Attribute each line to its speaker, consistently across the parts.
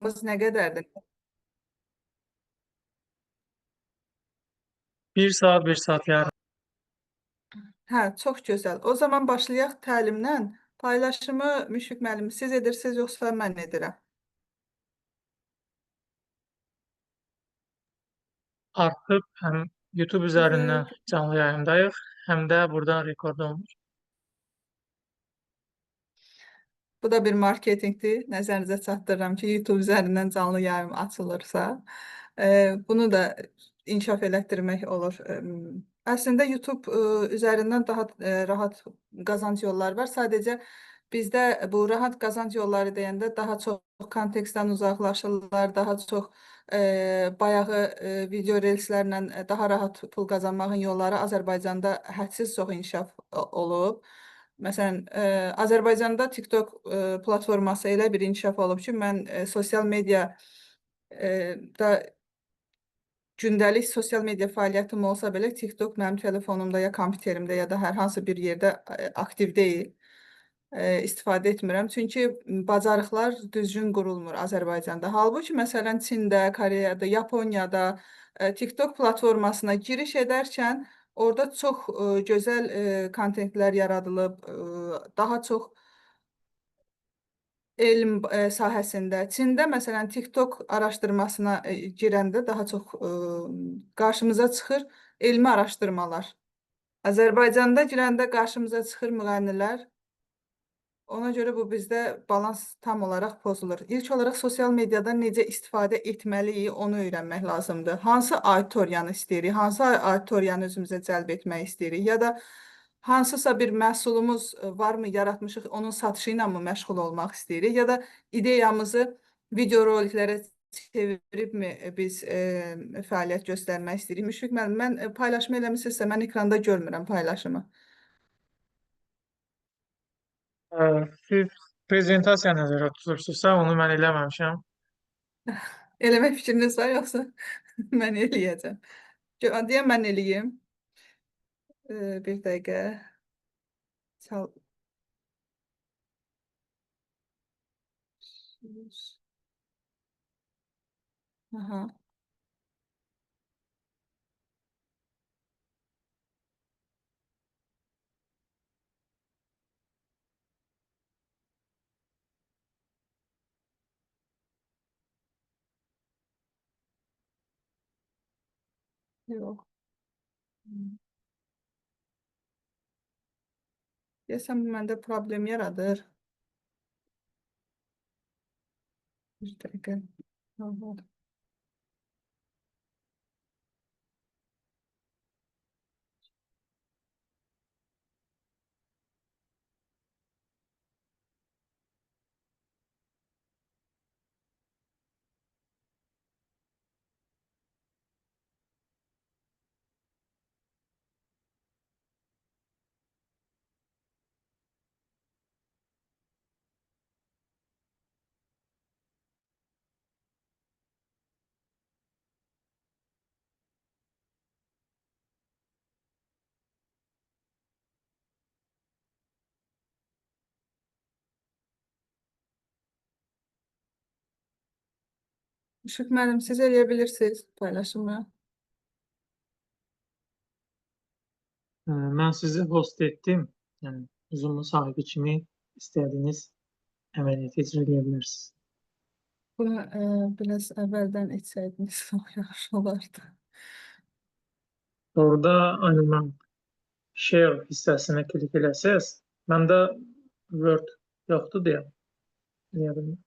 Speaker 1: Nə qədərdir?
Speaker 2: 1 saat, 1 saat yarım.
Speaker 1: Hə, çox gözəl. O zaman başlayaq təlimdən. Paylaşımı Müşfiq müəllim siz edirsiniz yoxsa mən edirəm?
Speaker 2: Artıq həm YouTube
Speaker 1: Sizi
Speaker 2: üzərindən canlı yayımdayıq, həm də buradan rekord olunur.
Speaker 1: Bu da bir marketinqdir. Nəzərinizə çatdırıram ki, YouTube üzərindən canlı yayım açılırsa, bunu da inkişaf elətdirmək olur. Əslində YouTube üzərindən daha rahat qazanc yolları var. Sadəcə bizdə bu rahat qazanc yolları deyəndə daha çox kontekstdən uzaqlaşırlar, daha çox bayağı video reelslərlə daha rahat pul qazanmağın yolları Azərbaycanda hədsiz çox inkişaf olub. Məsələn, Azərbaycanda TikTok platforması elə bir inkişaf olub ki, mən sosial media da gündəlik sosial media fəaliyyətim olsa belə TikTok mənim telefonumda ya kompüterimdə ya da hər hansı bir yerdə aktiv deyil. İstifadə etmirəm. Çünki bacarıqlar düzgün qurulmur Azərbaycanda. Halbuki məsələn Çində, Koreyada, Yaponiyada TikTok platformasına giriş edərkən orada çox gözəl kontentlər yaradılıb, daha çox elm sahəsində. Çində məsələn TikTok araşdırmasına girəndə daha çox qarşımıza çıxır elmi araşdırmalar. Azərbaycanda girəndə qarşımıza çıxır müğənnilər. Ona görə bu bizdə balans tam olaraq pozulur. İlk olaraq sosial mediadan necə istifadə etməliyik, onu öyrənmək lazımdır. Hansı auditoriyanı istəyirik, hansı auditoriyanı özümüzə cəlb etmək istəyirik ya da hansısa bir məhsulumuz varmı, yaratmışıq, onun satışı ilə mı məşğul olmaq istəyirik ya da ideyamızı video roliklərə çeviribmi biz fəaliyyət göstərmək istəyirik. Müşfiq müəllim, mən paylaşımı eləmisinizsə, mən ekranda görmürəm paylaşımı.
Speaker 2: Siz prezentasiya nəzərdə tutursunuzsa, onu mən eləməmişəm.
Speaker 1: Eləmək fikriniz var yoxsa mən eləyəcəm? Deyəm mən eləyim. Bir dəqiqə. Çal. Aha. Yox. Deyəsən bu məndə problem yaradır. Bir dəqiqə. Aha. Işıq müəllim, siz eləyə bilirsiniz paylaşımı.
Speaker 2: Mən sizi host etdim. Yəni Zoom-un sahibi kimi istədiyiniz əməliyyatı icra edə bilərsiniz.
Speaker 1: Bunu biraz əvvəldən etsəydiniz çox yaxşı olardı.
Speaker 2: Orada aynen share hissəsinə klik eləsəz, məndə Word yoxdur deyə eləyə bilmirəm.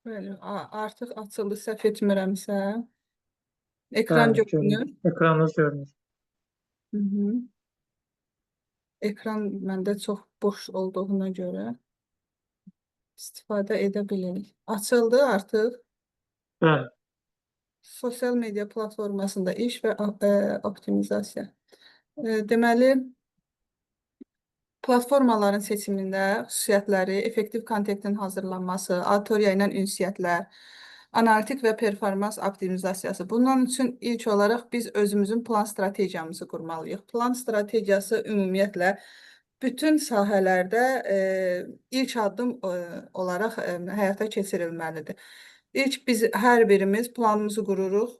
Speaker 1: Bəli, artıq açıldı, səhv etmirəmsə. Ekran
Speaker 2: Bəli,
Speaker 1: görünür.
Speaker 2: görünür. Ekranınız görünür.
Speaker 1: Hı -hı. Ekran məndə çox boş olduğuna görə istifadə edə bilirik. Açıldı artıq.
Speaker 2: Bəli.
Speaker 1: Sosial media platformasında iş və optimizasiya. Deməli, platformaların seçimində xüsusiyyətləri, effektiv kontentin hazırlanması, auditoriya ilə ünsiyyətlər, analitik və performans optimizasiyası. Bunun üçün ilk olaraq biz özümüzün plan strategiyamızı qurmalıyıq. Plan strategiyası ümumiyyətlə bütün sahələrdə ilk addım olaraq həyata keçirilməlidir. İlk biz hər birimiz planımızı qururuq.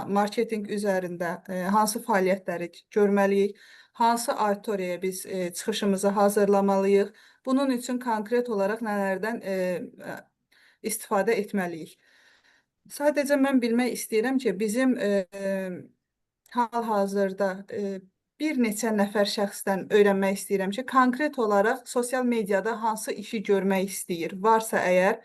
Speaker 1: Marketinq üzərində hansı fəaliyyətləri görməliyik, hansı auditoriyaya biz çıxışımızı hazırlamalıyıq. Bunun üçün konkret olaraq nələrdən istifadə etməliyik. Sadəcə mən bilmək istəyirəm ki, bizim hal-hazırda bir neçə nəfər şəxsdən öyrənmək istəyirəm ki, konkret olaraq sosial mediada hansı işi görmək istəyir. Varsa əgər,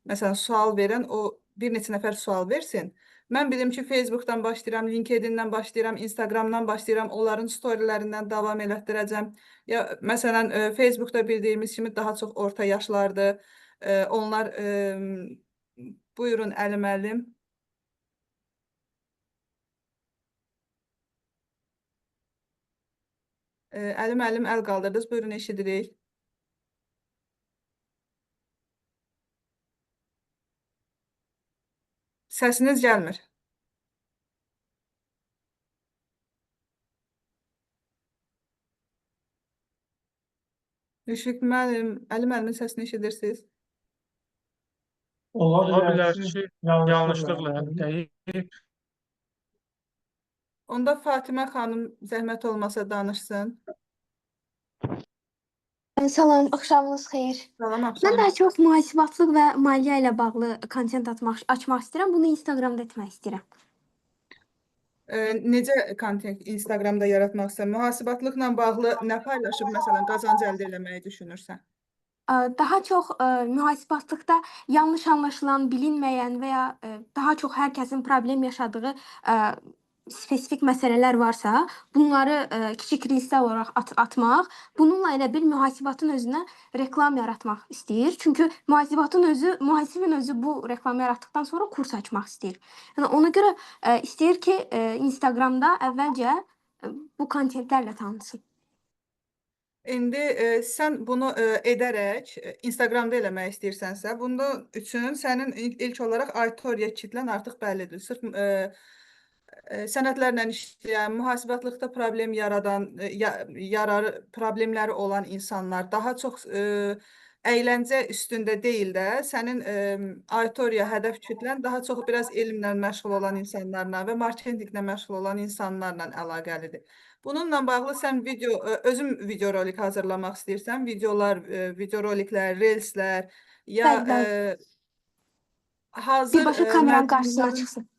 Speaker 1: məsələn, sual verən o bir neçə nəfər sual versin. Mən bilim ki, Facebookdan başlayıram, LinkedIn-dən başlayıram, Instagramdan başlayıram, onların storylərindən davam elətdirəcəm. Ya məsələn, Facebookda bildiyimiz kimi daha çox orta yaşlardır. Onlar buyurun Əli müəllim. Əli müəllim əl qaldırdınız. Buyurun, eşidirik. Səsiniz gəlmir. Müşfiq müəllim, Əli müəllimin səsini eşidirsiniz?
Speaker 2: Ola bilər ki, yanlışlıqla dəyib.
Speaker 1: Onda Fatimə xanım zəhmət olmasa danışsın.
Speaker 3: Salam, axşamınız xeyir.
Speaker 1: Salam,
Speaker 3: Mən
Speaker 1: axşamınız.
Speaker 3: daha çox mühasibatlıq və maliyyə ilə bağlı kontent açmaq istəyirəm. Bunu Instagramda etmək istəyirəm.
Speaker 1: Necə kontent Instagramda yaratmaq istəyirsən? Mühasibatlıqla bağlı nə paylaşıb məsələn qazanc əldə eləməyi düşünürsən?
Speaker 3: Daha çox mühasibatlıqda yanlış anlaşılan, bilinməyən və ya daha çox hər kəsin problem yaşadığı spesifik məsələlər varsa, bunları kiçik reelslər olaraq atmaq, bununla elə bil mühasibatın özünə reklam yaratmaq istəyir. Çünki mühasibin özü bu reklamı yaratdıqdan sonra kurs açmaq istəyir. Yəni ona görə istəyir ki, Instagramda əvvəlcə bu kontentlərlə tanınsın.
Speaker 1: İndi sən bunu edərək Instagramda eləmək istəyirsənsə, bunun üçün sənin ilk olaraq auditoriya kitlən artıq bəllidir. Sırf sənədlərlə işləyən, mühasibatlıqda problem yaradan, yararı problemləri olan insanlar daha çox əyləncə üstündə deyil də, sənin auditoriya hədəf kütlən daha çox biraz elmlə məşğul olan insanlarla və marketinqlə məşğul olan insanlarla əlaqəlidir. Bununla bağlı sən video, özün video rolik hazırlamaq istəyirsən, videolar, video roliklər, reelslər ya
Speaker 3: Bəli, bəli.
Speaker 1: Hazır
Speaker 3: Birbaşa kameranın qarşısına çıxsın.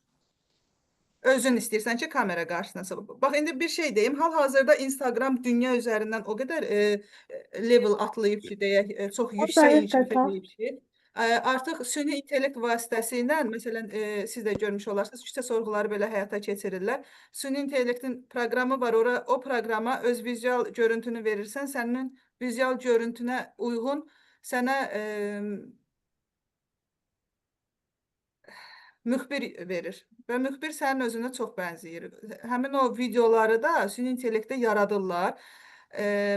Speaker 1: Özün istəyirsən ki, kamera qarşısına çıx. Bax, indi bir şey deyim. Hal-hazırda Instagram dünya üzərindən o qədər level atlayıb ki, deyək, çox yüksək inkişaf edib ki, artıq süni intellekt vasitəsilə, məsələn, siz də görmüş olarsınız, küçə sorğuları belə həyata keçirirlər. Süni intellektin proqramı var, ora o proqrama öz vizual görüntünü verirsən, sənin vizual görüntünə uyğun sənə müxbir verir və müxbir sənin özünə çox bənzəyir. Həmin o videoları da süni intellektdə yaradırlar.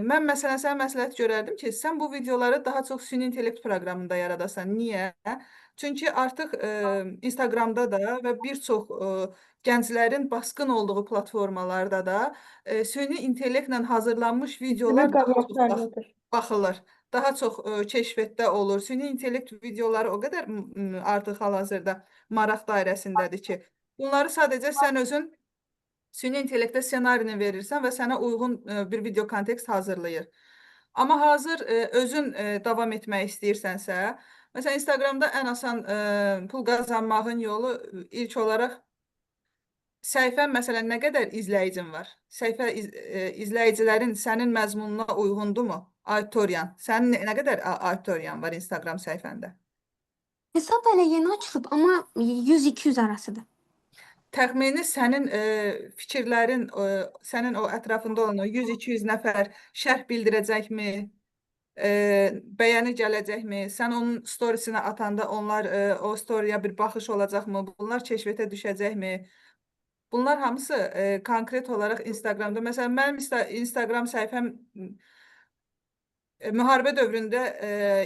Speaker 1: Mən məsələn sənə məsləhət görərdim ki, sən bu videoları daha çox süni intellekt proqramında yaradasan. Niyə? Çünki artıq Instagramda da və bir çox gənclərin basqın olduğu platformalarda da süni intellektlə hazırlanmış videolar daha çox baxılır. Daha çox keşfiyyətdə olur. Süni intellekt videoları o qədər artıq hal-hazırda maraq dairəsindədir ki, bunları sadəcə sən özün süni intellektə ssenarini verirsən və sənə uyğun bir video kontekst hazırlayır. Amma hazır özün davam etmək istəyirsənsə, məsələn Instagramda ən asan pul qazanmağın yolu ilk olaraq səhifən məsələn nə qədər izləyicin var? Səhifə izləyicilərin sənin məzmununa uyğundurmu? Auditoriyan. Sənin nə qədər auditoriyan var Instagram səhifəndə?
Speaker 3: Hesab hələ yeni açılıb, amma 100-200 arasıdır.
Speaker 1: Təxmini sənin fikirlərin, sənin o ətrafında olan o 100-200 nəfər şərh bildirəcəkmi? Bəyəni gələcəkmi? Sən onun storiesinə atanda onlar o storyyə bir baxış olacaqmı? Bunlar keşfiyyətə düşəcəkmi? Bunlar hamısı konkret olaraq Instagramda. Məsələn, mənim Instagram səhifəm müharibə dövründə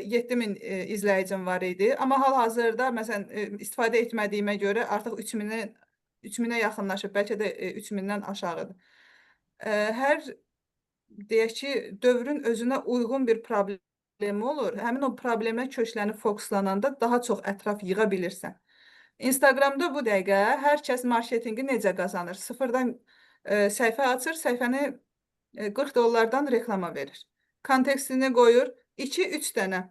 Speaker 1: 7000 izləyicim var idi. Amma hal-hazırda məsələn istifadə etmədiyimə görə artıq 3000-ə yaxınlaşıb, bəlkə də 3000-dən aşağıdır. Hər deyək ki, dövrün özünə uyğun bir problemi olur. Həmin o problemə köklənib fokuslananda daha çox ətraf yığa bilirsən. Instagramda bu dəqiqə hər kəs marketinqi necə qazanır? Sıfırdan səhifə açır, səhifəni 40 dollardan reklama verir. Kontekstini qoyur, 2-3 dənə.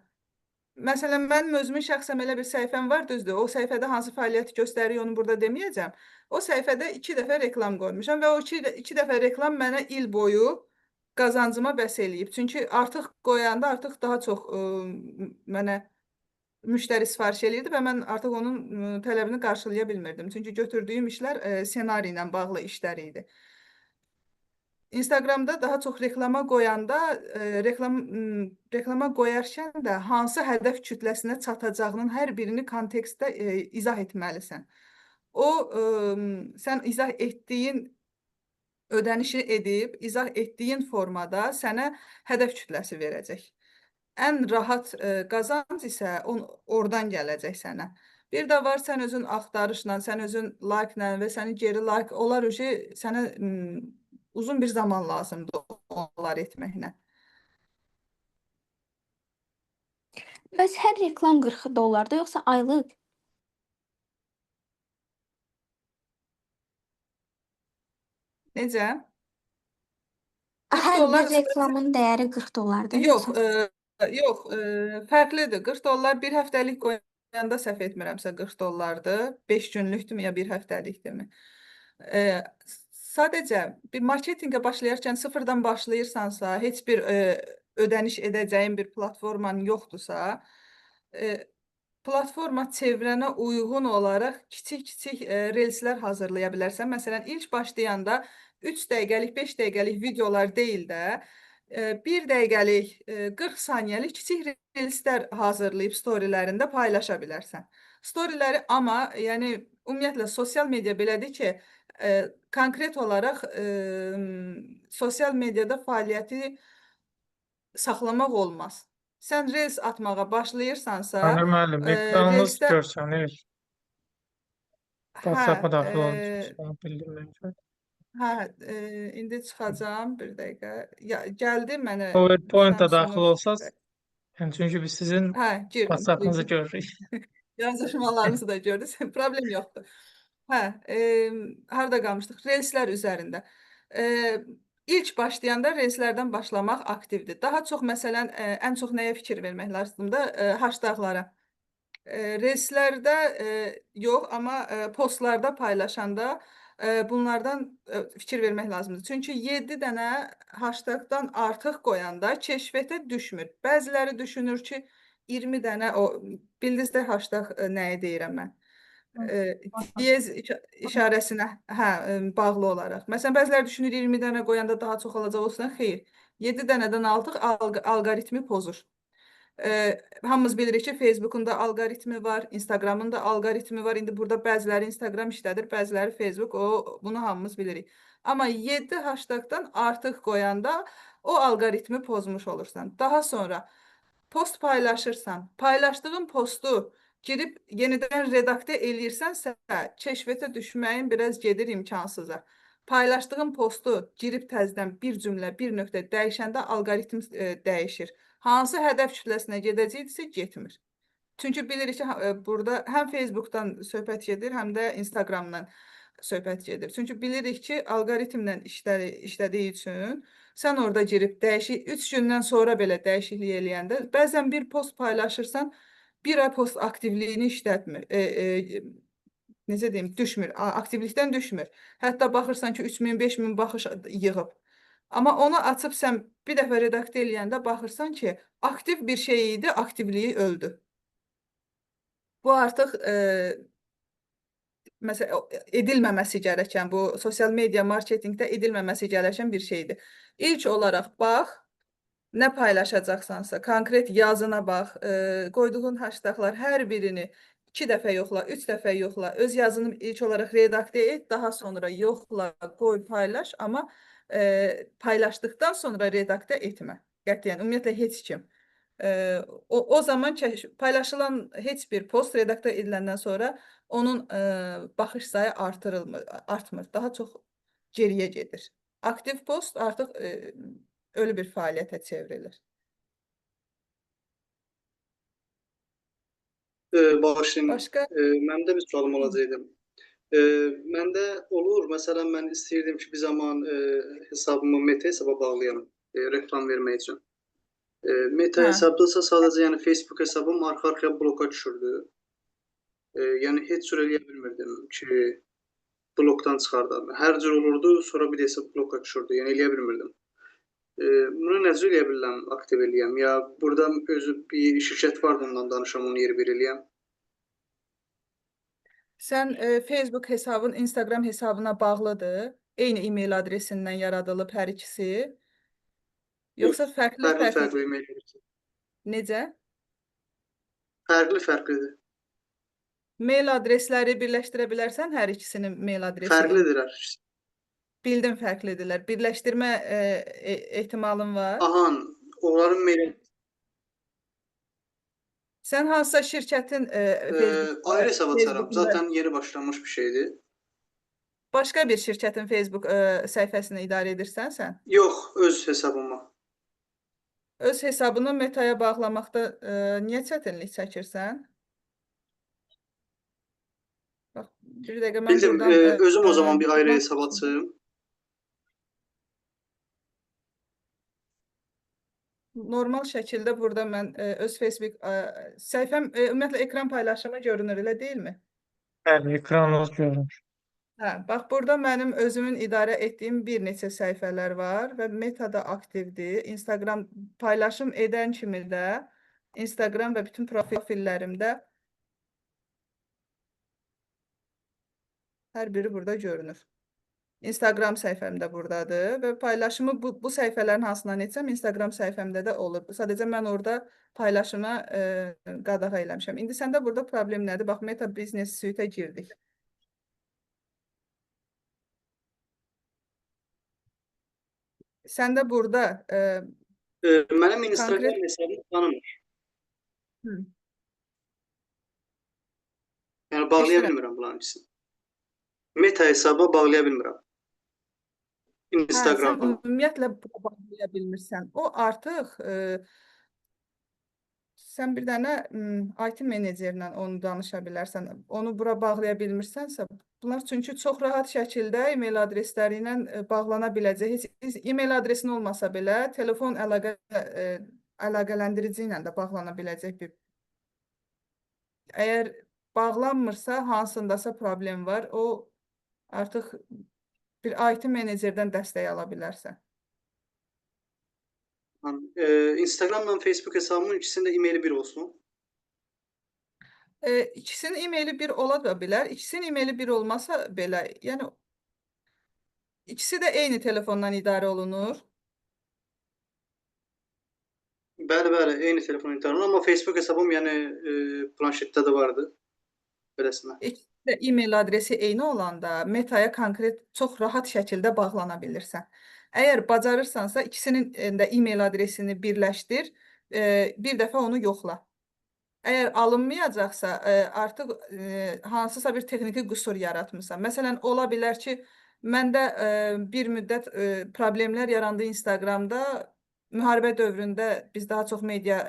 Speaker 1: Məsələn, mənim özümün şəxsən elə bir səhifəm var, düzdür. O səhifədə hansı fəaliyyəti göstərir, onu burada deməyəcəm. O səhifədə 2 dəfə reklam qoymuşam və o iki dəfə reklam mənə il boyu qazancıma bəs eləyib. Çünki artıq qoyanda artıq daha çox mənə müştəri sifariş eləyirdi və mən artıq onun tələbini qarşılaya bilmirdim. Çünki götürdüyüm işlər ssenari ilə bağlı işlər idi. Instagramda daha çox reklama qoyanda, reklama qoyarkən də hansı hədəf kütləsinə çatacağının hər birini kontekstdə izah etməlisən. O sən izah etdiyin ödənişi edib, izah etdiyin formada sənə hədəf kütləsi verəcək. Ən rahat qazanc isə oradan gələcək sənə. Bir də var sən özün axtarışla, sən özün like-la və səni geri like, onlar uje sənə uzun bir zaman lazımdır onları etməklə.
Speaker 3: Bəs hər reklam 40 dollardır yoxsa aylıq?
Speaker 1: Necə? 40
Speaker 3: Hər
Speaker 1: dollar
Speaker 3: bir reklamın dəyəri 40 dollardır
Speaker 1: yox,
Speaker 3: yoxsa?
Speaker 1: yox, fərqlidir. 40 dollar bir həftəlik qoyanda səhv etmirəmsə 40 dollardır. 5 günlükdürmü ya bir həftəlikdirmi? E, Sadəcə bir marketinqə başlayarkən sıfırdan başlayırsansa, heç bir ödəniş edəcəyin bir platforman yoxdursa, platforma çevrənə uyğun olaraq kiçik-kiçik reelslər hazırlaya bilərsən. Məsələn, ilk başlayanda 3 dəqiqəlik, 5 dəqiqəlik videolar deyil də, 1 dəqiqəlik, 40 saniyəlik kiçik reelslər hazırlayıb storylərində paylaşa bilərsən. Storyləri amma, yəni ümumiyyətlə sosial media belədir ki, konkret olaraq sosial mediada fəaliyyəti saxlamaq olmaz. Sən reels atmağa başlayırsansa,
Speaker 2: Aynur müəllim, ekranınız
Speaker 1: reelsdə
Speaker 2: görsənir.
Speaker 1: Hə,
Speaker 2: WhatsApp-a daxil olmuşsunuz, bildirməyəcək.
Speaker 1: Hə, indi çıxacağam bir dəqiqə. Ya, gəldi mənə
Speaker 2: PowerPoint-a daxil
Speaker 1: Samsung
Speaker 2: olsaz, yəni çünki biz sizin
Speaker 1: Hə, girdim,
Speaker 2: WhatsApp-ınızı
Speaker 1: girdim.
Speaker 2: görürük.
Speaker 1: Yazışmalarınızı da gördünüz. Problem yoxdur. Hə, harda qalmışdıq? Reelslər üzərində. İlk başlayanda reelslərdən başlamaq aktivdir. Daha çox məsələn, ən çox nəyə fikir vermək lazımdır? Hashtaglara. Reelslərdə yox, amma postlarda paylaşanda bunlardan fikir vermək lazımdır. Çünki 7 dənə hashtagdan artıq qoyanda keşfiyyətə düşmür. Bəziləri düşünür ki, 20 dənə o bildiniz də hashtag nəyi deyirəm mən. Diyez işarəsinə hə, bağlı olaraq. Məsələn, bəziləri düşünür 20 dənə qoyanda daha çox alacaq olsun. Xeyr. 7 dənədən artıq alqoritmi pozur. Hamımız bilirik ki, Facebook'un da alqoritmi var, Instagram'ın da alqoritmi var. İndi burada bəziləri Instagram işlədir, bəziləri Facebook. O bunu hamımız bilirik. Amma 7 hashtagdan artıq qoyanda o alqoritmi pozmuş olursan. Daha sonra post paylaşırsan, paylaşdığın postu girib yenidən redaktə eləyirsənsə, keşfiyyətə düşməyin biraz gedir imkansıza. Paylaşdığın postu girib təzədən bir cümlə, bir nöqtə dəyişəndə alqoritm dəyişir. Hansı hədəf kütləsinə gedəcəkdirsə getmir. Çünki bilirik ki, burada həm Facebookdan söhbət gedir, həm də Instagramdan söhbət gedir. Çünki bilirik ki, alqoritmlə işlədiyi üçün sən orada girib dəyişik 3 gündən sonra belə dəyişiklik eləyəndə bəzən bir post paylaşırsan, bir ay post aktivliyini işlətmir. Necə deyim, düşmür, aktivlikdən düşmür. Hətta baxırsan ki, 3000, 5000 baxış yığıb. Amma onu açıb sən bir dəfə redaktə eləyəndə baxırsan ki, aktiv bir şey idi, aktivliyi öldü. Bu artıq məsəl edilməməsi gərəkən, bu sosial media marketinqdə edilməməsi gərəkən bir şeydir. İlk olaraq bax, nə paylaşacaqsansa, konkret yazına bax, qoyduğun hashtaglar hər birini 2 dəfə yoxla, 3 dəfə yoxla, öz yazını ilk olaraq redaktə et, daha sonra yoxla, qoy, paylaş, amma paylaşdıqdan sonra redaktə etmə. Qətiyyən, ümumiyyətlə heç kim. O zaman paylaşılan heç bir post redaktə ediləndən sonra onun baxış sayı artırılmır, artmır, daha çox geriyə gedir. Aktiv post artıq ölü bir fəaliyyətə çevrilir.
Speaker 4: Bağışlayın,
Speaker 1: Başqa?
Speaker 4: Mənim də bir sualım olacaqdı. Məndə olur, məsələn, mən istəyirdim ki, bir zaman hesabımı Meta hesaba bağlayam, reklam vermək üçün. Meta hesabdasa sadəcə, yəni Facebook hesabım arxa-arxaya bloka düşürdü. Yəni heç cür eləyə bilmirdim ki, blokdan çıxardım. Hər cür olurdu, sonra bir də hesab bloka düşürdü. Yəni eləyə bilmirdim. Bunu necə eləyə bilirəm, aktiv eləyəm? Ya burada özü bir şirkət vardı, ondan danışam, onu yer bir eləyəm.
Speaker 1: Sən Facebook hesabın Instagram hesabına bağlıdır? Eyni e-mail adresindən yaradılıb hər ikisi? Yoxsa fərqli
Speaker 4: Fərqli
Speaker 1: fərqli?
Speaker 4: Fərqli e-mail adresi.
Speaker 1: Necə?
Speaker 4: Fərqli fərqlidir.
Speaker 1: Mail adresləri birləşdirə bilərsən, hər ikisinin mail adresini?
Speaker 4: Fərqlidirlər.
Speaker 1: Bildim, fərqlidirlər. Birləşdirmə ehtimalın var.
Speaker 4: Aha, onların mail
Speaker 1: Sən hansısa şirkətin
Speaker 4: ayrı hesab açaram.
Speaker 1: Facebook'unda
Speaker 4: Zaten yeni başlanmış bir şeydir.
Speaker 1: Başqa bir şirkətin Facebook səhifəsini idarə edirsən sən?
Speaker 4: Yox, öz hesabıma.
Speaker 1: Öz hesabını Meta'ya bağlamaqda niyə çətinlik çəkirsən? Bax, bir dəqiqə mən
Speaker 4: Bildim,
Speaker 1: buradan
Speaker 4: özüm o zaman bir ayrı
Speaker 1: buradan
Speaker 4: hesab açım.
Speaker 1: Normal şəkildə burada mən öz Facebook səhifəm, ümumiyyətlə ekran paylaşımı görünür, elə deyilmi?
Speaker 2: Bəli, ekranınız görünür.
Speaker 1: Hə, bax burada mənim özümün idarə etdiyim bir neçə səhifələr var və Metada aktivdir. Instagram paylaşım edən kimi də Instagram və bütün profillərimdə hər biri burada görünür. Instagram səhifəm də buradadır və paylaşımı bu səhifələrin hansından etsəm Instagram səhifəmdə də olur. Sadəcə mən orada paylaşıma qadağa eləmişəm. İndi səndə burada problem nədir? Bax, Meta Business Suite-ə girdik. Səndə burada
Speaker 4: Mənim Instagram
Speaker 1: konkret
Speaker 4: hesabımı tanımır.
Speaker 1: Hı.
Speaker 4: Yəni bağlaya
Speaker 1: Eşidirəm.
Speaker 4: bilmirəm bunların ikisini. Meta hesaba bağlaya bilmirəm.
Speaker 1: Hə, sən
Speaker 4: Instagram.
Speaker 1: ümumiyyətlə bağlaya bilmirsən. O artıq sən bir dənə IT menecerlə onu danışa bilərsən. Onu bura bağlaya bilmirsənsə, bunlar çünki çox rahat şəkildə e-mail adresləri ilə bağlana biləcək. Heç e-mail adresin olmasa belə telefon əlaqələndirici ilə də bağlana biləcək bir. Əgər bağlanmırsa, hansındasa problem var, o artıq bir IT menecerdən dəstək ala bilərsən.
Speaker 4: Instagramla Facebook hesabımın ikisinin də e-maili bir olsun.
Speaker 1: İkisinin e-maili bir ola da bilər. İkisinin e-maili bir olmasa belə, yəni ikisi də eyni telefondan idarə olunur.
Speaker 4: Bəli, bəli, eyni telefon idarə olunur, amma Facebook hesabım yəni planşetdə də vardı. Beləsinə.
Speaker 1: İkisi də e-mail adresi eyni olanda Meta'ya konkret çox rahat şəkildə bağlana bilirsən. Əgər bacarırsansa ikisinin də e-mail adresini birləşdir, bir dəfə onu yoxla. Əgər alınmayacaqsa, artıq hansısa bir texniki qüsur yaratmısan. Məsələn, ola bilər ki, məndə bir müddət problemlər yarandı Instagramda. Müharibə dövründə biz daha çox media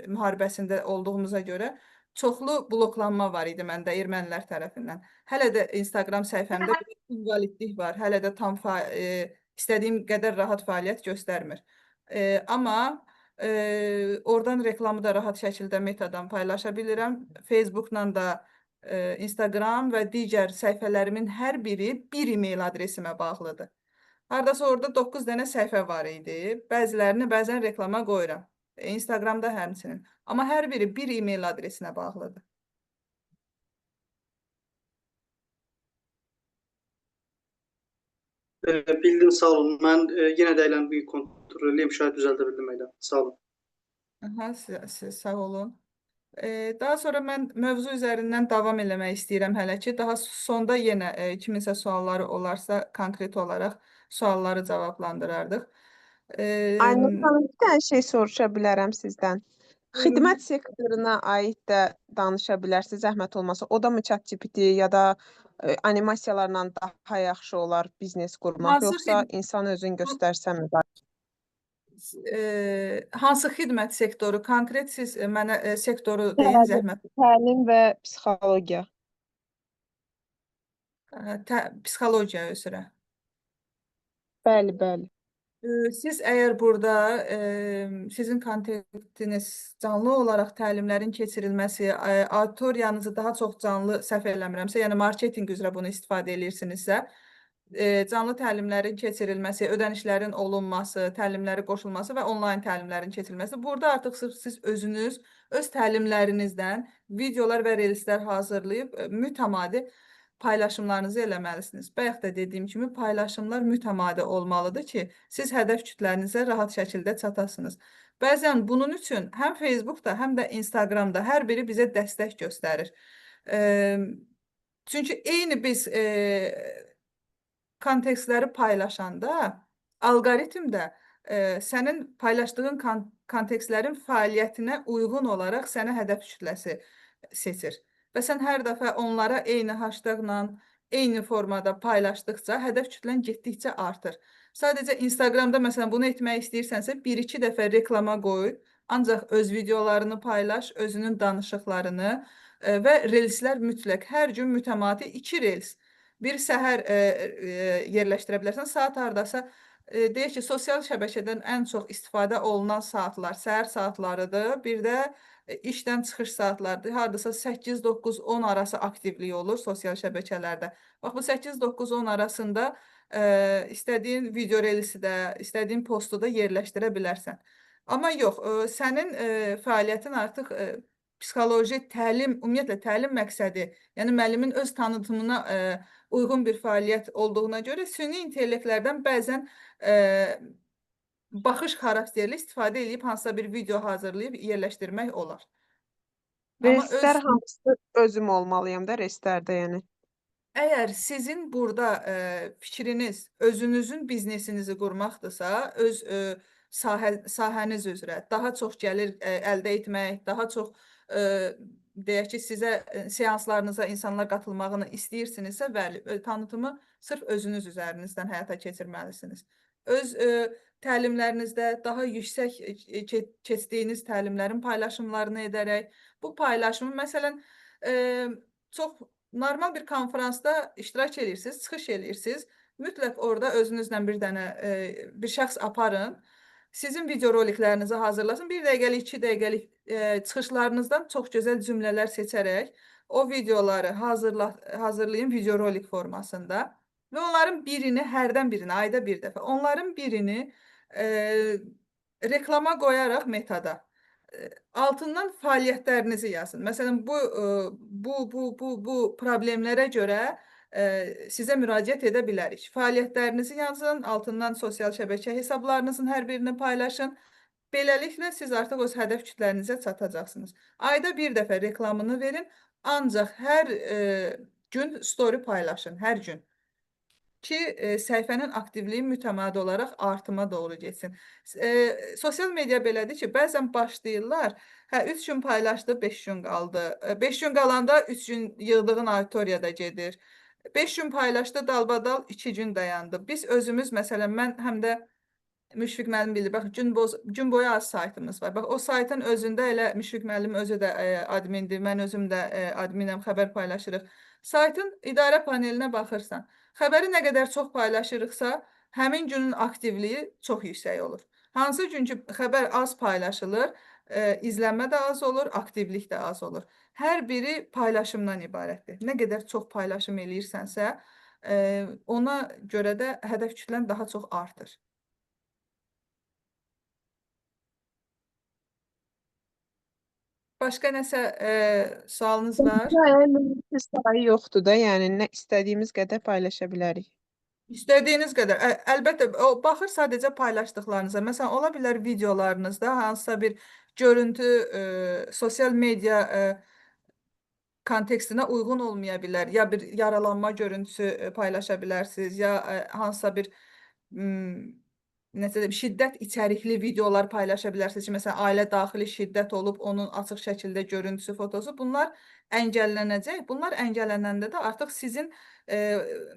Speaker 1: müharibəsində olduğumuza görə çoxlu bloklanma var idi məndə ermənilər tərəfindən. Hələ də Instagram səhifəmdə bir invalidlik var. Hələ də tam istədiyim qədər rahat fəaliyyət göstərmir. Amma oradan reklamı da rahat şəkildə Metadan paylaşa bilirəm. Facebookla da Instagram və digər səhifələrimin hər biri bir e-mail adresimə bağlıdır. Hardasa orada 9 dənə səhifə var idi. Bəzilərini bəzən reklama qoyuram. Instagramda həmçinin. Amma hər biri bir e-mail adresinə bağlıdır.
Speaker 4: Bildim, sağ olun. Mən yenə də elə bir kontrol eləyim, şayad düzəldə bildim elə. Sağ olun.
Speaker 1: Aha, siz sağ olun. Daha sonra mən mövzu üzərindən davam eləmək istəyirəm hələ ki. Daha sonda yenə kiminsə sualları olarsa konkret olaraq sualları cavablandırardıq.
Speaker 5: Aynur xanım, bir dənə şey soruşa bilərəm sizdən.
Speaker 1: Buyurun.
Speaker 5: Xidmət sektoruna aid də danışa bilərsiniz, zəhmət olmasa. O da mı ChatGPT ya da animasiyalarla daha yaxşı olar biznes qurmaq,
Speaker 1: Hansı
Speaker 5: yoxsa insan özünü göstərsə mi daha?
Speaker 1: Hansı xidmət sektoru? Konkret siz mənə sektoru deyin
Speaker 5: Təlim,
Speaker 1: zəhmət.
Speaker 5: təlim və psixologiya.
Speaker 1: Psixologiya üzrə.
Speaker 5: Bəli, bəli.
Speaker 1: Siz əgər burada sizin kontentiniz canlı olaraq təlimlərin keçirilməsi, auditoriyanızı daha çox canlı, səhv eləmirəmsə, yəni marketinq üzrə bunu istifadə eləyirsinizsə, canlı təlimlərin keçirilməsi, ödənişlərin olunması, təlimləri qoşulması və onlayn təlimlərin keçirilməsi. Burada artıq sırf siz özünüz öz təlimlərinizdən videolar və reelslər hazırlayıb mütəmadi paylaşımlarınızı eləməlisiniz. Bayaq da dediyim kimi paylaşımlar mütəmadi olmalıdır ki, siz hədəf kütləninizə rahat şəkildə çatasınız. Bəzən bunun üçün həm Facebookda, həm də Instagramda hər biri bizə dəstək göstərir. Çünki eyni biz kontekstləri paylaşanda alqoritm də sənin paylaşdığın kontekstlərin fəaliyyətinə uyğun olaraq sənə hədəf kütləsi seçir. Və sən hər dəfə onlara eyni hashtagla, eyni formada paylaşdıqca hədəf kütlən getdikcə artır. Sadəcə Instagramda məsələn bunu etmək istəyirsənsə, bir-iki dəfə reklama qoy, ancaq öz videolarını paylaş, özünün danışıqlarını və reelslər mütləq hər gün mütəmadi 2 reels. Bir səhər yerləşdirə bilərsən. Saat hardasa deyək ki, sosial şəbəkədən ən çox istifadə olunan saatlar səhər saatlarıdır. Bir də işdən çıxış saatlarıdır. Hardasa 8, 9, 10 arası aktivlik olur sosial şəbəkələrdə. Bax bu 8, 9, 10 arasında istədiyin video reelsi də, istədiyin postu da yerləşdirə bilərsən. Amma yox, sənin fəaliyyətin artıq psixoloji təlim, ümumiyyətlə təlim məqsədi, yəni müəllimin öz tanıtımına uyğun bir fəaliyyət olduğuna görə süni intellektlərdən bəzən baxış xarakterli istifadə edib hansısa bir video hazırlayıb yerləşdirmək olar.
Speaker 5: Amma Reelslər hamısı özüm olmalıyam da reelslərdə yəni.
Speaker 1: Əgər sizin burada fikriniz özünüzün biznesinizi qurmaqdırsa, öz sahəniz üzrə daha çox gəlir əldə etmək, daha çox deyək ki, sizə seanslarınıza insanlar qatılmağını istəyirsinizsə, bəli, tanıtımı sırf özünüz üzərinizdən həyata keçirməlisiniz. Öz təlimlərinizdə daha yüksək keçdiyiniz təlimlərin paylaşımlarını edərək, bu paylaşımı məsələn çox normal bir konfransda iştirak edirsiniz, çıxış edirsiniz. Mütləq orada özünüzlə bir dənə bir şəxs aparın. Sizin video roliklərinizi hazırlasın. 1 dəqiqəlik, 2 dəqiqəlik çıxışlarınızdan çox gözəl cümlələr seçərək o videoları hazırlayın video rolik formasında və onların birini hərdən birini ayda bir dəfə onların birini reklama qoyaraq metada altından fəaliyyətlərinizi yazın. Məsələn, bu problemlərə görə sizə müraciət edə bilərik. Fəaliyyətlərinizi yazın, altından sosial şəbəkə hesablarınızın hər birini paylaşın. Beləliklə siz artıq öz hədəf kütləninizə çatacaqsınız. Ayda bir dəfə reklamını verin, ancaq hər gün story paylaşın, hər gün. Ki səhifənin aktivliyi mütəmadi olaraq artıma doğru getsin. Sosial media belədir ki, bəzən başlayırlar, hə 3 gün paylaşdı, 5 gün qaldı. 5 gün qalanda 3 gün yığdığın auditoriya da gedir. 5 gün paylaşdı, dalbadal 2 gün dayandı. Biz özümüz, məsələn, mən həm də Müşfiq müəllim bilir. Bax, gün boyu az saytımız var. Bax, o saytın özündə elə Müşfiq müəllim özü də admindir, mən özüm də adminəm, xəbər paylaşırıq. Saytın idarə panelinə baxırsan, xəbəri nə qədər çox paylaşırıqsa, həmin günün aktivliyi çox yüksək olur. Hansı gün ki, xəbər az paylaşılır, izlənmə də az olur, aktivlik də az olur. Hər biri paylaşımdan ibarətdir. Nə qədər çox paylaşım eləyirsənsə, ona görə də hədəf kütlən daha çox artır. Başqa nəsə sualınız var?
Speaker 5: Sayı yoxdur da, yəni nə istədiyimiz qədər paylaşa bilərik.
Speaker 1: İstədiyiniz qədər. Əlbəttə, o baxır sadəcə paylaşdıqlarınıza. Məsələn, ola bilər videolarınızda hansısa bir görüntü sosial media kontekstinə uyğun olmaya bilər. Ya bir yaralanma görüntüsü paylaşa bilərsiniz, ya hansısa bir necə deyim, şiddət içərikli videolar paylaşa bilərsiniz ki, məsələn, ailə daxili şiddət olub, onun açıq şəkildə görüntüsü, fotosu, bunlar əngəllənəcək. Bunlar əngəllənəndə də artıq sizin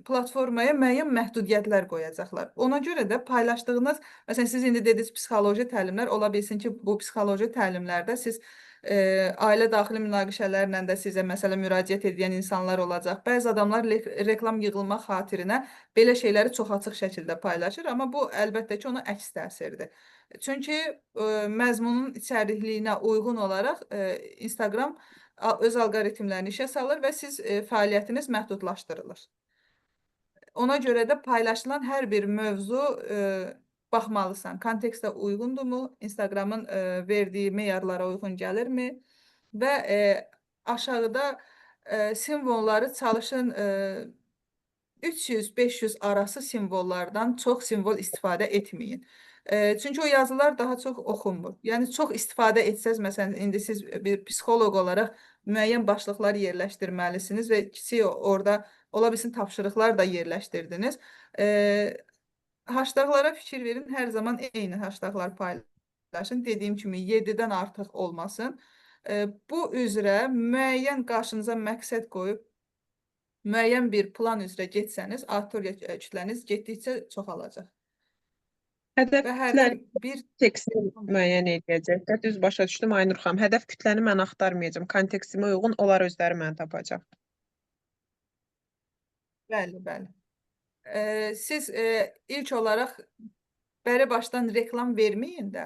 Speaker 1: platformaya müəyyən məhdudiyyətlər qoyacaqlar. Ona görə də paylaşdığınız, məsələn, siz indi dediniz psixoloji təlimlər, ola bilsin ki, bu psixoloji təlimlərdə siz ailə daxili münaqişələrlə də sizə məsələn müraciət edən insanlar olacaq. Bəzi adamlar reklam yığılmaq xatirinə belə şeyləri çox açıq şəkildə paylaşır, amma bu əlbəttə ki, ona əks təsirdir. Çünki məzmunun içərikliyinə uyğun olaraq Instagram öz alqoritmlərini işə salır və siz fəaliyyətiniz məhdudlaşdırılır. Ona görə də paylaşılan hər bir mövzu baxmalısan. Kontekstə uyğundurmu? Instagramın verdiyi meyarlara uyğun gəlirmi? Və aşağıda simvolları çalışın 300-500 arası simvollardan çox simvol istifadə etməyin. Çünki o yazılar daha çox oxunmur. Yəni çox istifadə etsəz, məsələn, indi siz bir psixoloq olaraq müəyyən başlıqlar yerləşdirməlisiniz və kiçik orada ola bilsin tapşırıqlar da yerləşdirdiniz. Hashtaglara fikir verin, hər zaman eyni hashtaglar paylaşın. Dediyim kimi 7-dən artıq olmasın. Bu üzrə müəyyən qarşınıza məqsəd qoyub müəyyən bir plan üzrə getsəniz, auditoriya kütləniz getdikcə çoxalacaq.
Speaker 5: Hədəf
Speaker 1: Və
Speaker 5: kütləni
Speaker 1: hərdən bir
Speaker 5: kontekstini müəyyən eləyəcək də. Düz başa düşdüm Aynur xanım. Hədəf kütləni mən axtarmayacağam. Kontekstimə uyğun onlar özləri məni tapacaq.
Speaker 1: Bəli, bəli. Siz ilk olaraq bəri başdan reklam verməyin də,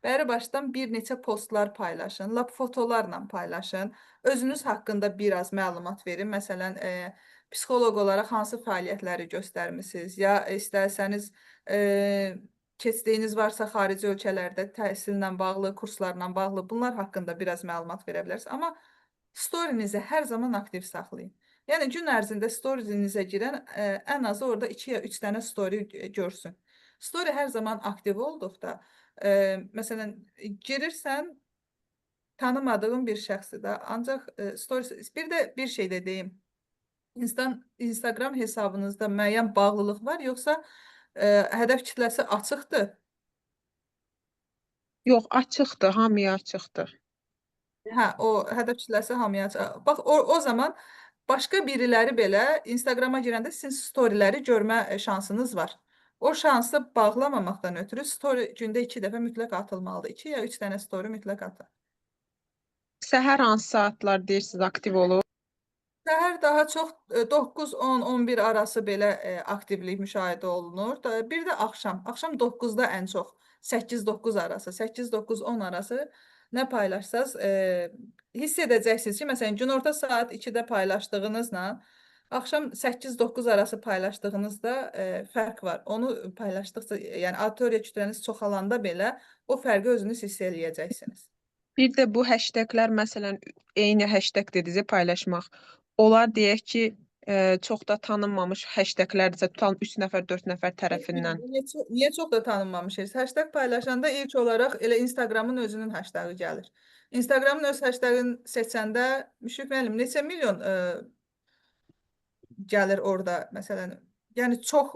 Speaker 1: bəri başdan bir neçə postlar paylaşın, lap fotolarla paylaşın. Özünüz haqqında biraz məlumat verin. Məsələn, psixoloq olaraq hansı fəaliyyətləri göstərmisiniz, ya istərsəniz keçdiyiniz varsa xarici ölkələrdə təhsillə bağlı, kurslarla bağlı bunlar haqqında biraz məlumat verə bilərsiniz. Amma storynizi hər zaman aktiv saxlayın. Yəni gün ərzində storiesinizə girən ən azı orada 2 ya 3 dənə story görsün. Story hər zaman aktiv olduqda, məsələn, girirsən tanımadığın bir şəxsdir də, ancaq stories, bir də bir şey də deyim. Instagram hesabınızda müəyyən bağlılıq var, yoxsa hədəf kütləsi açıqdır?
Speaker 5: Yox, açıqdır, hamıya açıqdır.
Speaker 1: Hə, o hədəf kütləsi hamıya açıq. Bax, o zaman başqa biriləri belə Instagrama girəndə sizin storyləri görmə şansınız var. O şansı bağlamamaqdan ötürü story gündə 2 dəfə mütləq atılmalıdır. 2 ya 3 dənə story mütləq atın.
Speaker 5: Səhər hansı saatlar deyirsiniz aktiv olur?
Speaker 1: Səhər daha çox 9, 10, 11 arası belə aktivlik müşahidə olunur. Bir də axşam. Axşam 9-da ən çox 8-9 arası, 8-9, 10 arası nə paylaşsaz hiss edəcəksiniz ki, məsələn, günorta saat 2-də paylaşdığınızla axşam 8-9 arası paylaşdığınızda fərq var. Onu paylaşdıqca, yəni auditoriya kütləniz çoxalanda belə o fərqi özünüz hiss eləyəcəksiniz.
Speaker 5: Bir də bu hashtaglər, məsələn, eyni hashtag dediniz paylaşmaq. Onlar deyək ki, çox da tanınmamış hashtaglərdirsə, tutalım 3 nəfər, 4 nəfər tərəfindən.
Speaker 1: Niyə çox da tanınmamış? Hashtag paylaşanda ilk olaraq elə Instagramın özünün hashtagı gəlir. Instagramın öz hashtagını seçəndə Müşfiq müəllim neçə milyon gəlir orada məsələn. Yəni çox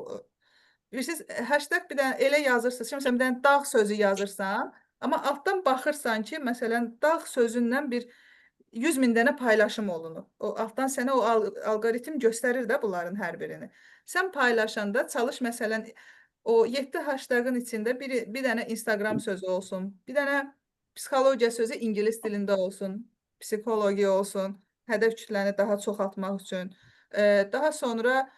Speaker 1: bilirsiniz, hashtag bir dənə elə yazırsınız ki, məsələn bir dənə dağ sözü yazırsan, amma altdan baxırsan ki, məsələn dağ sözündən bir 100 min dənə paylaşım olunur. O altdan sənə o alqoritm göstərir də bunların hər birini. Sən paylaşanda çalış məsələn o 7 hashtagın içində bir dənə Instagram sözü olsun, bir dənə psixologiya sözü ingilis dilində olsun, psixologiya olsun, hədəf kütləni daha çoxaltmaq üçün. Daha sonra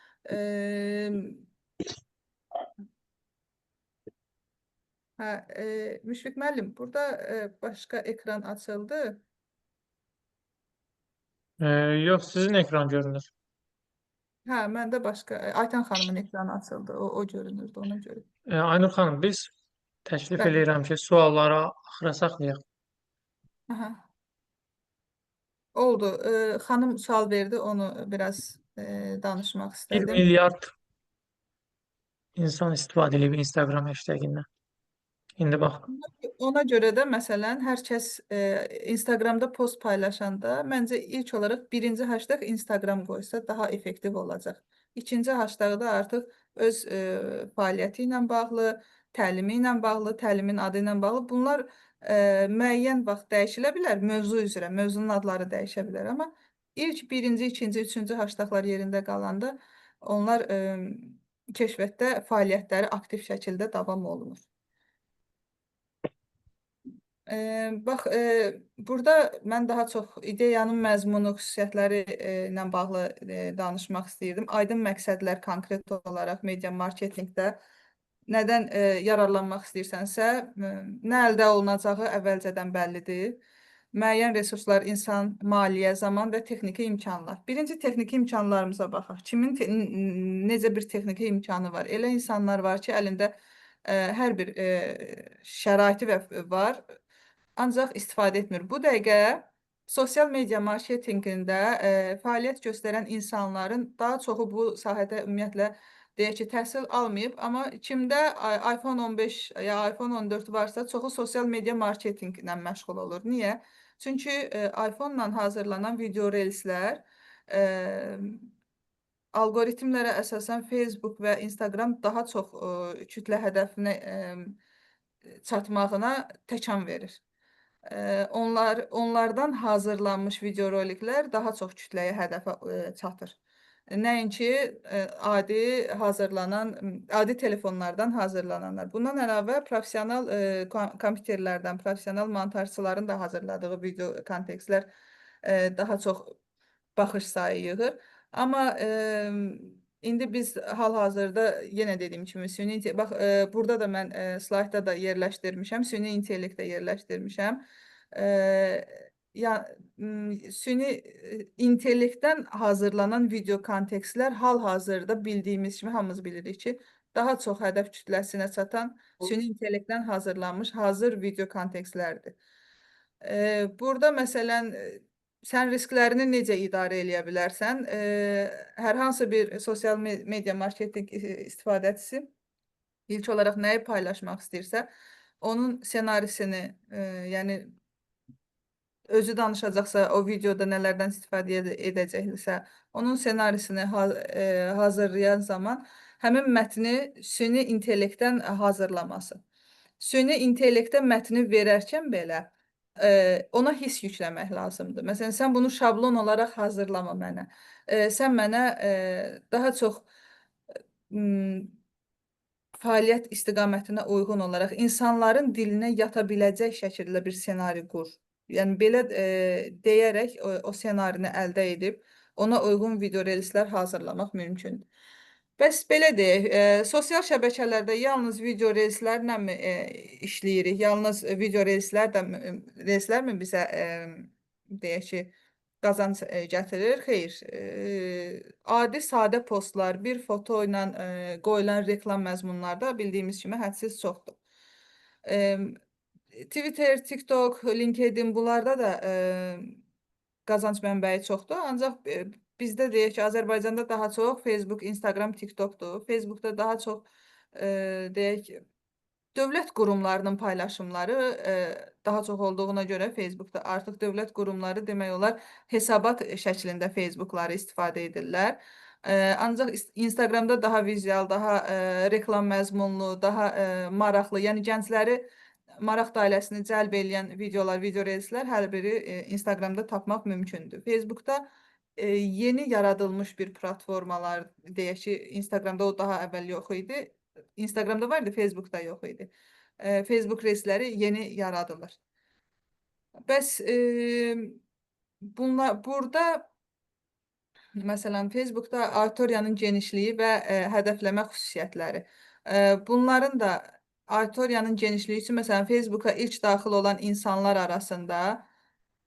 Speaker 1: Müşfiq müəllim, burada başqa ekran açıldı.
Speaker 2: Yox, sizin ekran görünür.
Speaker 1: Hə, məndə başqa Aytan xanımın ekranı açıldı. O görünürdü ona görə.
Speaker 2: Aynur xanım, biz təklif
Speaker 1: Bəli.
Speaker 2: eləyirəm ki, sualları axıra saxlayaq.
Speaker 1: Aha. Oldu. Xanım sual verdi, onu biraz danışmaq
Speaker 2: 1
Speaker 1: istədim.
Speaker 2: milyard insan istifadə edib Instagram hashtag-indən. İndi bax.
Speaker 1: Ona görə də məsələn hər kəs Instagramda post paylaşanda məncə ilk olaraq birinci hashtag Instagram qoysa daha effektiv olacaq. İkinci hashtagı da artıq öz fəaliyyəti ilə bağlı, təlimi ilə bağlı, təlimin adı ilə bağlı. Bunlar müəyyən vaxt dəyişilə bilər mövzu üzrə, mövzunun adları dəyişə bilər, amma ilk birinci, ikinci, üçüncü hashtaglar yerində qalanda onlar keşfiyyatda fəaliyyətləri aktiv şəkildə davam olunur. Bax, burada mən daha çox ideyanın məzmunu, xüsusiyyətləri ilə bağlı danışmaq istəyirdim. Aydın məqsədlər konkret olaraq media marketinqdə nədən yararlanmaq istəyirsənsə, nə əldə olunacağı əvvəlcədən bəllidir. Müəyyən resurslar, insan, maliyyə, zaman və texniki imkanlar. Birinci texniki imkanlarımıza baxaq. Kimin necə bir texniki imkanı var? Elə insanlar var ki, əlində hər bir şəraiti və var, ancaq istifadə etmir. Bu dəqiqə sosial media marketinqində fəaliyyət göstərən insanların daha çoxu bu sahədə ümumiyyətlə deyək ki, təhsil almayıb, amma kimdə iPhone 15 ya iPhone 14 varsa, çoxu sosial media marketinqlə məşğul olur. Niyə? Çünki iPhone-la hazırlanan video reelslər algoritmlərə əsasən Facebook və Instagram daha çox kütlə hədəfinə çatmağına təkan verir. Onlardan hazırlanmış video roliklər daha çox kütləyə hədəfə çatır. Nəinki adi hazırlanan, adi telefonlardan hazırlananlar. Bundan əlavə professional kompüterlərdən, professional montajçıların da hazırladığı video kontekstlər daha çox baxış sayı yığır. Amma indi biz hal-hazırda yenə dediyim kimi süni bax burada da mən slaydda da yerləşdirmişəm, süni intellektdə yerləşdirmişəm. Ya süni intellektdən hazırlanan video kontekstlər hal-hazırda bildiyimiz kimi hamımız bilirik ki, daha çox hədəf kütləsinə çatan süni intellektdən hazırlanmış hazır video kontekstlərdir. Burada məsələn sən risklərini necə idarə eləyə bilərsən? Hər hansı bir sosial media marketinq istifadəçisi ilk olaraq nəyi paylaşmaq istəyirsə, onun ssenarisini, yəni özü danışacaqsa, o videoda nələrdən istifadə edəcəksə, onun ssenarisini hazırlayan zaman həmin mətni süni intellektdən hazırlaması. Süni intellektə mətni verərkən belə ona hiss yükləmək lazımdır. Məsələn, sən bunu şablon olaraq hazırlama mənə. Sən mənə daha çox fəaliyyət istiqamətinə uyğun olaraq insanların dilinə yata biləcək şəkildə bir ssenari qur. Yəni belə deyərək o ssenarini əldə edib ona uyğun video reelslər hazırlamaq mümkündür. Bəs belə deyək, sosial şəbəkələrdə yalnız video reelslərlə mi işləyirik? Yalnız video reelslər də reelslər mi bizə deyək ki, qazanc gətirir? Xeyr. Adi sadə postlar, bir foto ilə qoyulan reklam məzmunlarda bildiyimiz kimi hədsiz çoxdur. Twitter, TikTok, LinkedIn bunlarda da qazanc mənbəyi çoxdur. Ancaq bizdə deyək ki, Azərbaycanda daha çox Facebook, Instagram, TikTokdur. Facebookda daha çox deyək dövlət qurumlarının paylaşımları daha çox olduğuna görə Facebookda artıq dövlət qurumları demək olar hesabat şəklində Facebookları istifadə edirlər. Ancaq Instagramda daha vizual, daha reklam məzmunlu, daha maraqlı, yəni gəncləri maraq dairəsini cəlb eləyən videolar, video reelslər hər biri Instagramda tapmaq mümkündür. Facebookda yeni yaradılmış bir platformalar, deyək ki, Instagramda o daha əvvəl yox idi. Instagramda var idi, Facebookda yox idi. Facebook reelsləri yeni yaradılır. Bəs bunlar burada məsələn Facebookda auditoriyanın genişliyi və hədəfləmə xüsusiyyətləri. Bunların da auditoriyanın genişliyi üçün məsələn Facebooka ilk daxil olan insanlar arasında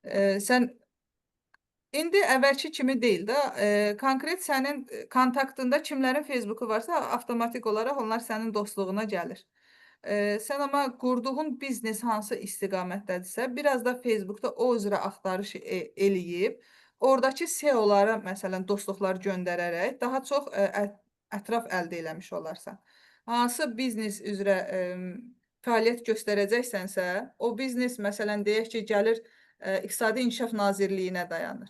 Speaker 1: sən İndi əvvəlki kimi deyil də, konkret sənin kontaktında kimlərin Facebooku varsa, avtomatik olaraq onlar sənin dostluğuna gəlir. Sən amma qurduğun biznes hansı istiqamətdədirsə, biraz da Facebookda o üzrə axtarış eləyib, oradakı SEO-lara məsələn dostluqlar göndərərək daha çox ətraf əldə eləmiş olarsan. Hansı biznes üzrə fəaliyyət göstərəcəksənsə, o biznes məsələn deyək ki, gəlir İqtisadi İnkişaf Nazirliyinə dayanır.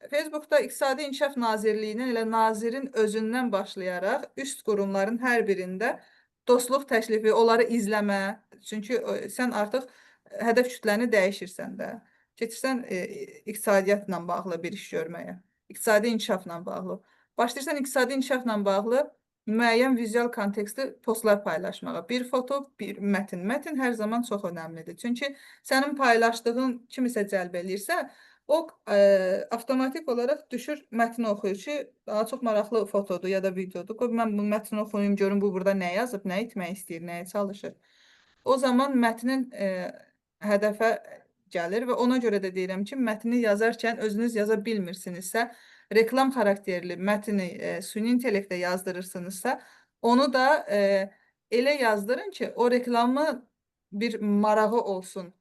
Speaker 1: Facebookda İqtisadi İnkişaf Nazirliyinin elə nazirin özündən başlayaraq üst qurumların hər birində Dostluq təklifi, onları izləmə. Çünki sən artıq hədəf kütləni dəyişirsən də. Keçirsən iqtisadiyyatla bağlı bir iş görməyə, iqtisadi inkişafla bağlı. Başlayırsan iqtisadi inkişafla bağlı müəyyən vizual kontekstli postlar paylaşmağa. Bir foto, bir mətn. Mətn hər zaman çox önəmlidir. Çünki sənin paylaşdığın kimisə cəlb eləyirsə, o avtomatik olaraq düşür mətni oxuyur ki, daha çox maraqlı fotodur ya da videodur. Qoy mən bu mətni oxuyum, görüm bu burada nə yazıb, nə etmək istəyir, nəyə çalışır. O zaman mətnin hədəfə gəlir və ona görə də deyirəm ki, mətni yazarkən özünüz yaza bilmirsinizsə, reklam xarakterli mətni süni intellektə yazdırırsınızsa, onu da elə yazdırın ki, o reklamı bir marağı olsun.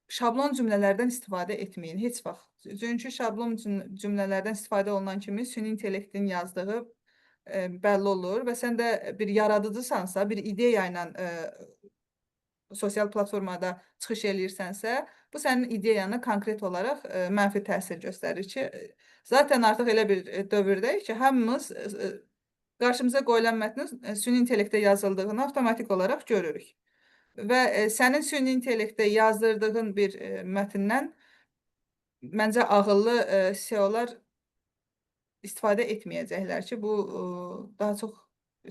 Speaker 1: Şablon cümlələrdən istifadə etməyin heç vaxt. Çünki şablon cümlələrdən istifadə olunan kimi süni intellektin yazdığı bəlli olur və sən də bir yaradıcısansa, bir ideya ilə sosial platformada çıxış eləyirsənsə, bu sənin ideyana konkret olaraq mənfi təsir göstərir ki, zaten artıq elə bir dövrdəyik ki, hamımız qarşımıza qoyulan mətnin süni intellektdə yazıldığını avtomatik olaraq görürük. Və sənin süni intellektdə yazdırdığın bir mətndən məncə ağıllı SEO-lar istifadə etməyəcəklər ki, bu daha çox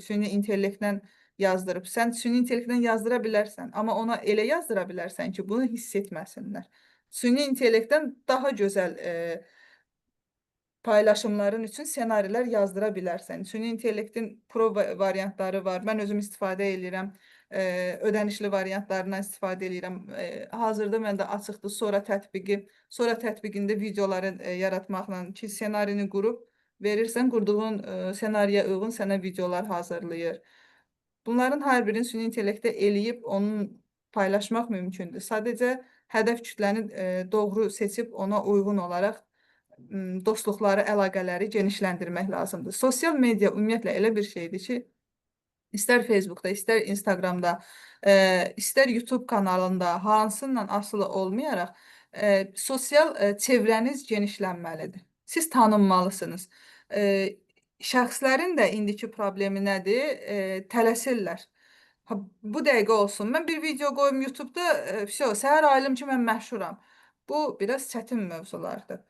Speaker 1: süni intellektlə yazdırıb. Sən süni intellektlə yazdıra bilərsən, amma ona elə yazdıra bilərsən ki, bunu hiss etməsinlər. Süni intellektdən daha gözəl paylaşımların üçün ssenarilər yazdıra bilərsən. Süni intellektin pro variantları var. Mən özüm istifadə eləyirəm. Ödənişli variantlarından istifadə eləyirəm. Hazırda məndə açıqdır Sora tətbiqi. Sora tətbiqində videoları yaratmaqla ki, ssenarini qurub verirsən, qurduğun ssenariyə uyğun sənə videolar hazırlayır. Bunların hər birini süni intellektdə eləyib onun paylaşmaq mümkündür. Sadəcə hədəf kütləni doğru seçib ona uyğun olaraq dostluqları, əlaqələri genişləndirmək lazımdır. Sosial media ümumiyyətlə elə bir şeydir ki, istər Facebookda, istər Instagramda, istər YouTube kanalında hansından asılı olmayaraq sosial çevrəniz genişlənməlidir. Siz tanınmalısınız. Şəxslərin də indiki problemi nədir? Tələsirlər. Ha, bu dəqiqə olsun. Mən bir video qoyum YouTube-da, vəsə, səhər ayılım ki, mən məşhuram. Bu biraz çətin mövzulardır.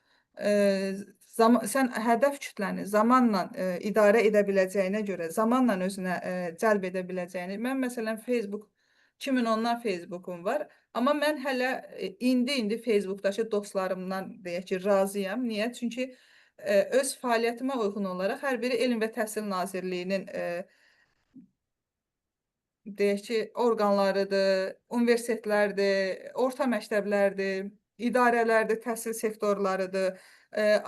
Speaker 1: Sən hədəf kütləni zamanla idarə edə biləcəyinə görə, zamanla özünə cəlb edə biləcəyini. Mən məsələn Facebook 2010-dan Facebookum var, amma mən hələ indi-indi Facebookdakı dostlarımdan deyək ki, razıyam. Niyə? Çünki öz fəaliyyətimə uyğun olaraq hər biri Elm və Təhsil Nazirliyinin deyək ki, orqanlarıdır, universitetlərdir, orta məktəblərdir, idarələrdir, təhsil sektorlarıdır.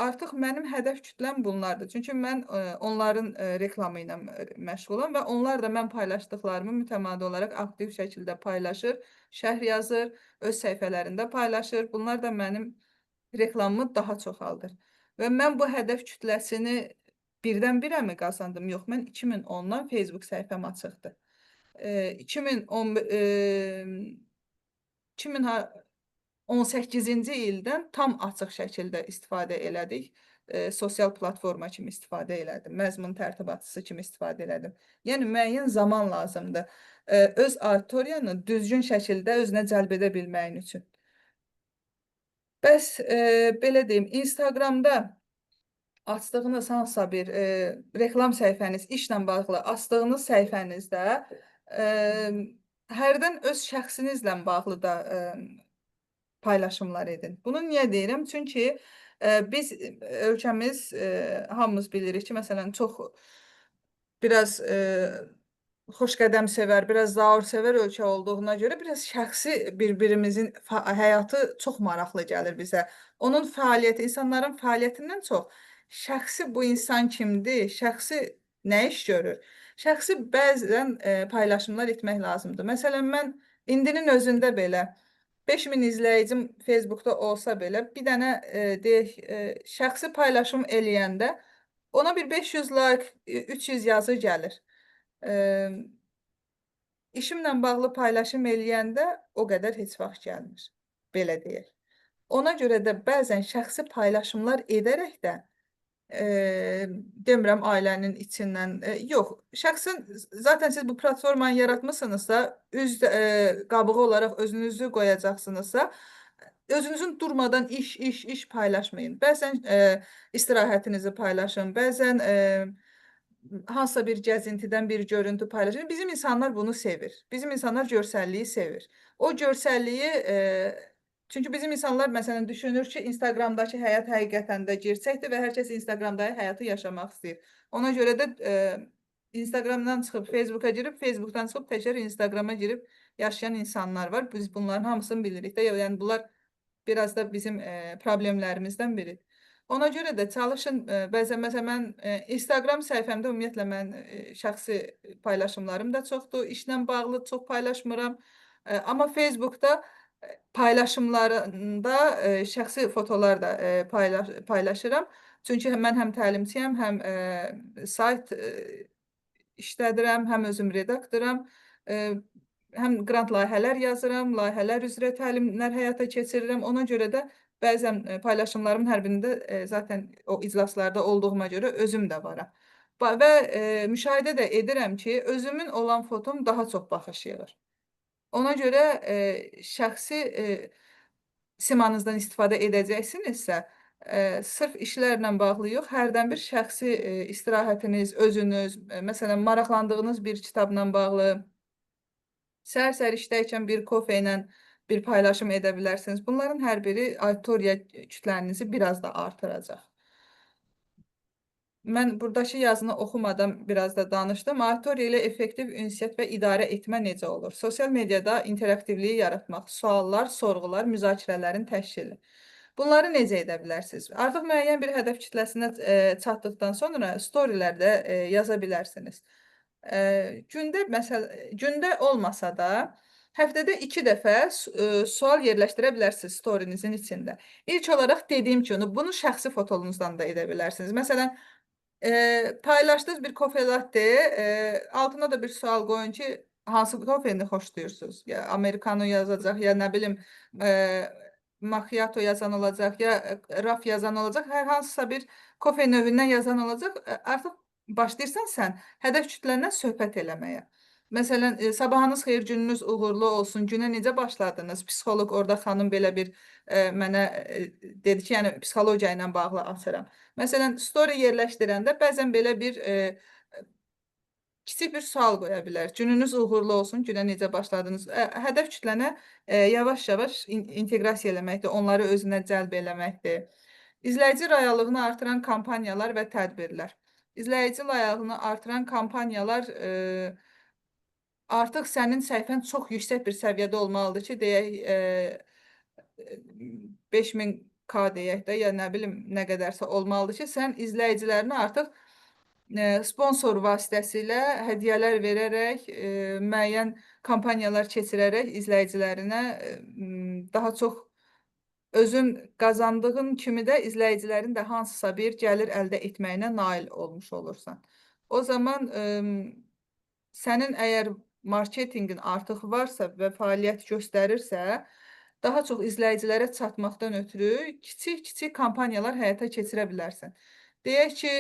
Speaker 1: Artıq mənim hədəf kütləm bunlardır. Çünki mən onların reklamı ilə məşğulam və onlar da mən paylaşdıqlarımı mütəmadi olaraq aktiv şəkildə paylaşır, şərh yazır, öz səhifələrində paylaşır. Bunlar da mənim reklamımı daha çoxaldır. Və mən bu hədəf kütləsini birdən-birə mi qazandım? Yox, mən 2010-dan Facebook səhifəm açıqdır. 2010 2018-ci ildən tam açıq şəkildə istifadə elədik. Sosial platforma kimi istifadə elədim, məzmun tərtibatçısı kimi istifadə elədim. Yəni müəyyən zaman lazımdır. Öz auditoriyanı düzgün şəkildə özünə cəlb edə bilməyin üçün. Bəs belə deyim, Instagramda açdığınız hansısa bir reklam səhifəniz, işlə bağlı açdığınız səhifənizdə hərdən öz şəxsinizlə bağlı da paylaşımlar edin. Bunu niyə deyirəm? Çünki biz ölkəmiz hamımız bilirik ki, məsələn, çox biraz xoşqədəm sevər, biraz zaur sevər ölkə olduğuna görə biraz şəxsi bir-birimizin həyatı çox maraqlı gəlir bizə. Onun fəaliyyəti, insanların fəaliyyətindən çox şəxsi bu insan kimdir, şəxsi nə iş görür? Şəxsi bəzən paylaşımlar etmək lazımdır. Məsələn, mən indinin özündə belə 5000 izləyicim Facebookda olsa belə bir dənə deyək şəxsi paylaşım eləyəndə ona bir 500 like, 300 yazı gəlir. İşimlə bağlı paylaşım eləyəndə o qədər heç vaxt gəlmir. Belə deyək. Ona görə də bəzən şəxsi paylaşımlar edərək də E, demirəm ailənin içindən. Yox, şəxsin zaten siz bu platformanı yaratmısınızsa, üz qabığı olaraq özünüzü qoyacaqsınızsa, özünüzün durmadan iş, iş, iş paylaşmayın. Bəzən istirahətinizi paylaşın, bəzən hansısa bir gəzintidən bir görüntü paylaşın. Bizim insanlar bunu sevir. Bizim insanlar görsəlliyi sevir. O görsəlliyi çünki bizim insanlar məsələn düşünür ki, Instagramdakı həyat həqiqətən də gerçəkdir və hər kəs Instagramdakı həyatı yaşamaq istəyir. Ona görə də Instagramdan çıxıb Facebooka girib, Facebookdan çıxıb təkrar Instagrama girib yaşayan insanlar var. Biz bunların hamısını bilirik də. Yəni bunlar biraz da bizim problemlərimizdən biridir. Ona görə də çalışın, bəzən məsələn mən Instagram səhifəmdə ümumiyyətlə mən şəxsi paylaşımlarım da çoxdur. İşlə bağlı çox paylaşmıram. Amma Facebookda paylaşımlarında şəxsi fotolar da paylaşıram. Çünki mən həm təlimçiyəm, həm sayt işlədirəm, həm özüm redaktoram, həm qrant layihələr yazıram, layihələr üzrə təlimlər həyata keçirirəm. Ona görə də bəzən paylaşımlarımın hər birində zaten o iclaslarda olduğuma görə özüm də varam. Və müşahidə də edirəm ki, özümün olan fotom daha çox baxış yığır. Ona görə şəxsi simanızdan istifadə edəcəksinizsə, sırf işlərlə bağlı yox, hərdən bir şəxsi istirahətiniz, özünüz, məsələn, maraqlandığınız bir kitabla bağlı, səhər-səhər işdəykən bir kofe ilə bir paylaşım edə bilərsiniz. Bunların hər biri auditoriya kütlenizi biraz da artıracaq. Mən buradakı yazını oxumadan biraz da danışdım. Auditoriya ilə effektiv ünsiyyət və idarə etmə necə olur? Sosial mediada interaktivliyi yaratmaq, suallar, sorğular, müzakirələrin təşkili. Bunları necə edə bilərsiniz? Artıq müəyyən bir hədəf kütləsinə çatdıqdan sonra storylərdə yaza bilərsiniz. Gündə məsəl gündə olmasa da həftədə 2 dəfə sual yerləşdirə bilərsiniz storynizin içində. İlk olaraq dediyim kimi bunu şəxsi fotonuzdan da edə bilərsiniz. Məsələn, paylaşdınız bir kofe latte, altına da bir sual qoyun ki, hansı kofeni xoşlayırsınız? Ya americano yazacaq, ya nə bilim, macchiato yazan olacaq, ya raf yazan olacaq, hər hansısa bir kofe növündən yazan olacaq. Artıq başlayırsan sən hədəf kütləndən söhbət eləməyə. Məsələn, sabahınız xeyir, gününüz uğurlu olsun. Günə necə başladınız? Psixoloq orada xanım belə bir mənə dedi ki, yəni psixologiya ilə bağlı açıram. Məsələn, story yerləşdirəndə bəzən belə bir kiçik bir sual qoya bilər. Gününüz uğurlu olsun, günə necə başladınız? Hədəf kütlənə yavaş-yavaş inteqrasiya eləməkdir, onları özünə cəlb eləməkdir. İzləyici layaqlığını artıran kampaniyalar və tədbirlər. İzləyici layaqlığını artıran kampaniyalar artıq sənin səhifən çox yüksək bir səviyyədə olmalıdır ki, deyək, 5000K deyək də, ya nə bilim nə qədərsə olmalıdır ki, sən izləyicilərini artıq sponsor vasitəsilə hədiyyələr verərək, müəyyən kampaniyalar keçirərək izləyicilərinə daha çox özün qazandığın kimi də izləyicilərin də hansısa bir gəlir əldə etməyinə nail olmuş olursan. O zaman sənin əgər marketinqin artıq varsa və fəaliyyət göstərirsə, daha çox izləyicilərə çatmaqdan ötürü kiçik-kiçik kampaniyalar həyata keçirə bilərsən. Deyək ki,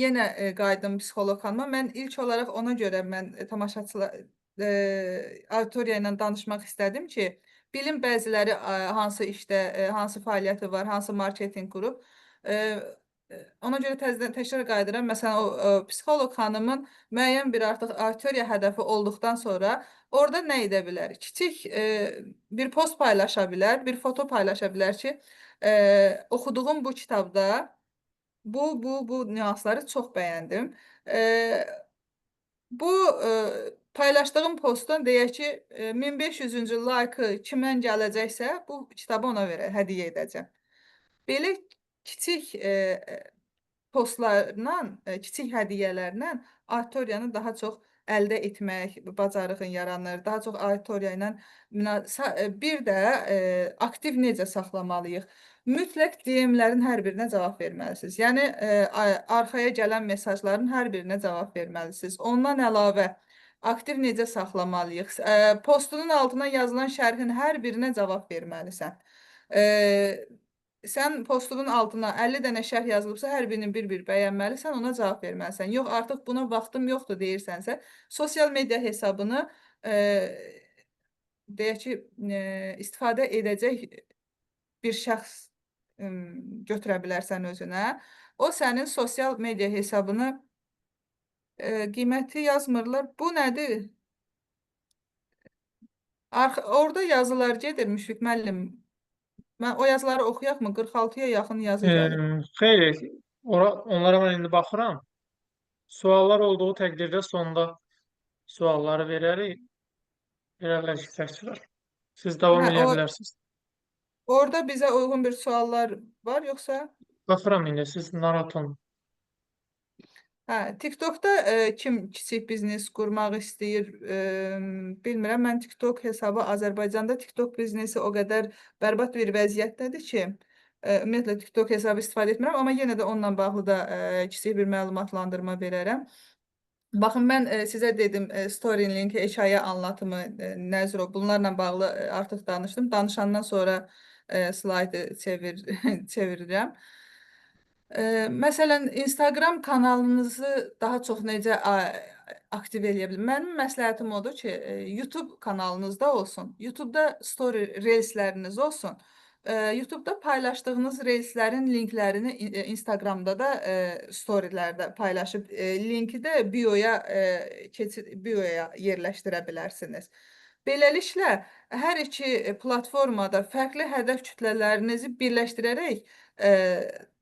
Speaker 1: yenə qayıdım psixoloq xanıma. Mən ilk olaraq ona görə mən tamaşaçılar auditoriya ilə danışmaq istədim ki, bilim bəziləri hansı işdə, hansı fəaliyyəti var, hansı marketinq qurub. Ona görə təzədən təkrar qayıdıram. Məsələn, o psixoloq xanımın müəyyən bir artıq auditoriya hədəfi olduqdan sonra orada nə edə bilər? Kiçik bir post paylaşa bilər, bir foto paylaşa bilər ki, oxuduğum bu kitabda bu nüansları çox bəyəndim. Bu paylaşdığım postdan deyək ki, 1500-cü like-ı kimdən gələcəksə, bu kitabı ona verə, hədiyyə edəcəm. Belə kiçik postlarla, kiçik hədiyyələrlə auditoriyanı daha çox əldə etmək bacarığın yaranır. Daha çox auditoriya ilə bir də aktiv necə saxlamalıyıq? Mütləq DM-lərin hər birinə cavab verməlisiniz. Yəni arxaya gələn mesajların hər birinə cavab verməlisiniz. Ondan əlavə aktiv necə saxlamalıyıq? Postunun altına yazılan şərhin hər birinə cavab verməlisən. Sən postunun altına 50 dənə şərh yazılıbsa, hər birinin bir-bir bəyənməlisən, ona cavab verməlisən. Yox, artıq buna vaxtım yoxdur deyirsənsə, sosial media hesabını deyək ki, istifadə edəcək bir şəxs götürə bilərsən özünə. O sənin sosial media hesabını qiyməti yazmırlar. Bu nədir? Orada yazılar gedir Müşfiq müəllim. Mən o yazıları oxuyaq mı? 46-ya yaxın yazı gəlir.
Speaker 2: Xeyr, onlara mən indi baxıram. Suallar olduğu təqdirdə sonda sualları verərik. Verərlər iştirakçılar. Siz davam eləyə bilərsiniz.
Speaker 1: Orada bizə uyğun bir suallar var yoxsa?
Speaker 2: Baxıram indi, siz narahat olmayın.
Speaker 1: Hə, TikTokda kim kiçik biznes qurmaq istəyir, bilmirəm. Mən TikTok hesabı Azərbaycanda TikTok biznesi o qədər bərbad bir vəziyyətdədir ki, ümumiyyətlə TikTok hesabı istifadə etmirəm, amma yenə də onunla bağlı da kiçik bir məlumatlandırma verərəm. Baxın, mən sizə dedim, story link, hekayə anlatımı, nəzr o, bunlarla bağlı artıq danışdım. Danışandan sonra slaydı çevirirəm. Məsələn, Instagram kanalınızı daha çox necə aktiv eləyə bilər? Mənim məsləhətim odur ki, YouTube kanalınızda olsun. YouTube-da story reelsləriniz olsun. YouTube-da paylaşdığınız reelslərin linklərini Instagramda da storylərdə paylaşıb linki də bio-ya bio-ya yerləşdirə bilərsiniz. Beləliklə, hər iki platformada fərqli hədəf kütlələrinizi birləşdirərək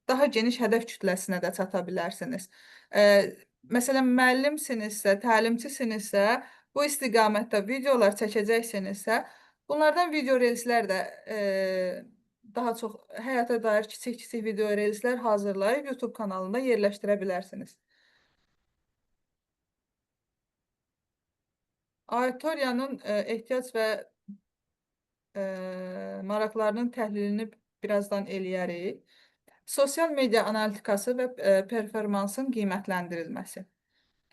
Speaker 1: daha geniş hədəf kütləsinə də çata bilərsiniz. Məsələn, müəllimsinizsə, təlimçisinizsə, bu istiqamətdə videolar çəkəcəksinizsə, bunlardan video reelslər də daha çox həyata dair kiçik-kiçik video reelslər hazırlayıb YouTube kanalında yerləşdirə bilərsiniz. Auditoriyanın ehtiyac və maraqlarının təhlilini birazdan eləyərik. Sosial media analitikası və performansın qiymətləndirilməsi.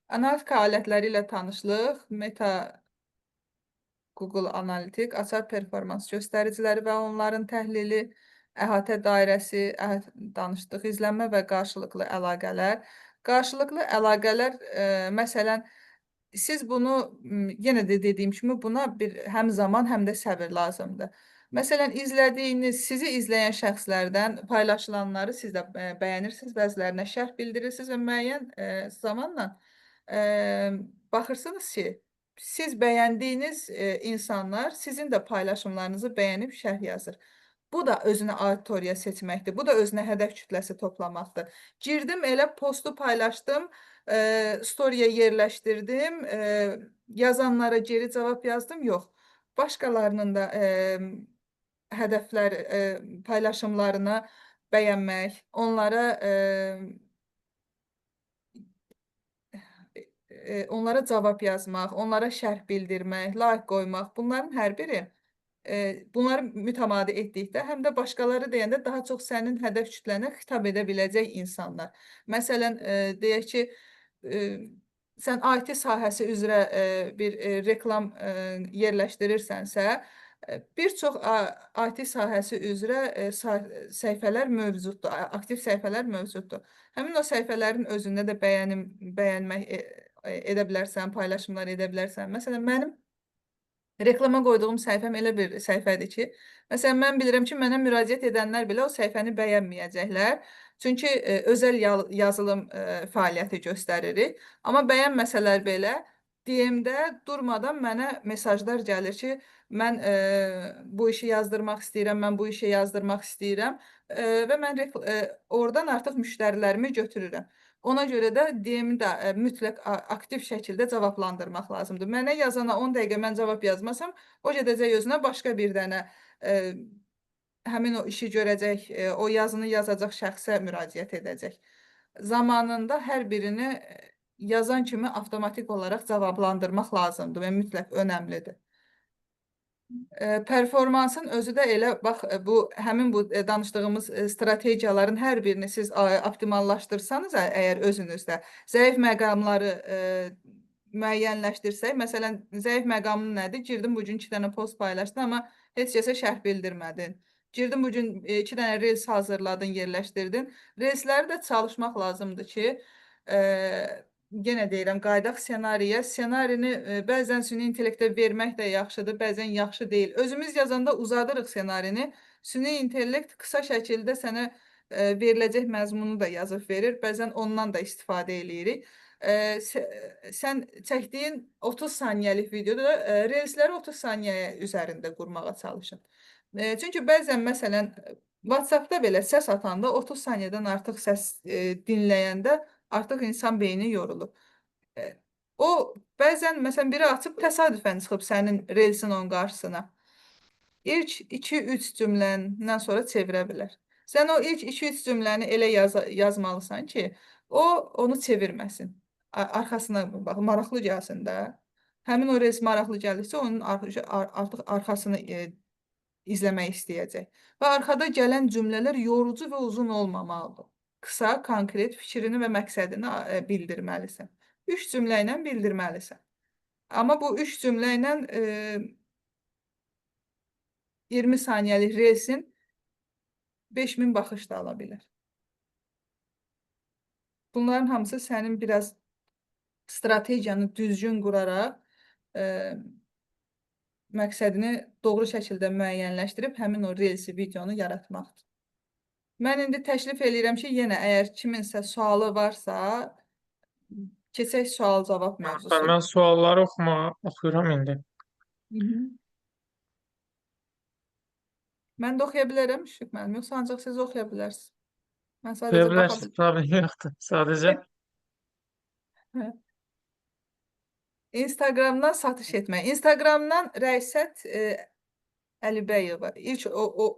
Speaker 1: Analitika alətləri ilə tanışlıq, Meta, Google Analitik, açar performans göstəriciləri və onların təhlili, əhatə dairəsi, danışdıq, izlənmə və qarşılıqlı əlaqələr. Qarşılıqlı əlaqələr, məsələn, siz bunu, yenə də dediyim kimi, buna bir həm zaman, həm də səbir lazımdır. Məsələn, izlədiyiniz, sizi izləyən şəxslərdən paylaşılanları siz də bəyənirsiniz, bəzilərinə şərh bildirirsiniz və müəyyən zamanla baxırsınız ki, siz bəyəndiyiniz insanlar sizin də paylaşımlarınızı bəyənib şərh yazır. Bu da özünə auditoriya seçməkdir. Bu da özünə hədəf kütləsi toplamaqdır. Girdim, elə postu paylaşdım, story'yə yerləşdirdim, yazanlara geri cavab yazdım. Yox. Başqalarının da hədəflər, paylaşımlarını bəyənmək, onlara cavab yazmaq, onlara şərh bildirmək, like qoymaq, bunların hər biri bunları mütəmadi etdikdə həm də başqaları deyəndə daha çox sənin hədəf kütlənə xitab edə biləcək insanlar. Məsələn, deyək ki, sən IT sahəsi üzrə bir reklam yerləşdirirsənsə, bir çox IT sahəsi üzrə səhifələr mövcuddur, aktiv səhifələr mövcuddur. Həmin o səhifələrin özündə də bəyənmək edə bilərsən, paylaşımlar edə bilərsən. Məsələn, mənim reklama qoyduğum səhifəm elə bir səhifədir ki, məsələn, mən bilirəm ki, mənə müraciət edənlər belə o səhifəni bəyənməyəcəklər. Çünki özəl yazılım fəaliyyəti göstəririk. Amma bəyənməsələr belə DM-də durmadan mənə mesajlar gəlir ki, mən bu işi yazdırmaq istəyirəm, mən bu işi yazdırmaq istəyirəm və mən oradan artıq müştərilərimi götürürəm. Ona görə də DM-i də mütləq aktiv şəkildə cavablandırmaq lazımdır. Mənə yazana 10 dəqiqə mən cavab yazmasam, o gedəcək özünə başqa bir dənə həmin o işi görəcək, o yazını yazacaq şəxsə müraciət edəcək. Zamanında hər birini yazan kimi avtomatik olaraq cavablandırmaq lazımdır və mütləq önəmlidir. Performansın özü də elə, bax, bu həmin bu danışdığımız strategiyaların hər birini siz optimallaşdırsanız, əgər özünüzdə zəif məqamları müəyyənləşdirsək, məsələn, zəif məqamın nədir? Girdim, bugün 2 dənə post paylaşdın, amma heç kəsə şərh bildirmədin. Girdin bu gün 2 dənə reels hazırladın, yerləşdirdin. Reelsləri də çalışmaq lazımdır ki, yenə deyirəm, qayıdaq ssenariyə. Ssenarini bəzən süni intellektə vermək də yaxşıdır, bəzən yaxşı deyil. Özümüz yazanda uzadırıq ssenarini. Süni intellekt qısa şəkildə sənə veriləcək məzmunu da yazıb verir. Bəzən ondan da istifadə eləyirik. Sən çəkdiyin 30 saniyəlik videoda reelsləri 30 saniyə üzərində qurmağa çalışın. Çünki bəzən məsələn WhatsApp-da belə səs atanda 30 saniyədən artıq səs dinləyəndə artıq insan beyni yorulur. O bəzən məsələn biri açıb təsadüfən çıxıb sənin reelsin onun qarşısına. İlk 2-3 cümləndən sonra çevirə bilər. Sən o ilk 2-3 cümləni elə yazmalısan ki, o onu çevirməsin. Arxasına bax, maraqlı gəlsin də. Həmin o reels maraqlı gəlirsə, onun artıq arxasını izləmək istəyəcək. Və arxada gələn cümlələr yorucu və uzun olmamalıdır. Qısa, konkret fikrini və məqsədini bildirməlisən. 3 cümlə ilə bildirməlisən. Amma bu 3 cümlə ilə 20 saniyəlik reelsin 5000 baxış da ala bilər. Bunların hamısı sənin biraz strategiyanı düzgün quraraq məqsədini doğru şəkildə müəyyənləşdirib həmin o reelsi, videonu yaratmaqdır. Mən indi təklif eləyirəm ki, yenə əgər kiminsə sualı varsa, keçək sual-cavab mövzusu.
Speaker 2: Mən sualları oxuyuram indi.
Speaker 1: Hı -hı. Mən də oxuya bilərəm Müşfiq müəllim, yoxsa ancaq siz oxuya bilərsiniz. Mən
Speaker 2: sadəcə Oxuya bilərsiniz, problem yoxdur. Sadəcə
Speaker 1: Hə. Instagramdan satış etmək. Instagramdan Rəisət Əlibəyova. İlk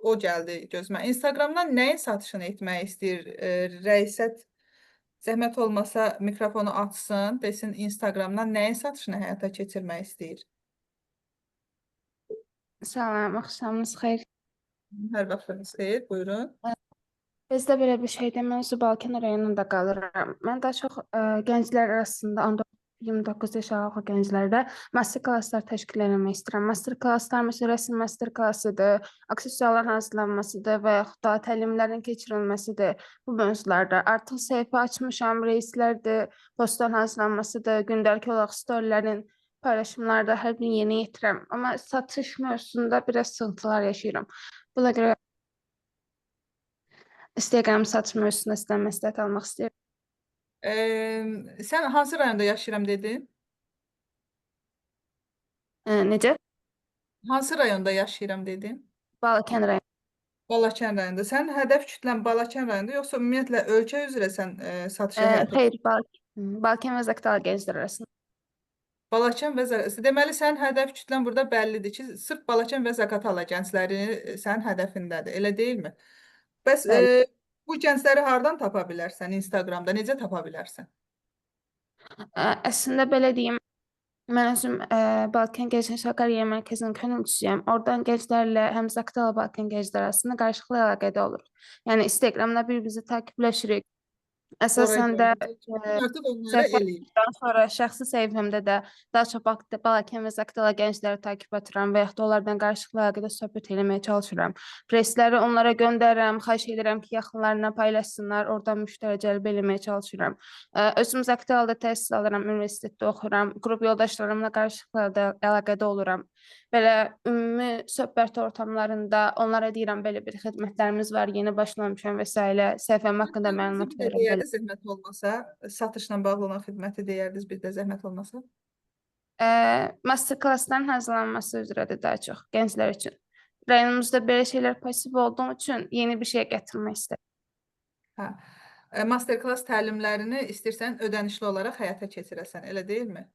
Speaker 1: o gəldi gözümə. Instagramdan nəyin satışını etmək istəyir Rəisət? Zəhmət olmasa mikrofonu açsın, desin Instagramdan nəyin satışını həyata keçirmək istəyir?
Speaker 6: Salam, axşamınız xeyir.
Speaker 1: Hər vaxtınız xeyir, buyurun.
Speaker 6: Bizdə belə bir şeydir. Mən özü Balkan rayonunda qalıram. Mən daha çox gənclər arasında 19-29 yaş aralığı gənclərdə master klasslar təşkil eləmək istəyirəm. Master klasslar məsələn rəsm master klassıdır, aksesuarların hazırlanmasıdır və yaxud da təlimlərin keçirilməsidir bu mövzularda. Artıq səhifə açmışam, reelslərdir, postların hazırlanmasıdır, gündəlik olaraq storylərin paylaşımlarda hər gün yeni yetirəm. Amma satış mövzusunda biraz sıxıntılar yaşayıram. Buna görə Instagram satış mövzusunda sizdən məsləhət almaq istəyirəm.
Speaker 1: Sən hansı rayonda yaşayıram dedin?
Speaker 6: Necə?
Speaker 1: Hansı rayonda yaşayıram dedin?
Speaker 6: Balakən rayonu.
Speaker 1: Balakən rayonunda. Sənin hədəf kütlən Balakən rayonunda, yoxsa ümumiyyətlə ölkə üzrə sən satışı həyata
Speaker 6: Xeyr, Balakən və Zaqatala gənclər arasında.
Speaker 1: Balakən və Deməli sənin hədəf kütlən burada bəllidir ki, sırf Balakən və Zaqatala gəncləri sənin hədəfindədir. Elə deyilmi? Bəs bu gəncləri hardan tapa bilərsən Instagramda? Necə tapa bilərsən?
Speaker 6: Əslində belə deyim, mən özüm Balkan Gənc İnkişaf Karyera Mərkəzinin könüllüsüyəm. Oradan gənclərlə həm Zaqatala Balkan gənclər arasında qarşılıqlı əlaqədə oluruq. Yəni Instagramda bir-birimizi takipləşirik. Əsasən də
Speaker 1: Artıq onlara
Speaker 6: eləyir. Sonra şəxsi səhifəmdə də daha çox Balakən və Zaqatala gəncləri takip edirəm və yaxud da onlardan qarşılıqlı əlaqədə söhbət eləməyə çalışıram. Presləri onlara göndərirəm, xahiş edirəm ki, yaxınlarına paylaşsınlar, oradan müştəri cəlb eləməyə çalışıram. Özüm Zaqatalada təhsil alıram, universitetdə oxuyuram, qrup yoldaşlarımla qarşılıqlı əlaqədə oluram. Belə ümumi söhbət ortamlarında onlara deyirəm, belə bir xidmətlərimiz var, yeni başlamışam və sairə, səhifəm haqqında məlumat verirəm.
Speaker 1: Deyərdiniz zəhmət olmasa, satışla bağlı olan xidməti deyərdiniz bir də zəhmət olmasa.
Speaker 6: Master klassların hazırlanması üzrədir daha çox gənclər üçün. Rayonumuzda belə şeylər pasiv olduğu üçün yeni bir şey gətirmək istədim.
Speaker 1: Hə. Master klass təlimlərini istəyirsən ödənişli olaraq həyata keçirəsən, elə deyilmi?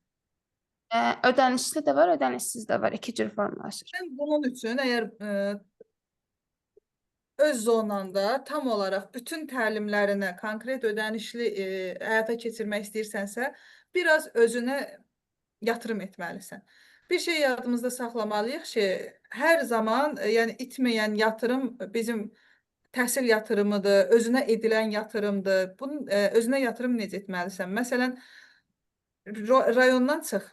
Speaker 6: Ödənişli də var, ödənişsiz də var. İki cür formalaşır.
Speaker 1: Sən bunun üçün əgər öz zonanda tam olaraq bütün təlimlərinə konkret ödənişli həyata keçirmək istəyirsənsə, biraz özünə yatırım etməlisən. Bir şey yadımızda saxlamalıyıq ki, hər zaman yəni itməyən yatırım bizim təhsil yatırımıdır, özünə edilən yatırımdır. Bunun özünə yatırım necə etməlisən? Məsələn, rayondan çıx.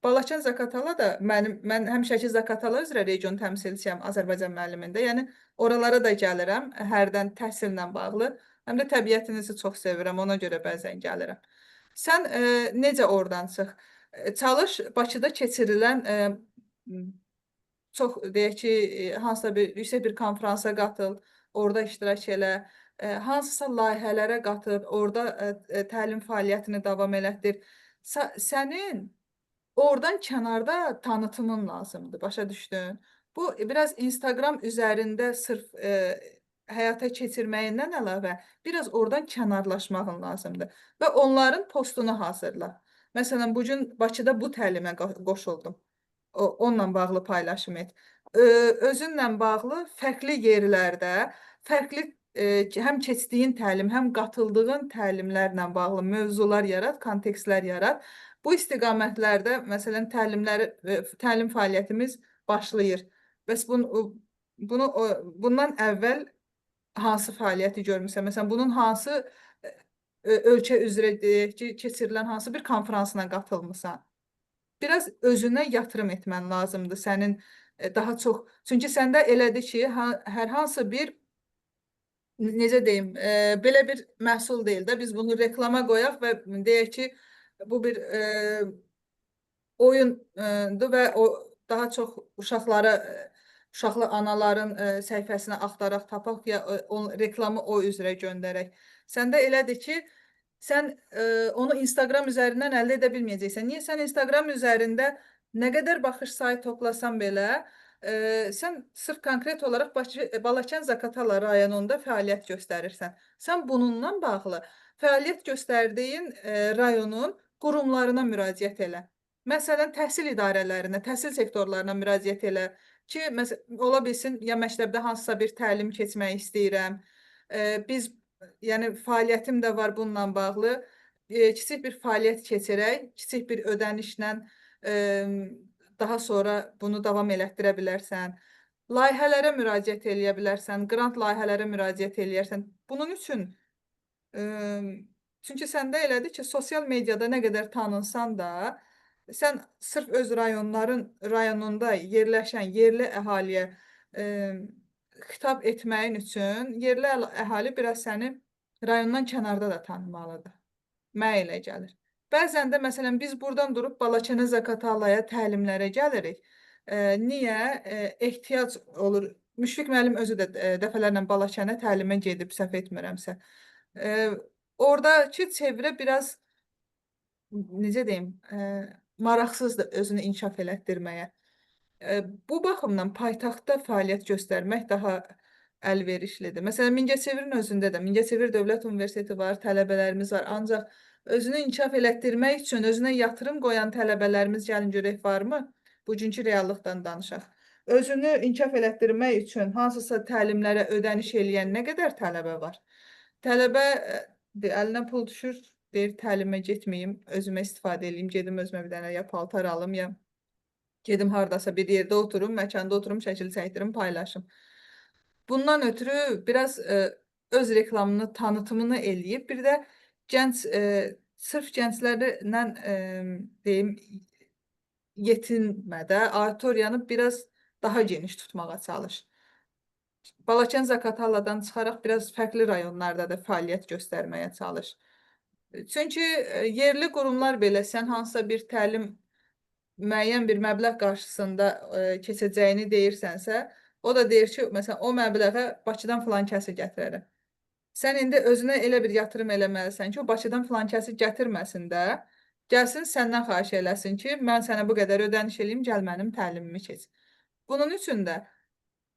Speaker 1: Balakən Zaqatala da mən həmişəki Zaqatala üzrə region təmsilçiyəm Azərbaycan müəllimində. Yəni oralara da gəlirəm, hərdən təhsillə bağlı. Həm də təbiətinizi çox sevirəm, ona görə bəzən gəlirəm. Sən necə oradan çıx? Çalış Bakıda keçirilən çox deyək ki, hansısa bir yüksək bir konfransa qatıl, orada iştirak elə, hansısa layihələrə qatıl, orada təlim fəaliyyətini davam elətdir. Sənin oradan kənarda tanıtımın lazımdır, başa düşdün? Bu biraz Instagram üzərində sırf həyata keçirməyindən əlavə biraz oradan kənarlaşmağın lazımdır və onların postunu hazırla. Məsələn, bu gün Bakıda bu təlimə qoşuldum. Onunla bağlı paylaşım et. Özünlə bağlı fərqli yerlərdə, fərqli həm keçdiyin təlim, həm qatıldığın təlimlərlə bağlı mövzular yarat, kontekstlər yarat. Bu istiqamətlərdə məsələn təlimləri təlim fəaliyyətimiz başlayır. Bəs bunu bundan əvvəl hansı fəaliyyəti görmüsən? Məsələn, bunun hansı ölkə üzrə deyək ki, keçirilən hansı bir konfransına qatılmısan? Biraz özünə yatırım etmən lazımdır sənin daha çox. Çünki səndə elədir ki, hər hansı bir necə deyim, belə bir məhsul deyil də biz bunu reklama qoyaq və deyək ki, bu bir oyundur və o daha çox uşaqlara uşaqlı anaların səhifəsinə axtaraq, tapaq ya reklamı o üzrə göndərək. Səndə elədir ki, sən onu Instagram üzərindən əldə edə bilməyəcəksən. Niyə? Sən Instagram üzərində nə qədər baxış sayı toplasan belə, sən sırf konkret olaraq Balakən Zaqatala rayonunda fəaliyyət göstərirsən. Sən bununla bağlı fəaliyyət göstərdiyin rayonun qurumlarına müraciət elə. Məsələn, təhsil idarələrinə, təhsil sektorlarına müraciət elə ki, məsələn, ola bilsin ya məktəbdə hansısa bir təlim keçmək istəyirəm. Biz, yəni fəaliyyətim də var bununla bağlı. Kiçik bir fəaliyyət keçirək, kiçik bir ödənişlə daha sonra bunu davam elətdirə bilərsən. Layihələrə müraciət eləyə bilərsən, qrant layihələrə müraciət eləyərsən. Bunun üçün çünki səndə elədir ki, sosial mediada nə qədər tanınsan da, sən sırf öz rayonunda yerləşən yerli əhaliyə xitab etməyin üçün yerli əhali biraz səni rayondan kənarda da tanımalıdır. Mənə elə gəlir. Bəzən də məsələn biz buradan durub Balakənə, Zaqatalaya təlimlərə gəlirik. Niyə? Ehtiyac olur. Müşfiq müəllim özü də dəfələrlə Balakənə təlimə gedib, səhv etmirəmsə. Oradakı çevrə biraz necə deyim, maraqsızdır özünü inkişaf elətdirməyə. Bu baxımdan paytaxtda fəaliyyət göstərmək daha əlverişlidir. Məsələn, Mingəçevirin özündə də Mingəçevir Dövlət Universiteti var, tələbələrimiz var. Ancaq özünü inkişaf elətdirmək üçün özünə yatırım qoyan tələbələrimiz gəlin görək varmı? Bugünkü reallıqdan danışaq. Özünü inkişaf elətdirmək üçün hansısa təlimlərə ödəniş eləyən nə qədər tələbə var? Tələbə əlinə pul düşür, deyir təlimə getməyim, özümə istifadə eləyim, gedim özümə bir dənə ya paltar alım, ya gedim hardasa bir yerdə oturum, məkanda oturum, şəkil çəkdirim, paylaşım. Bundan ötürü biraz öz reklamını, tanıtımını eləyib, bir də gənc, sırf gənclərlə deyim, yetinmə də, auditoriyanı biraz daha geniş tutmağa çalış. Balakən Zaqataladan çıxaraq biraz fərqli rayonlarda da fəaliyyət göstərməyə çalış. Çünki yerli qurumlar belə sən hansısa bir təlim müəyyən bir məbləğ qarşısında keçəcəyini deyirsənsə, o da deyir ki, məsələn, o məbləğə Bakıdan filan kəsi gətirərəm. Sən indi özünə elə bir yatırım eləməlisən ki, o Bakıdan filan kəsi gətirməsin də, gəlsin səndən xahiş eləsin ki, mən sənə bu qədər ödəniş eləyim, gəl mənim təlimimi keç. Bunun üçün də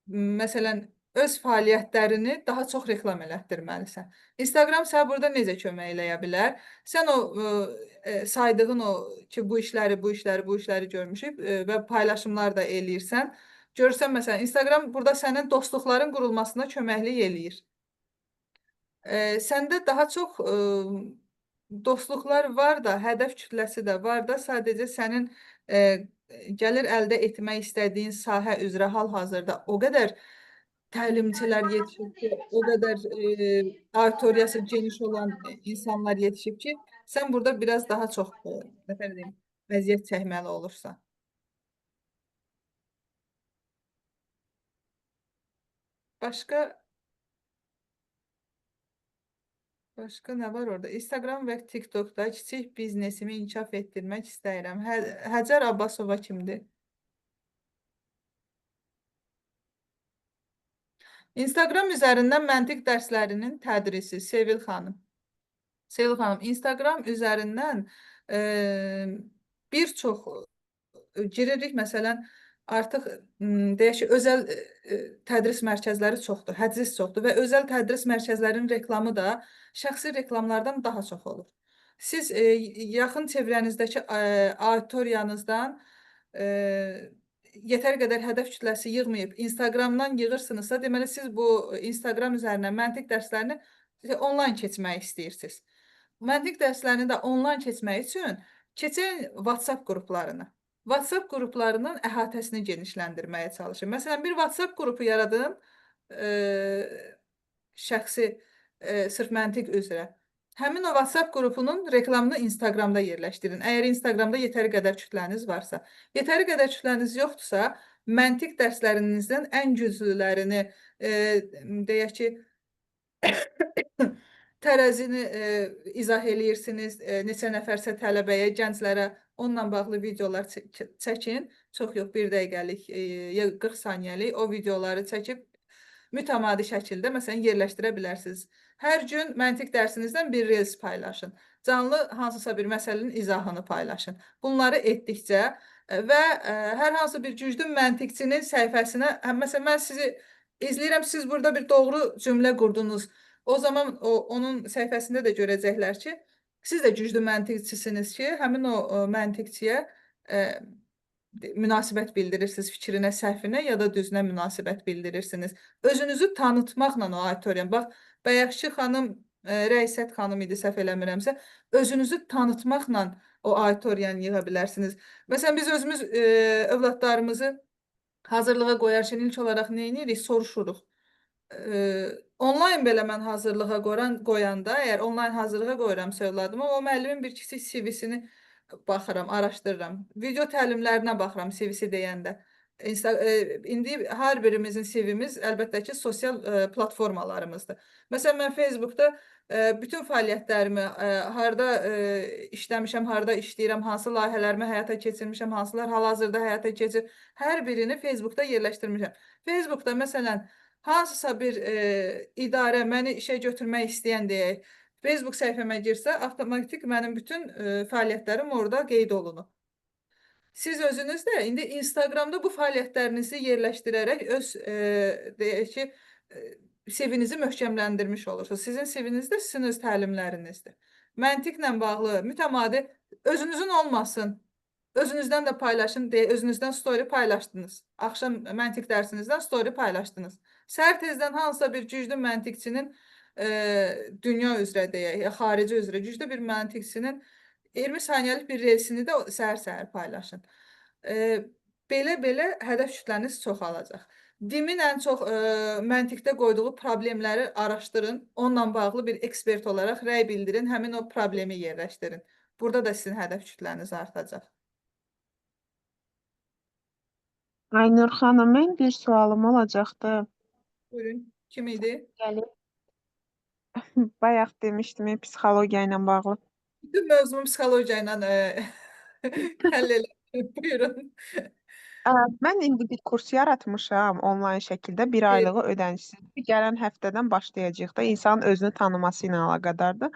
Speaker 1: məsələn, öz fəaliyyətlərini daha çox reklam elətdirməlisən. Instagram sənə burada necə kömək eləyə bilər? Sən o saydığın o ki, bu işləri, bu işləri, bu işləri görmüşük və paylaşımlar da eləyirsən. Görürsən məsələn, Instagram burada sənin dostluqların qurulmasına köməklik eləyir. Səndə daha çox dostluqlar var da, hədəf kütləsi də var da, sadəcə sənin gəlir əldə etmək istədiyin sahə üzrə hal-hazırda o qədər təlimçilər yetişib ki, o qədər auditoriyası geniş olan insanlar yetişib ki, sən burada biraz daha çox, nə deyim, Əziyyət çəkməli olursan. Başqa Başqa nə var orada? Instagram və TikTokda kiçik biznesimi inkişaf etdirmək istəyirəm. Həcər Abbasova kimdir? Instagram üzərindən məntiq dərslərinin tədrisi Sevil xanım. Sevil xanım, Instagram üzərindən bir çox giririk. Məsələn, artıq deyək ki, özəl tədris mərkəzləri çoxdur, hədsiz çoxdur və özəl tədris mərkəzlərinin reklamı da şəxsi reklamlardan daha çox olur. Siz yaxın çevrənizdəki auditoriyanızdan yetər qədər hədəf kütləsi yığmayıb Instagramdan yığırsınızsa, deməli siz bu Instagram üzərindən məntiq dərslərini onlayn keçmək istəyirsiniz. Məntiq dərslərini də onlayn keçmək üçün keçin WhatsApp qruplarına. WhatsApp qruplarının əhatəsini genişləndirməyə çalışın. Məsələn, bir WhatsApp qrupu yaradın, şəxsi sırf məntiq üzrə. Həmin o WhatsApp qrupunun reklamını Instagramda yerləşdirin. Əgər Instagramda yetəri qədər kütləniz varsa, yetəri qədər kütləniz yoxdursa, məntiq dərslərinizdən ən güclülərini, deyək ki, tərəzini izah eləyirsiniz, neçə nəfərsə tələbəyə, gənclərə onunla bağlı videolar çəkin. Çox yox, bir dəqiqəlik, ya 40 saniyəlik o videoları çəkib mütəmadi şəkildə məsələn yerləşdirə bilərsiniz. Hər gün məntiq dərsinizdən bir reels paylaşın. Canlı hansısa bir məsələnin izahını paylaşın. Bunları etdikcə və hər hansı bir güclü məntiqçinin səhifəsinə, məsələn mən sizi izləyirəm, siz burada bir doğru cümlə qurdunuz. O zaman onun səhifəsində də görəcəklər ki, siz də güclü məntiqçisiniz ki, həmin o məntiqçiyə münasibət bildirirsiniz, fikrinə, səhvinə ya da düzünə münasibət bildirirsiniz. Özünüzü tanıtmaqla o auditoriya. Bax, bayaqki xanım, Rəisət xanım idi, səhv eləmirəmsə, özünüzü tanıtmaqla o auditoriyanı yığa bilərsiniz. Məsələn, biz özümüz övladlarımızı hazırlığa qoyarkən ilk olaraq nə edirik? Soruşuruq. Onlayn belə mən hazırlığa qoyanda, əgər onlayn hazırlığa qoyuramsa övladımı, o müəllimin bir kiçik CV-sini baxıram, araşdırıram. Video təlimlərinə baxıram CV-si deyəndə. İndi hər birimizin CV-miz əlbəttə ki, sosial platformalarımızdır. Məsələn, mən Facebookda bütün fəaliyyətlərimi, harda işləmişəm, harda işləyirəm, hansı layihələrimi həyata keçirmişəm, hansılar hal-hazırda həyata keçir, hər birini Facebookda yerləşdirmişəm. Facebookda məsələn, hansısa bir idarə məni işə götürmək istəyən deyək, Facebook səhifəmə girsə, avtomatik mənim bütün fəaliyyətlərim orada qeyd olunur. Siz özünüz də indi Instagramda bu fəaliyyətlərinizi yerləşdirərək öz deyək ki, CV-nizi möhkəmləndirmiş olursunuz. Sizin CV-niz də sizin öz təlimlərinizdir. Məntiqlə bağlı mütəmadi özünüzün olmasın. Özünüzdən də paylaşın, deyə özünüzdən story paylaşdınız. Axşam məntiq dərsinizdən story paylaşdınız. Səhər tezdən hansısa bir güclü məntiqçinin dünya üzrə deyək, xarici üzrə güclü bir məntiqçinin 20 saniyəlik bir reelsini də səhər-səhər paylaşın. Belə-belə hədəf kütləniz çoxalacaq. DİM-in ən çox məntiqdə qoyduğu problemləri araşdırın, onunla bağlı bir ekspert olaraq rəy bildirin, həmin o problemi yerləşdirin. Burada da sizin hədəf kütləniz artacaq.
Speaker 5: Aynur xanım, mən bir sualım olacaqdı.
Speaker 1: Buyurun, kim idi?
Speaker 6: Gəlib.
Speaker 5: Bayaq demişdim, psixologiya ilə bağlı.
Speaker 1: Bütün mövzumu psixologiya ilə həll elədim. Buyurun.
Speaker 5: Mən indi bir kurs yaratmışam onlayn şəkildə, bir aylığı ödənişsiz. Gələn həftədən başlayacağıq da, insanın özünü tanıması ilə əlaqədardır.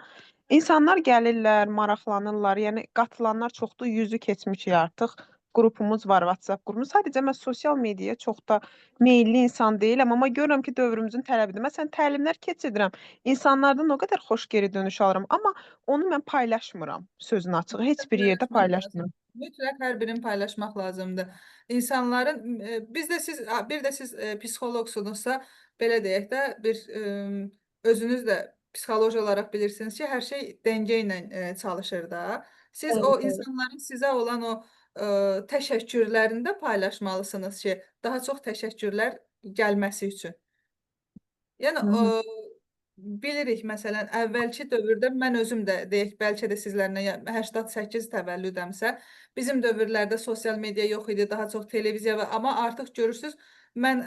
Speaker 5: İnsanlar gəlirlər, maraqlanırlar, yəni qatılanlar çoxdur, 100-ü keçmişik artıq. Qrupumuz var, WhatsApp qrupumuz. Sadəcə mən sosial mediaya çox da meyilli insan deyiləm, amma görürəm ki, dövrümüzün tələbidir. Məsələn, təlimlər keçirdirəm. İnsanlardan o qədər xoş geri dönüş alıram, amma onu mən paylaşmıram, sözün açığı. Heç bir yerdə paylaşmıram.
Speaker 1: Mütləq hər birini paylaşmaq lazımdır. İnsanların biz də siz bir də siz psixoloqsunuzsa, belə deyək də, bir özünüz də psixoloji olaraq bilirsiniz ki, hər şey dəngə ilə çalışır da. Siz o insanların sizə olan o təşəkkürlərini də paylaşmalısınız ki, daha çox təşəkkürlər gəlməsi üçün. Yəni Bilirik, məsələn, əvvəlki dövrdə mən özüm də deyək, bəlkə də sizlərlə 88 təvəllüdəmsə, bizim dövrlərdə sosial media yox idi, daha çox televiziya və amma artıq görürsüz, mən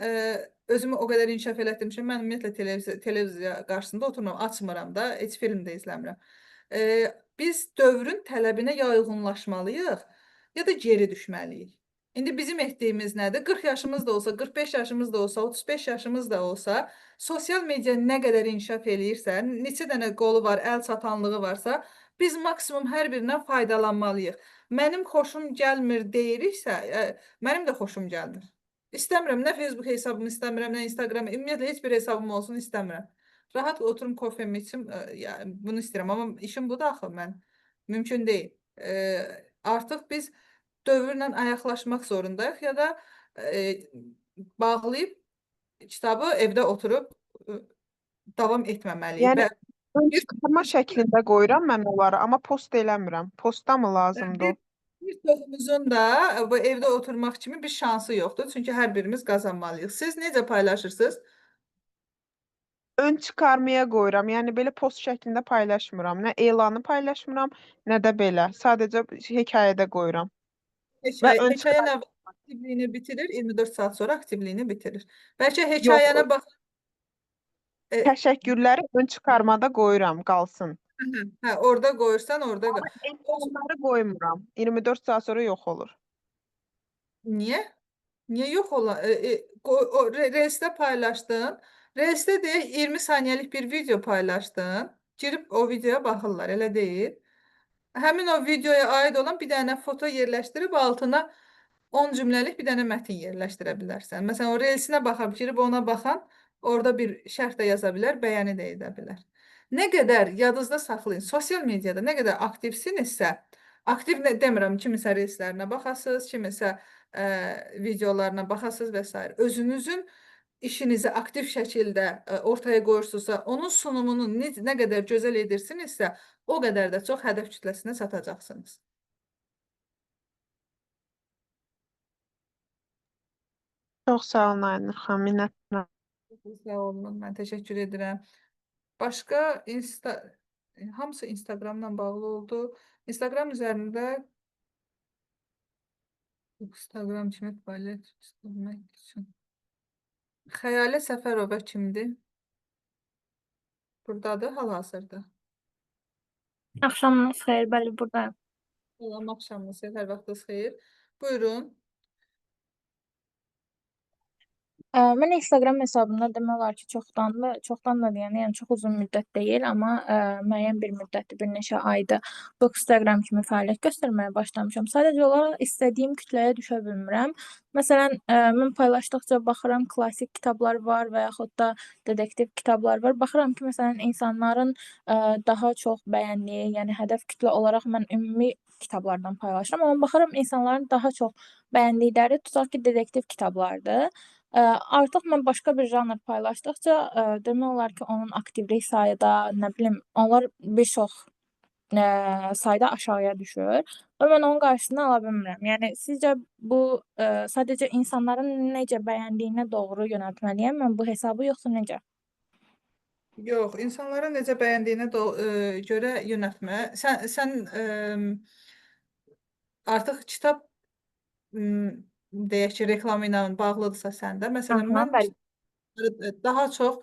Speaker 1: özümü o qədər inkişaf elətdirmişəm, mən ümumiyyətlə televiziya qarşısında oturmuram, açmıram da, heç film də izləmirəm. Biz dövrün tələbinə ya uyğunlaşmalıyıq, ya da geri düşməliyik. İndi bizim etdiyimiz nədir? 40 yaşımız da olsa, 45 yaşımız da olsa, 35 yaşımız da olsa, sosial media nə qədər inkişaf eləyirsə, neçə dənə qolu var, əl çatanlığı varsa, biz maksimum hər birindən faydalanmalıyıq. Mənim xoşum gəlmir deyiriksə, mənim də xoşum gəlmir. İstəmirəm, nə Facebook hesabımı istəmirəm, nə Instagram, ümumiyyətlə heç bir hesabım olsun istəmirəm. Rahat oturum kofemi içim, yəni bunu istəyirəm, amma işim budur axı mən. Mümkün deyil. Artıq biz dövrlə ayaqlaşmaq zorundayıq ya da bağlayıb kitabı evdə oturub davam etməməliyik.
Speaker 5: Yəni ön çıxarma şəklində qoyuram mən onları, amma post eləmirəm. Posta mı lazımdır o?
Speaker 1: Bir çoxumuzun da bu evdə oturmaq kimi bir şansı yoxdur. Çünki hər birimiz qazanmalıyıq. Siz necə paylaşırsınız?
Speaker 5: Ön çıxarmaya qoyuram. Yəni belə post şəklində paylaşmıram. Nə elanı paylaşmıram, nə də belə. Sadəcə hekayədə qoyuram.
Speaker 1: Və ön hekayə nə vaxt aktivliyini bitirir? 24 saat sonra aktivliyini bitirir. Bəlkə hekayənə bax
Speaker 5: təşəkkürləri ön çıxarmada qoyuram, qalsın.
Speaker 1: Hə, orada qoyursan, orada qoy.
Speaker 5: Elanları qoymuram. 24 saat sonra yox olur.
Speaker 1: Niyə? Niyə yox ola? O Reelsdə paylaşdın. Reelsdə deyək 20 saniyəlik bir video paylaşdın. Girib o videoya baxırlar, elə deyil. Həmin o videoya aid olan bir dənə foto yerləşdirib altına 10 cümləlik bir dənə mətin yerləşdirə bilərsən. Məsələn, o Reelsinə baxıb, girib ona baxan orada bir şərh də yaza bilər, bəyəni də edə bilər. Nə qədər yadınızda saxlayın, sosial mediada nə qədər aktivsinizsə, aktiv nə demirəm, kimisə reelslərinə baxasınız, kimisə videolarına baxasınız və sair. Özünüzün işinizi aktiv şəkildə ortaya qoyursunuzsa, onun sunumunu nə qədər gözəl edirsinizsə, o qədər də çox hədəf kütləsinə çatacaqsınız.
Speaker 5: Çox sağ olun Aynur xanım, minnətdaram.
Speaker 1: Sağ olun, mən təşəkkür edirəm. Başqa hamısı Instagramla bağlı oldu. Instagram üzərində Instagram kimi fəaliyyət göstərmək üçün. Xəyalə Səfərova kimdir? Buradadır hal-hazırda.
Speaker 7: Axşamınız xeyir, bəli, buradayım.
Speaker 1: Salam, axşamınız xeyir, hər vaxtınız xeyir. Buyurun.
Speaker 7: Mən Instagram hesabımda demək olar ki, çoxdandır, çoxdan da deyəndə, yəni çox uzun müddət deyil, amma müəyyən bir müddətdir, bir neçə aydır Bookstagram kimi fəaliyyət göstərməyə başlamışam. Sadəcə olaraq istədiyim kütləyə düşə bilmirəm. Məsələn, mən paylaşdıqca baxıram, klassik kitablar var və yaxud da detektiv kitablar var. Baxıram ki, məsələn, insanların daha çox bəyəndiyi, yəni hədəf kütlə olaraq mən ümumi kitablardan paylaşıram, amma baxıram insanların daha çox bəyəndikləri tutaq ki, detektiv kitablardır. Artıq mən başqa bir janr paylaşdıqca, demək olar ki, onun aktivlik sayı da, nə bilim, onlar bir çox sayda aşağıya düşür və mən onun qarşısını ala bilmirəm. Yəni sizcə bu sadəcə insanların necə bəyəndiyinə doğru yönəltməliyəm mən bu hesabı, yoxsa necə?
Speaker 1: Yox, insanların necə bəyəndiyinə görə yönəltmə. Sən artıq kitab deyək ki, reklamı ilə bağlıdırsa səndə. Məsələn, mən daha çox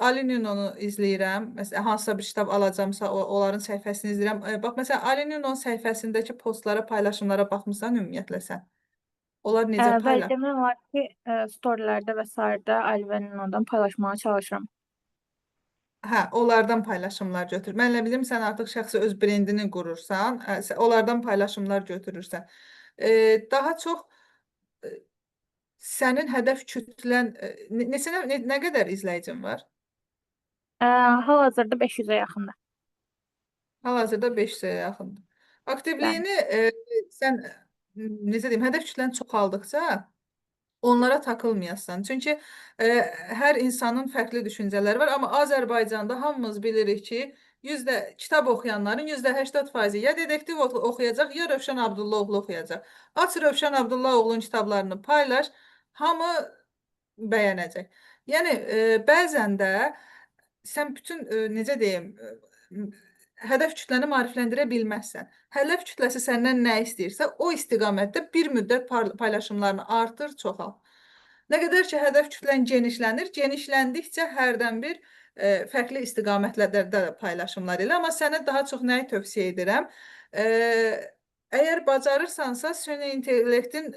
Speaker 1: Ali Ninonu izləyirəm. Məsələn, hansısa bir kitab alacamsa, onların səhifəsini izləyirəm. Bax, məsələn, Ali Ninon səhifəsindəki postlara, paylaşımlara baxmısan ümumiyyətlə sən? Onlar necə
Speaker 7: Bəli, paylaşır? demək olar ki, storylərdə və sairədə Ali və Ninodan paylaşmağa çalışıram.
Speaker 1: Hə, onlardan paylaşımlar götür. Mən elə bilim, sən artıq şəxsi öz brendini qurursan, onlardan paylaşımlar götürürsən. Daha çox sənin hədəf kütlən neçə nə qədər izləyicin var?
Speaker 7: Hal-hazırda 500-ə yaxındır.
Speaker 1: Hal-hazırda 500-ə yaxındır. Aktivliyini sən necə deyim, hədəf kütlən çoxaldıqca onlara takılmayasan. Çünki hər insanın fərqli düşüncələri var, amma Azərbaycanda hamımız bilirik ki, kitab oxuyanların %80%-i ya detektiv oxuyacaq, ya Rövşən Abdullaoğlu oxuyacaq. Aç Rövşən Abdullaoğlunun kitablarını paylaş, hamı bəyənəcək. Yəni bəzən də Sən bütün necə deyim, hədəf kütləni maarifləndirə bilməzsən. Hədəf kütləsi səndən nə istəyirsə, o istiqamətdə bir müddət paylaşımlarını artır, çoxalt. Nə qədər ki hədəf kütlən genişlənir, genişləndikcə hərdən bir fərqli istiqamətlərdə də paylaşımlar elə. Amma sənə daha çox nəyi tövsiyə edirəm? Əgər bacarırsansa, süni intellektin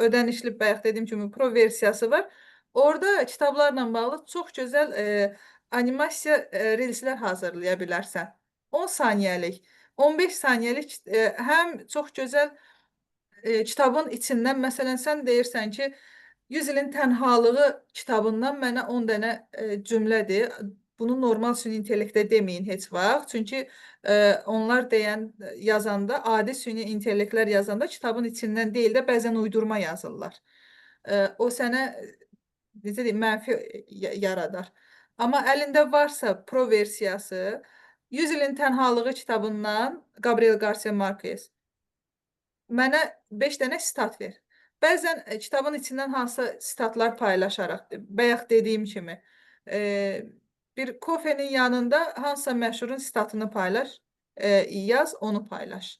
Speaker 1: ödənişli, bayaq dediyim kimi pro versiyası var. Orada kitablarla bağlı çox gözəl animasiya reelslər hazırlaya bilərsən. 10 saniyəlik, 15 saniyəlik həm çox gözəl kitabın içindən, məsələn, sən deyirsən ki, 100 ilin tənhalığı kitabından mənə 10 dənə cümlədir. Bunu normal süni intellektə deməyin heç vaxt. Çünki onlar deyən, yazanda, adi süni intellektlər yazanda kitabın içindən deyil də bəzən uydurma yazırlar. O sənə necə deyim, mənfi yaradar. Amma əlində varsa pro versiyası 100 ilin tənhalığı kitabından Gabriel Garcia Marquez mənə 5 dənə sitat ver. Bəzən kitabın içindən hansısa sitatlar paylaşaraq, bayaq dediyim kimi, bir kofenin yanında hansısa məşhurun sitatını paylaş, yaz, onu paylaş.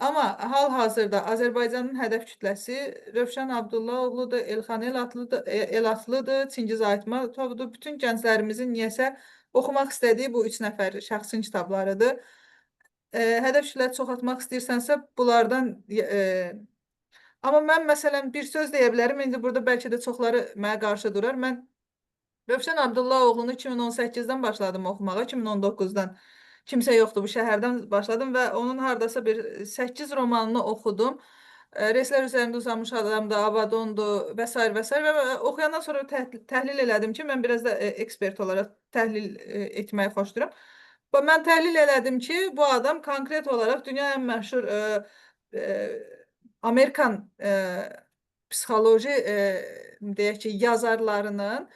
Speaker 1: Amma hal-hazırda Azərbaycanın hədəf kütləsi Rövşən Abdullaoğludur, Elxan Elatlıdır, Elatlıdır, Çingiz Aytmatovdur. Bütün gənclərimizin niyəsə oxumaq istədiyi bu üç nəfər şəxsin kitablarıdır. Hədəf kütləni çoxaltmaq istəyirsənsə, bunlardan amma mən məsələn bir söz deyə bilərəm. İndi burada bəlkə də çoxları mənə qarşı durar. Mən Rövşən Abdullaoğlunu 2018-dən başladım oxumağa, 2019-dan. Kimsə yoxdur bu şəhərdən başladım və onun hardasa bir 8 romanını oxudum. Relslər üzərində uzanmış adamdır, Abadondur və sair və sair və oxuyandan sonra təhlil elədim ki, mən biraz da ekspert olaraq təhlil etməyi xoşlayıram. Mən təhlil elədim ki, bu adam konkret olaraq dünya ən məşhur Amerikan psixoloji deyək ki, yazarlarının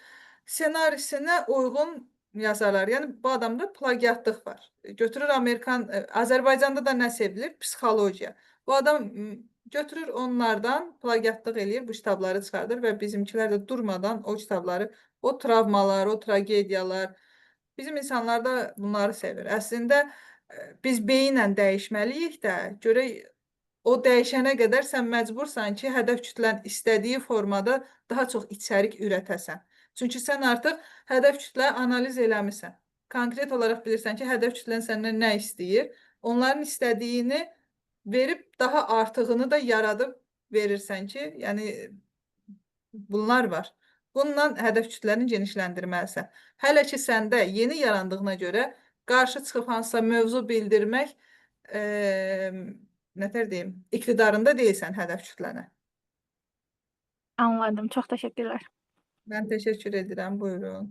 Speaker 1: ssenarisinə uyğun yazarlar. Yəni bu adamda plagiatlıq var. Götürür Amerikan, Azərbaycanda da nə sevilir? Psixologiya. Bu adam götürür onlardan plagiatlıq eləyir, bu kitabları çıxardır və bizimkilər də durmadan o kitabları, o travmalar, o tragediyalar, bizim insanlar da bunları sevir. Əslində biz beyinlə dəyişməliyik də, görək o dəyişənə qədər sən məcbursan ki, hədəf kütlən istədiyi formada daha çox içərik ürətəsən. Çünki sən artıq hədəf kütləni analiz eləmisən. Konkret olaraq bilirsən ki, hədəf kütlən səndən nə istəyir. Onların istədiyini verib daha artığını da yaradıb verirsən ki, yəni bunlar var. Bununla hədəf kütləni genişləndirməlisən. Hələ ki səndə yeni yarandığına görə qarşı çıxıb hansısa mövzu bildirmək, nətər deyim, iqtidarında deyilsən hədəf kütlənə.
Speaker 7: Anladım. Çox təşəkkürlər.
Speaker 1: Mən təşəkkür edirəm. Buyurun.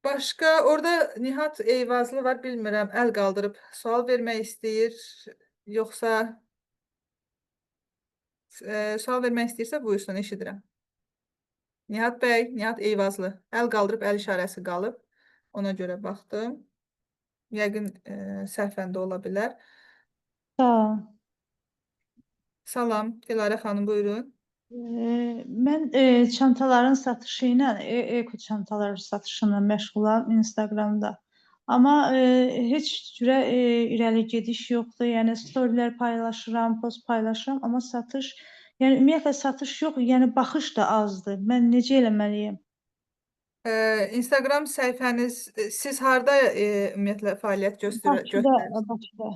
Speaker 1: Başqa orada Nihat Eyvazlı var, bilmirəm, əl qaldırıb sual vermək istəyir, yoxsa sual vermək istəyirsə buyursun, eşidirəm. Nihat bəy, Nihat Eyvazlı, əl qaldırıb əl işarəsi qalıb. Ona görə baxdım. Yəqin səhvən də ola bilər.
Speaker 8: Salam.
Speaker 1: Salam, Dilarə xanım, buyurun.
Speaker 8: Mən çantaların satışı ilə, eko çantalar satışı ilə məşğulam Instagramda. Amma heç cürə irəli gediş yoxdur. Yəni storylər paylaşıram, post paylaşıram, amma satış, yəni ümumiyyətlə satış yox, yəni baxış da azdır. Mən necə eləməliyəm?
Speaker 1: Instagram səhifəniz, siz harda ümumiyyətlə fəaliyyət
Speaker 8: Bakıda,
Speaker 1: göstərirsiniz?
Speaker 8: Bakıda.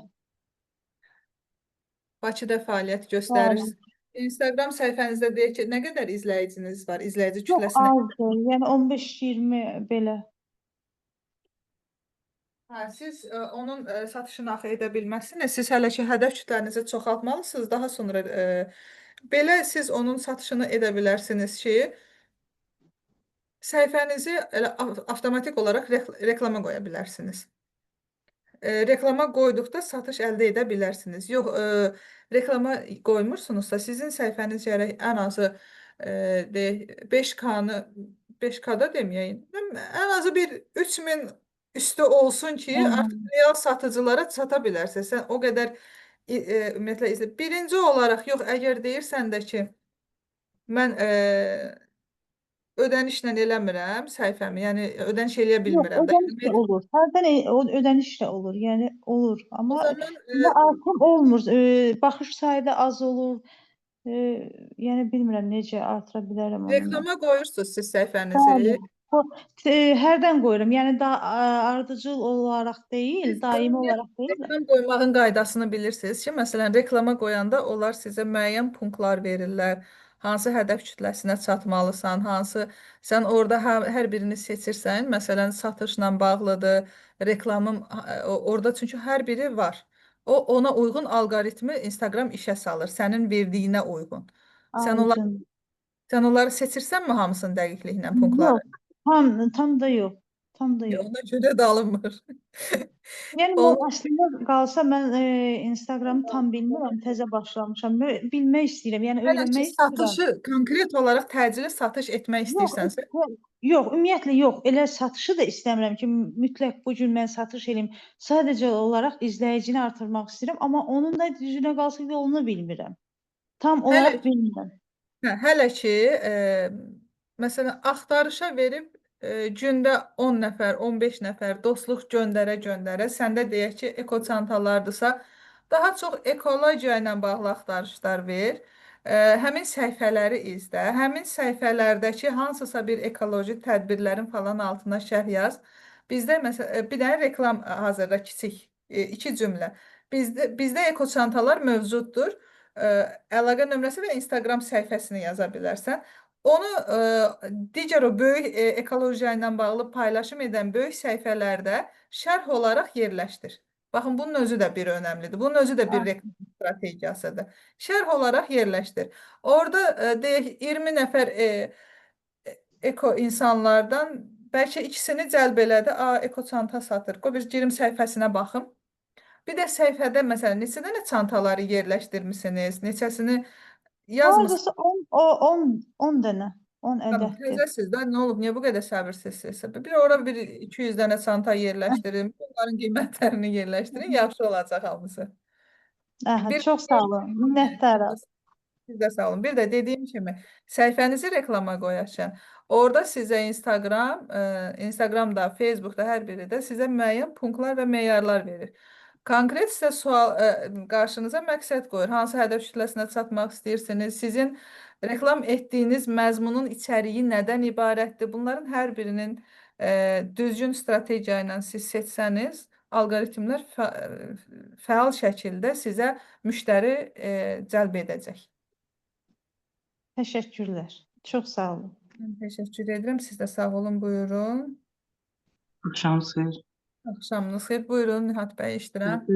Speaker 1: Bakıda fəaliyyət
Speaker 8: Bəli.
Speaker 1: göstərirsiniz. Instagram səhifənizdə deyək ki, nə qədər izləyiciniz var? İzləyici
Speaker 8: Çox
Speaker 1: kütləsinə.
Speaker 8: azdır. Yəni 15-20 belə.
Speaker 1: Hə, siz onun satışını axı edə bilməzsiniz. Siz hələ ki hədəf kütlenizi çoxaltmalısınız. Daha sonra belə siz onun satışını edə bilərsiniz ki, səhifənizi elə avtomatik olaraq reklama qoya bilərsiniz. Reklama qoyduqda satış əldə edə bilərsiniz. Yox, reklama qoymursunuzsa, sizin səhifəniz gərək ən azı deyək 5K-nı 5K-da deməyək, ən azı bir 3000 üstü olsun ki, artıq real satıcılara çata bilərsən. Sən o qədər ümumiyyətlə izlə. Birinci olaraq yox, əgər deyirsən də ki, mən Ödənişlə eləmirəm səhifəmi. Yəni ödəniş eləyə
Speaker 8: Yox,
Speaker 1: bilmirəm də.
Speaker 8: ödəniş
Speaker 1: Yəni
Speaker 8: də olur. Hərdən o ödəniş də olur. Yəni olur.
Speaker 1: O
Speaker 8: Amma
Speaker 1: zaman
Speaker 8: artım olmur. Baxış sayı da az olur. Yəni bilmirəm necə artıra bilərəm onu mən.
Speaker 1: Reklama qoyursunuz siz səhifənizi.
Speaker 8: Bəli. Hərdən qoyuram. Yəni da ardıcıl olaraq deyil,
Speaker 1: Siz
Speaker 8: daimi
Speaker 1: ümumiyyətlə
Speaker 8: olaraq deyil.
Speaker 1: reklam qoymağın qaydasını bilirsiniz ki, məsələn, reklama qoyanda onlar sizə müəyyən punktlar verirlər. Hansı hədəf kütləsinə çatmalısan, hansı sən orada hər birini seçirsən, məsələn, satışla bağlıdır, reklamım orada çünki hər biri var. O ona uyğun alqoritmi Instagram işə salır, sənin verdiyinə uyğun. Sən onlar
Speaker 8: Aydın.
Speaker 1: sən onları seçirsənmi hamısını dəqiqliklə punktları?
Speaker 8: Yox, tam da yox. Tam da yox.
Speaker 1: Ona görə də alınmır.
Speaker 8: Yəni mən
Speaker 1: Onu
Speaker 8: əslində qalsa mən Instagramı tam bilmirəm, təzə başlamışam. Bilmək istəyirəm, yəni
Speaker 1: Hələ ki
Speaker 8: öyrənmək istəyirəm.
Speaker 1: satışı konkret olaraq təcili satış etmək
Speaker 8: Yox,
Speaker 1: istəyirsənsə,
Speaker 8: yox, ümumiyyətlə yox. Elə satışı da istəmirəm ki, mütləq bu gün mən satış eləyim. Sadəcə olaraq izləyicini artırmaq istəyirəm, amma onun da düzünə qalsa yolunu bilmirəm. Tam
Speaker 1: hələ
Speaker 8: olaraq bilmirəm.
Speaker 1: Hə, hələ ki, məsələn, axtarışa verib gündə 10 nəfər, 15 nəfər dostluq göndərə-göndərə, səndə deyək ki, eko çantalardısa, daha çox ekologiya ilə bağlı axtarışlar ver. Həmin səhifələri izlə. Həmin səhifələrdəki hansısa bir ekoloji tədbirlərin falan altına şərh yaz. Bizdə məsələn bir dənə reklam hazırla kiçik, iki cümlə. Bizdə eko çantalar mövcuddur. Əlaqə nömrəsi və Instagram səhifəsini yaza bilərsən. Onu digər o böyük ekologiya ilə bağlı paylaşım edən böyük səhifələrdə şərh olaraq yerləşdir. Baxın, bunun özü də bir önəmlidir. Bunun özü də bir reklam strategiyasıdır. Şərh olaraq yerləşdir. Orada deyək 20 nəfər eko insanlardan bəlkə ikisini cəlb elədi. A, eko çanta satır. Qoy bir girim səhifəsinə baxım. Bir də səhifədə məsələn neçə dənə çantaları yerləşdirmisiniz, neçəsini yazmısınız?
Speaker 8: Hardasa 10 o 10 10 dənə, 10
Speaker 1: Tamam,
Speaker 8: ədəddir.
Speaker 1: təzəsiz də nə olub? Niyə bu qədər səbirsizsiniz? Bir ora bir 200 dənə çanta yerləşdirin, bunların qiymətlərini yerləşdirin, yaxşı olacaq hamısı.
Speaker 8: Aha,
Speaker 1: Bir
Speaker 8: çox sağ olun. Minnətdaram.
Speaker 1: Siz də sağ olun. Bir də dediyim kimi səhifənizi reklama qoyarkən orada sizə Instagram, Instagramda, Facebookda hər biri də sizə müəyyən punktlar və meyarlar verir. Konkret sizə sual qarşınıza məqsəd qoyur. Hansı hədəf kütləsinə çatmaq istəyirsiniz? Sizin reklam etdiyiniz məzmunun içəriyi nədən ibarətdir? Bunların hər birinin düzgün strategiya ilə siz seçsəniz, alqoritmlər fəal şəkildə sizə müştəri cəlb edəcək.
Speaker 8: Təşəkkürlər. Çox sağ olun.
Speaker 1: Mən təşəkkür edirəm. Siz də sağ olun. Buyurun.
Speaker 9: Axşamınız xeyir.
Speaker 1: Axşamınız xeyir. Buyurun Nihat bəy, eşidirəm.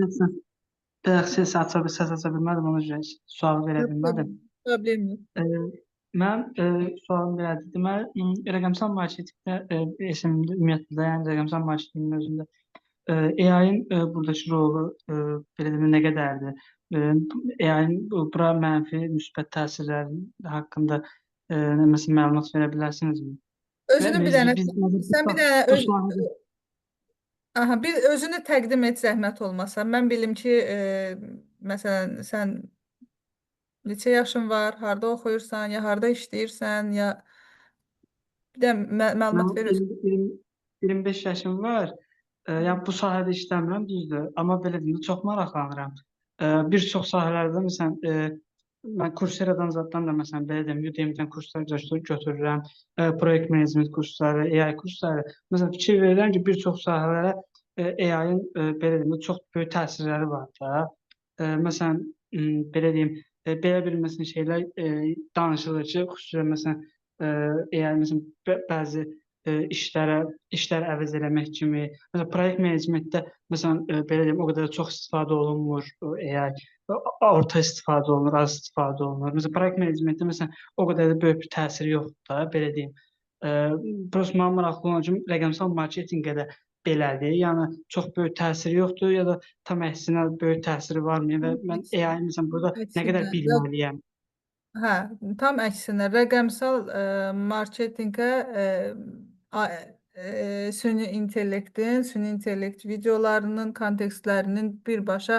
Speaker 9: Bayaq ses aça, səs aça bilmədim, ona görə sual verə bilmədim.
Speaker 1: Problem yox.
Speaker 9: Mənim sualım belədir. Deməli, rəqəmsal marketinqdə SMM-də ümumiyyətlə, yəni rəqəmsal marketinqin özündə AI-ın buradakı rolu belə deyim, nə qədərdir? AI-ın bura mənfi, müsbət təsirləri haqqında məsələn məlumat verə bilərsinizmi?
Speaker 1: Özünü bir dənə
Speaker 9: biz
Speaker 1: sən bir dənə
Speaker 9: bu sahədə
Speaker 1: aha, bir özünü təqdim et zəhmət olmasa. Mən bilim ki, məsələn, sən neçə yaşın var, harda oxuyursan, ya harda işləyirsən, ya bir də məlumat ver özünə.
Speaker 9: 20, 25 yaşım var. Yəni bu sahədə işləmirəm, düzdür. Amma belə deyim, çox maraqlanıram. Bir çox sahələrdə məsələn, mən Coursera-dan zaddan da məsələn belə deyim, Udemy-dən kurslar götürürəm, proyekt menecment kursları, AI kursları. Məsələn fikir verirəm ki, bir çox sahələrə AI-ın belə deyim, çox böyük təsirləri var da. Məsələn, belə deyim, belə bir məsələn şeylər danışılır ki, xüsusilə məsələn AI məsələn bəzi işlərə işlər əvəz eləmək kimi. Məsələn, proyekt menecmentdə məsələn belə deyim, o qədər də çox istifadə olunmur o AI. Orta istifadə olunur, az istifadə olunur. Məsələn, proyekt menecmentdə məsələn o qədər də böyük bir təsiri yoxdur da, belə deyim. Prosta mənə maraqlı olan üçün rəqəmsal marketinqə də belədir. Yəni çox böyük təsiri yoxdur ya da tam əksinə böyük təsiri varmı? Və mən AI məsələn burada nə qədər bilməliyəm?
Speaker 1: Hə, tam əksinə rəqəmsal marketinqə süni intellektin, süni intellekt videolarının, kontekstlərinin birbaşa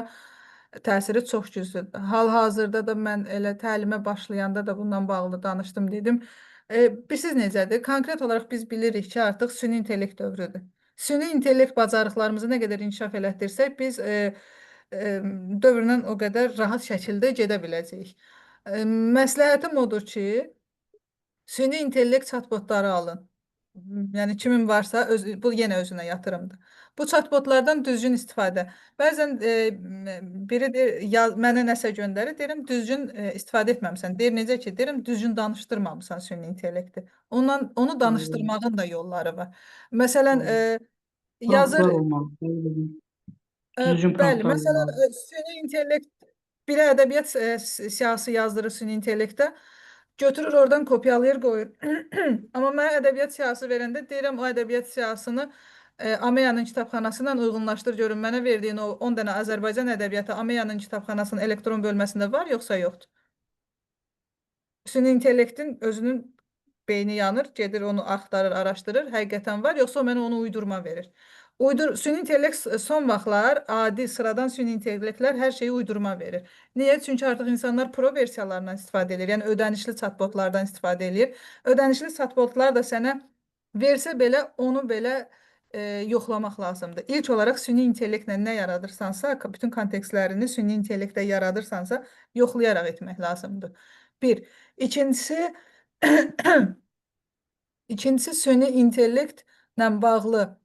Speaker 1: təsiri çox güclüdür. Hal-hazırda da mən elə təlimə başlayanda da bundan bağlı danışdım, dedim. Bilirsiniz necədir? Konkret olaraq biz bilirik ki, artıq süni intellekt dövrüdür. Süni intellekt bacarıqlarımızı nə qədər inkişaf elətdirsək, biz dövrlə o qədər rahat şəkildə gedə biləcəyik. Məsləhətim odur ki, süni intellekt chatbotları alın. Yəni kimin varsa bu yenə özünə yatırımdır. Bu chatbotlardan düzgün istifadə. Bəzən biri deyir, ya, mənə nəsə göndərir, deyirəm düzgün istifadə etməmisən. Deyir necə ki, deyirəm düzgün danışdırmamısan süni intellekti. Ondan onu danışdırmağın da yolları var. Məsələn, yazır.
Speaker 9: Düzgün
Speaker 1: Bəli, məsələn, süni intellekt biri ədəbiyyat siyahısı yazdırır süni intellektə. Götürür oradan kopyalayır, qoyur. Amma mənə ədəbiyyat siyahısı verəndə deyirəm o ədəbiyyat siyahısını Ameyanın kitabxanasından uyğunlaşdır görüm mənə verdiyin o 10 dənə Azərbaycan ədəbiyyatı Ameyanın kitabxanasının elektron bölməsində var yoxsa yoxdur? Süni intellektin özünün beyni yanır, gedir onu axtarır, araşdırır, həqiqətən var, yoxsa o mənə onu uydurma verir. Süni intellekt son vaxtlar adi, sıradan süni intellektlər hər şeyi uydurma verir. Niyə? Çünki artıq insanlar pro versiyalarından istifadə edir, yəni ödənişli chatbotlardan istifadə edir. Ödənişli chatbotlar da sənə versə belə onu belə yoxlamaq lazımdır. İlk olaraq süni intellektlə nə yaradırsansa, bütün kontekstlərini süni intellektdə yaradırsansa, yoxlayaraq etmək lazımdır. Bir. İkincisi, İkincisi süni intellektlə bağlı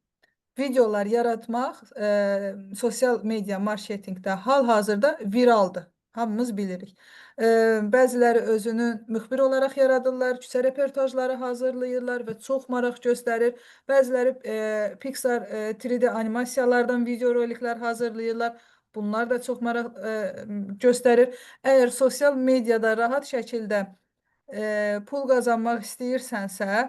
Speaker 1: videolar yaratmaq sosial media marketinqdə hal-hazırda viraldır. Hamımız bilirik. Bəziləri özünü müxbir olaraq yaradırlar, küçə reportajları hazırlayırlar və çox maraq göstərir. Bəziləri Pixar 3D animasiyalardan video roliklər hazırlayırlar. Bunlar da çox maraq göstərir. Əgər sosial mediada rahat şəkildə pul qazanmaq istəyirsənsə,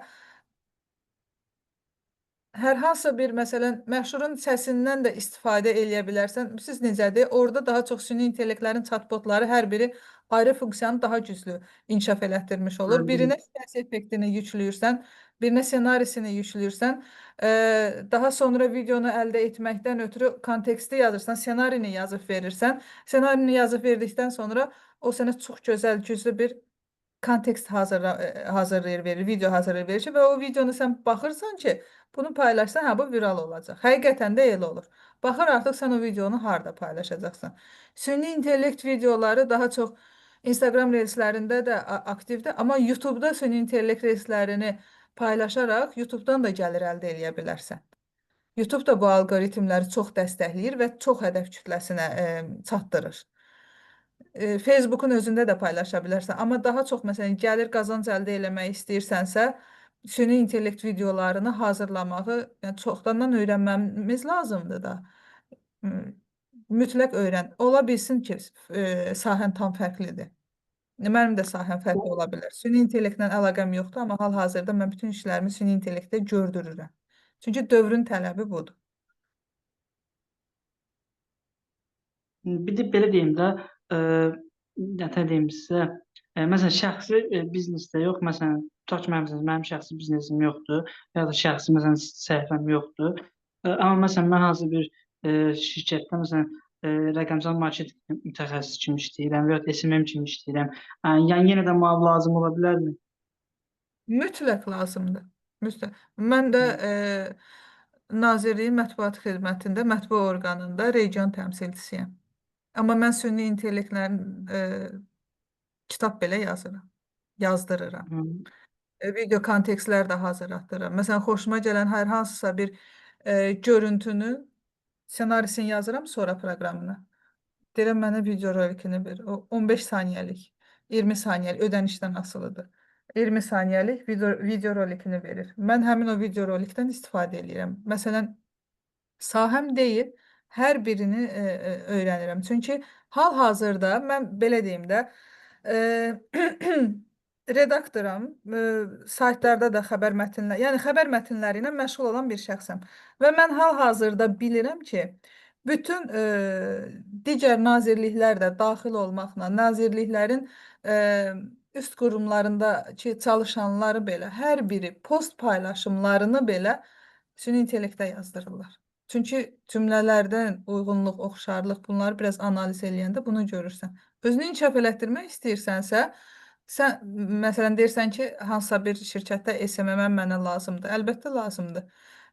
Speaker 1: hər hansısa bir məsələn məşhurun səsindən də istifadə eləyə bilərsən. Siz necədir? Orada daha çox süni intellektlərin chatbotları hər biri ayrı funksiyanı daha güclü inkişaf elətdirmiş olur. Birinə səs effektini yükləyirsən, birinə ssenarisini yükləyirsən, daha sonra videonu əldə etməkdən ötürü konteksti yazırsan, ssenarini yazıb verirsən. Ssenarini yazıb verdikdən sonra o sənə çox gözəl, güclü bir kontekst hazırlayır verir, video hazırlayır verir ki, və o videonu sən baxırsan ki, bunu paylaşsan, hə bu viral olacaq. Həqiqətən də elə olur. Baxır artıq sən o videonu harda paylaşacaqsan. Süni intellekt videoları daha çox Instagram reelslərində də aktivdir, amma YouTube-da süni intellekt reelslərini paylaşaraq YouTube-dan da gəlir əldə eləyə bilərsən. YouTube da bu alqoritmləri çox dəstəkləyir və çox hədəf kütləsinə çatdırır. Facebook'un özündə də paylaşa bilərsən, amma daha çox məsələn gəlir qazanc əldə eləmək istəyirsənsə, süni intellekt videolarını hazırlamağı yəni çoxdandan öyrənməmiz lazımdır da. Mütləq öyrən. Ola bilsin ki, sahən tam fərqlidir. Mənim də sahəm fərqli ola bilər. Süni intellektlə əlaqəm yoxdur, amma hal-hazırda mən bütün işlərimi süni intellektdə gördürürəm. Çünki dövrün tələbi budur.
Speaker 9: Bir də belə deyim də, nə deyim sizə, məsələn şəxsi biznesdə yox, məsələn tutaq ki, mənim şəxsi biznesim yoxdur və ya da şəxsi məsələn səhifəm yoxdur. Amma məsələn mən hansı bir şirkətdə məsələn rəqəmsal marketinq mütəxəssisi kimi işləyirəm və ya da SMM kimi işləyirəm. Yəni yenə də mənə lazım ola bilərmi?
Speaker 1: Mütləq lazımdır. Mütləq. Mən də Nazirliyin mətbuat xidmətində, mətbu orqanında region təmsilçisiyəm. Amma mən süni intellektlə kitab belə yazıram, yazdırıram. Video kontekstlər də hazırlatdırıram. Məsələn, xoşuma gələn hər hansısa bir görüntünü ssenarisini yazıram sonra proqramına. Deyirəm mənə video rolikini ver. O 15 saniyəlik, 20 saniyəlik ödənişdən asılıdır. 20 saniyəlik video rolikini verir. Mən həmin o video rolikdən istifadə eləyirəm. Məsələn, sahəm deyil, hər birini öyrənirəm. Çünki hal-hazırda mən belə deyim də, redaktoram, saytlarda da xəbər mətnləri, yəni xəbər mətnləri ilə məşğul olan bir şəxsəm. Və mən hal-hazırda bilirəm ki, bütün digər nazirliklər də daxil olmaqla, nazirliklərin üst qurumlarındakı çalışanları belə, hər biri post paylaşımlarını belə süni intellektə yazdırırlar. Çünki cümlələrdən uyğunluq, oxşarlıq, bunları biraz analiz eləyəndə bunu görürsən. Özünü inkişaf elətdirmək istəyirsənsə, Sən məsələn deyirsən ki, hansısa bir şirkətdə SMM mənə lazımdır. Əlbəttə lazımdır.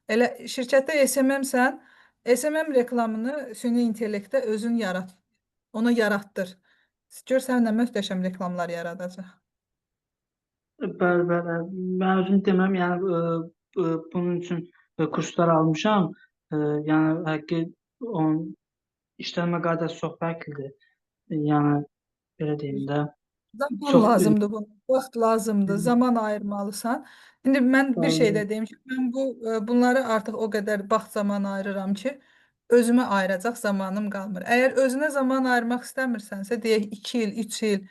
Speaker 1: Elə şirkətdə SMM-sən, SMM reklamını süni intellektdə özün yarat. Onu yaratdır. Gör sən nə möhtəşəm reklamlar yaradacaq.
Speaker 9: Bəli, bəli. Mən özüm deməm, yəni bunun üçün kurslar almışam. Yəni həqiqi onun işlənmə qaydası çox fərqlidir. Yəni belə deyim də.
Speaker 1: Zaman
Speaker 9: Çox
Speaker 1: lazımdır buna, vaxt lazımdır, zaman ayırmalısan. İndi mən bir şey də deyim ki, mən bunları artıq o qədər vaxt zaman ayırıram ki, özümə ayıracaq zamanım qalmır. Əgər özünə zaman ayırmaq istəmirsənsə, deyək 2 il, 3 il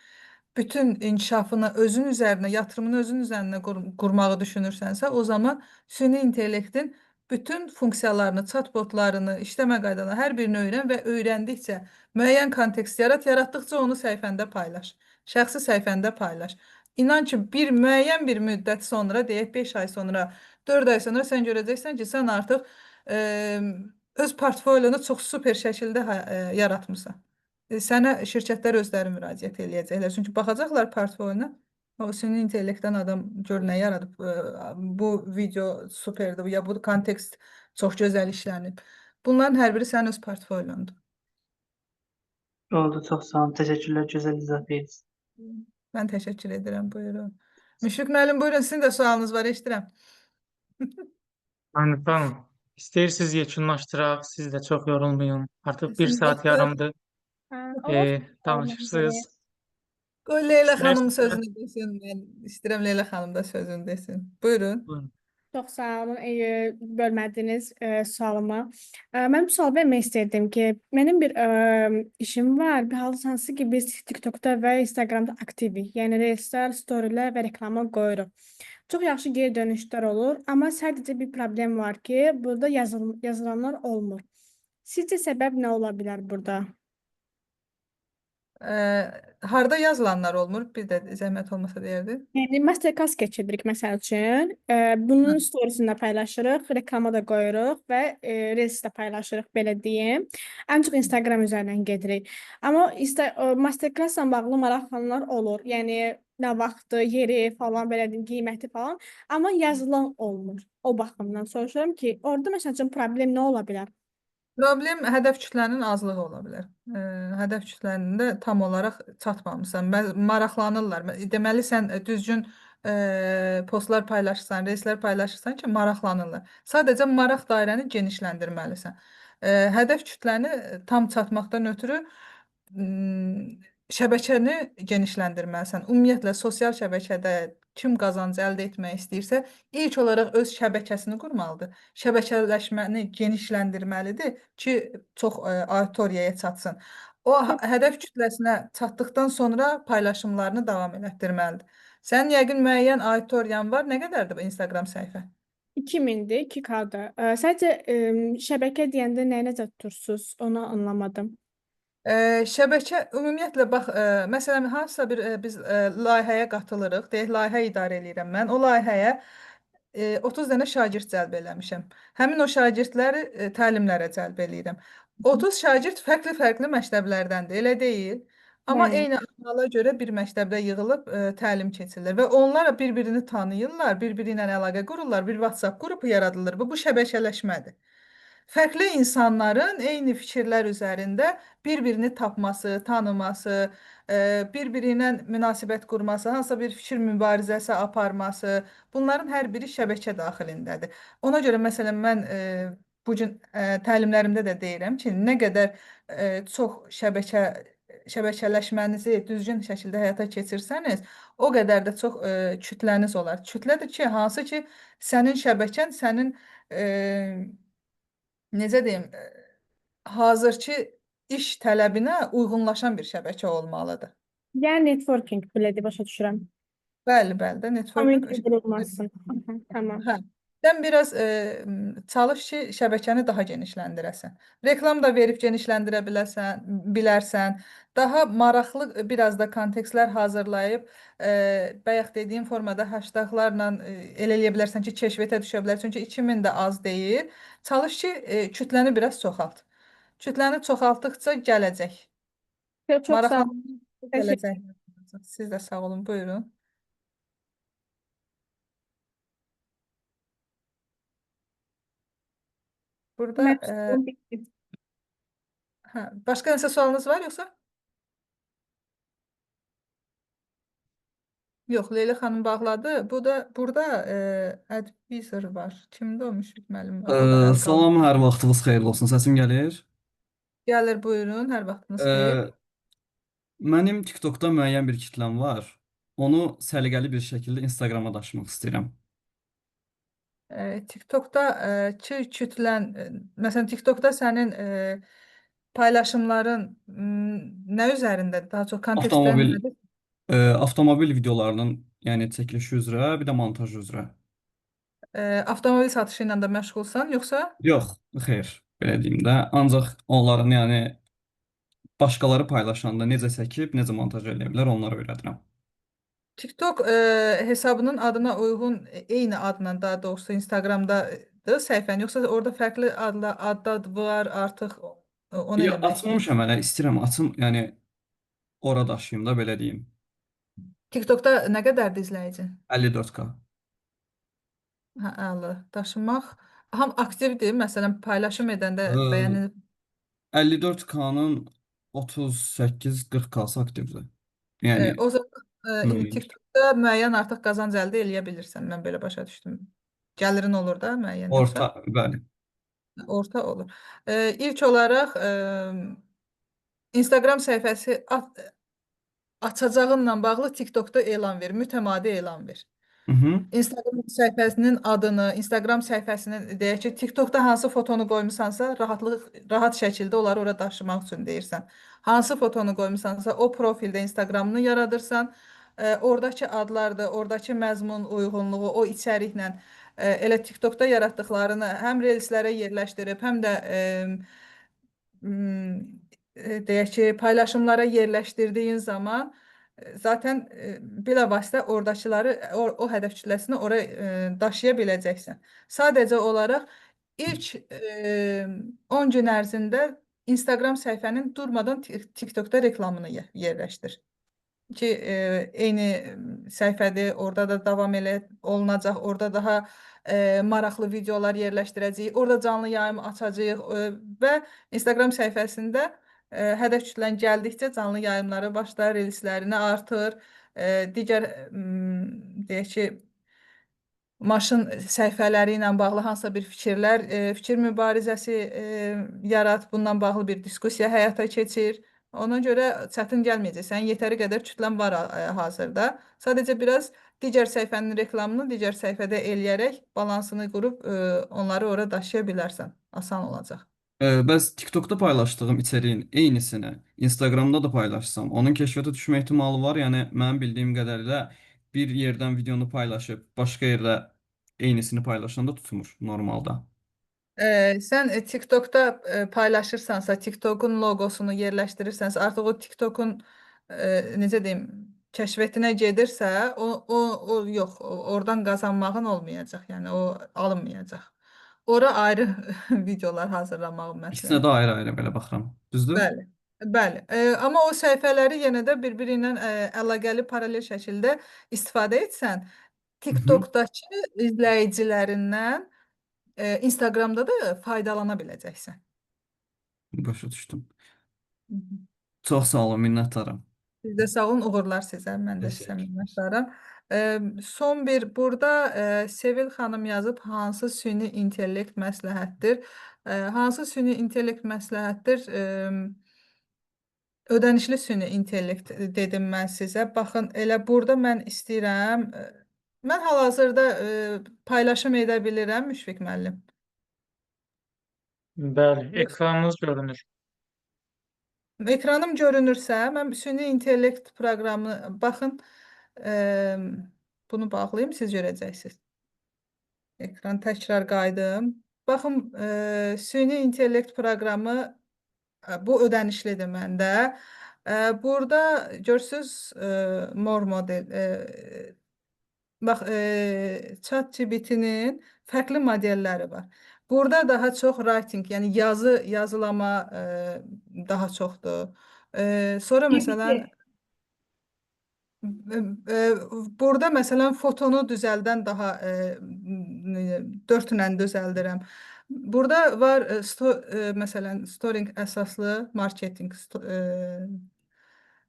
Speaker 1: bütün inkişafını özün üzərinə, yatırımını özün üzərinə qurmağı düşünürsənsə, o zaman süni intellektin bütün funksiyalarını, chatbotlarını, işləmə qaydalarını hər birini öyrən və öyrəndikcə müəyyən kontekst yarat, yaratdıqca onu səhifəndə paylaş. Şəxsi səhifəndə paylaş. İnan ki, bir müəyyən bir müddət sonra, deyək 5 ay sonra, 4 ay sonra sən görəcəksən ki, sən artıq öz portfolyonu çox super şəkildə yaratmısan. Sənə şirkətlər özləri müraciət eləyəcəklər. Çünki baxacaqlar portfolyona, o süni intellektdən adam gör nə yaradıb, bu video superdir, ya bu kontekst çox gözəl işlənib. Bunların hər biri sənin öz portfolyondur.
Speaker 9: Oldu, çox sağ olun. Təşəkkürlər, gözəl izah verdiniz.
Speaker 1: Mən təşəkkür edirəm, buyurun. Müşfiq müəllim, buyurun, sizin də sualınız var, eşidirəm.
Speaker 2: Hanife Hanım, istəyirsiniz yekunlaşdıraq, siz də çox yorulmayın. Artıq bir saat yarımdır danışırsınız.
Speaker 1: Qoy Leyla xanım sözünü desin. Mən istəyirəm Leyla xanım da sözünü desin. Buyurun.
Speaker 2: Buyurun.
Speaker 10: Çox sağ olun, bölmədiniz sualıma. Mən bir sual vermək istəyirdim ki, mənim bir işim var. Bir halda hansı ki biz TikTokda və Instagramda aktivik. Yəni reelslər, storylər və reklama qoyuruq. Çox yaxşı geri dönüşlər olur, amma sadəcə bir problem var ki, burada yazılanlar olmur. Sizcə səbəb nə ola bilər burada?
Speaker 1: Harda yazılanlar olmur? Bir də zəhmət olmasa deyərdin.
Speaker 10: Yəni masterclass keçiririk məsəl üçün. Bunun storiesini də paylaşırıq, reklama da qoyuruq və reels də paylaşırıq belə deyim. Ən çox Instagram üzərindən gedirik. Amma masterclassla bağlı maraqlananlar olur. Yəni nə vaxtı, yeri falan belə deyim, qiyməti falan. Amma yazılan olmur. O baxımdan soruşuram ki, orada məsəl üçün problem nə ola bilər?
Speaker 1: Problem hədəf kütlənin azlığı ola bilər. Hədəf kütlənində tam olaraq çatmamısan. Maraqlanırlar. Deməli sən düzgün postlar paylaşırsan, reelslər paylaşırsan ki, maraqlanırlar. Sadəcə maraq dairəni genişləndirməlisən. Hədəf kütləni tam çatmaqdan ötürü şəbəkəni genişləndirməlisən. Ümumiyyətlə sosial şəbəkədə kim qazanc əldə etmək istəyirsə, ilk olaraq öz şəbəkəsini qurmalıdır. Şəbəkələşməni genişləndirməlidir ki, çox auditoriyaya çatsın. O hədəf kütləsinə çatdıqdan sonra paylaşımlarını davam elətdirməlidir. Sənin yəqin müəyyən auditoriyan var. Nə qədərdir bu Instagram səhifə?
Speaker 10: 2000-dir, 2K-dır. Sadəcə şəbəkə deyəndə nəyi nəzərdə tutursunuz? Onu anlamadım.
Speaker 1: Şəbəkə ümumiyyətlə bax, məsələn hansısa bir biz layihəyə qatılırıq. Deyək layihə idarə eləyirəm mən. O layihəyə 30 dənə şagird cəlb eləmişəm. Həmin o şagirdləri təlimlərə cəlb eləyirəm. 30 şagird fərqli-fərqli məktəblərdəndir, elə deyil. Amma
Speaker 10: Bəli.
Speaker 1: eyni anala görə bir məktəbdə yığılıb təlim keçirlər və onlar bir-birini tanıyırlar, bir-biri ilə əlaqə qururlar, bir WhatsApp qrupu yaradılır. Bu şəbəkələşmədir. Fərqli insanların eyni fikirlər üzərində bir-birini tapması, tanıması, bir-biri ilə münasibət qurması, hansısa bir fikir mübarizəsi aparması, bunların hər biri şəbəkə daxilindədir. Ona görə məsələn mən bu gün təlimlərimdə də deyirəm ki, nə qədər çox şəbəkələşmənizi düzgün şəkildə həyata keçirsəniz, o qədər də çox kütləniz olar. Kütlədir ki, hansı ki sənin şəbəkən sənin necə deyim, hazırki iş tələbinə uyğunlaşan bir şəbəkə olmalıdır.
Speaker 10: Yəni networking belə də başa düşürəm.
Speaker 1: Bəli, bəli də networking.
Speaker 10: Community qurulmasın. Tamam.
Speaker 1: Hə. Sən biraz çalış ki, şəbəkəni daha genişləndirəsən. Reklam da verib genişləndirə biləsən, bilərsən. Daha maraqlı biraz da kontekstlər hazırlayıb, bayaq dediyim formada hashtaglarla elə eləyə bilərsən ki, keşfiyyətə düşə bilər. Çünki 2000 də az deyil. Çalış ki, kütləni biraz çoxalt. Kütləni çoxaltdıqca gələcək.
Speaker 10: Çox sağ olun.
Speaker 1: Maraqlandıqca gələcək. Siz də sağ olun. Buyurun. Burada
Speaker 10: Mənim sualım bitdi.
Speaker 1: hə, başqa nəsə sualınız var yoxsa? Yox, Leyla xanım bağladı. Bu da burada advisor var. Kimdir o Müşfiq müəllim? O da əl qaldırdı.
Speaker 11: Salam, hər vaxtınız xeyirli olsun. Səsim gəlir?
Speaker 1: Gəlir, buyurun. Hər vaxtınız xeyir.
Speaker 11: Mənim TikTokda müəyyən bir kitləm var. Onu səliqəli bir şəkildə Instagrama daşımaq istəyirəm.
Speaker 1: TikTokda ki kütlən, məsələn TikTokda sənin paylaşımların nə üzərindədir? Daha çox kontekstlər
Speaker 11: Avtomobil
Speaker 1: nədir?
Speaker 11: Avtomobil videolarının, yəni çəkilişi üzrə, bir də montajı üzrə.
Speaker 1: Avtomobil satışı ilə də məşğulsan yoxsa?
Speaker 11: Yox, xeyr, belə deyim də. Ancaq onların, yəni başqaları paylaşanda necə çəkib, necə montaj eləyə bilər, onları öyrədirəm.
Speaker 1: TikTok hesabının adına uyğun eyni adla, daha doğrusu Instagramdadır səhifən, yoxsa orada fərqli adla adlar var artıq onu
Speaker 11: Yox,
Speaker 1: eləmək istəyirəm.
Speaker 11: açmamışam hələ, istəyirəm açım, yəni ora daşıyım da belə deyim.
Speaker 1: TikTokda nə qədərdir izləyicin?
Speaker 11: 54K.
Speaker 1: Hə, əla. Daşımaq ham aktivdir. Məsələn, paylaşım edəndə bəyənilir.
Speaker 11: 54K-nın 38-40K-sı aktivdir. Yəni
Speaker 1: O zaman
Speaker 11: müəyyən.
Speaker 1: TikTokda müəyyən artıq qazanc əldə eləyə bilirsən. Mən belə başa düşdüm. Gəlirin olur da müəyyən yoxsa?
Speaker 11: Orta, bəli.
Speaker 1: Orta olur. İlk olaraq Instagram səhifəsi açacağınla bağlı TikTokda elan ver, mütəmadi elan ver.
Speaker 11: Hı -hı.
Speaker 1: Instagram səhifəsinin adını, Instagram səhifəsinin deyək ki, TikTokda hansı fotonu qoymusansa, rahat şəkildə onları ora daşımaq üçün deyirsən. Hansı fotonu qoymusansa, o profildə Instagramını yaradırsan. Oradakı adlardır, oradakı məzmun uyğunluğu, o içəriklə elə TikTokda yaratdıqlarını həm reelslərə yerləşdirib, həm də deyək ki, paylaşımlara yerləşdirdiyin zaman zaten bilavasitə oradakıları, o hədəf kütləsini ora daşıya biləcəksən. Sadəcə olaraq ilk 10 gün ərzində Instagram səhifənin durmadan TikTokda reklamını yerləşdir. Ki eyni səhifədir, orada da davam elə olunacaq, orada daha maraqlı videolar yerləşdirəcəyik, orada canlı yayım açacağıq və Instagram səhifəsində hədəf kütlən gəldikcə canlı yayımları başlar, reelslərini artır, digər deyək ki, maşın səhifələri ilə bağlı hansısa bir fikirlər, fikir mübarizəsi yarat, bununla bağlı bir diskussiya həyata keçir. Ona görə çətin gəlməyəcək. Sənin yetəri qədər kütlən var hazırda. Sadəcə biraz digər səhifənin reklamını digər səhifədə eləyərək balansını qurub onları ora daşıya bilərsən. Asan olacaq.
Speaker 11: Bəs TikTokda paylaşdığım içəriyin eynisini Instagramda da paylaşsam, onun kəşfiyyata düşmə ehtimalı var. Yəni mənim bildiyim qədərilə bir yerdən videonu paylaşıb başqa yerdə eynisini paylaşanda tutmur normalda.
Speaker 1: Sən TikTokda paylaşırsansa, TikTokun loqosunu yerləşdirirsənsə, artıq o TikTokun necə deyim, kəşfiyyatına gedirsə, o yox, oradan qazanmağın olmayacaq. Yəni o alınmayacaq. Ora ayrı videolar hazırlamağı
Speaker 11: İkisinə
Speaker 1: məsləhət.
Speaker 11: də ayrı-ayrı belə baxıram. Düzdür?
Speaker 1: Bəli. Bəli. Amma o səhifələri yenə də bir-biri ilə əlaqəli paralel şəkildə istifadə etsən, TikTokdakı izləyicilərindən Instagramda da faydalana biləcəksən.
Speaker 11: Başa düşdüm. Çox sağ olun, minnətdaram.
Speaker 1: Siz də sağ olun, uğurlar sizə. Mən də sizə
Speaker 11: Təşəkkürlər.
Speaker 1: minnətdaram. Son bir burada Sevil xanım yazıb hansı süni intellekt məsləhətdir? Hansı süni intellekt məsləhətdir? Ödənişli süni intellekt dedim mən sizə. Baxın, elə burada mən istəyirəm. Mən hal-hazırda paylaşım edə bilirəm, Müşfiq müəllim.
Speaker 2: Bəli, ekranınız görünür.
Speaker 1: Ekranım görünürsə, mən süni intellekt proqramı baxın, bunu bağlayım, siz görəcəksiniz. Ekran təkrar qayıdım. Baxın, süni intellekt proqramı bu ödənişlidir məndə. Burada görürsüz, more model. Bax, ChatGPT-nin fərqli modelləri var. Burada daha çox writing, yəni yazı, yazılama daha çoxdur. Sonra məsələn,
Speaker 10: GPT.
Speaker 1: Burada məsələn fotonu düzəldən daha 4 ilə düzəldirəm. Burada var məsələn storying əsaslı marketinq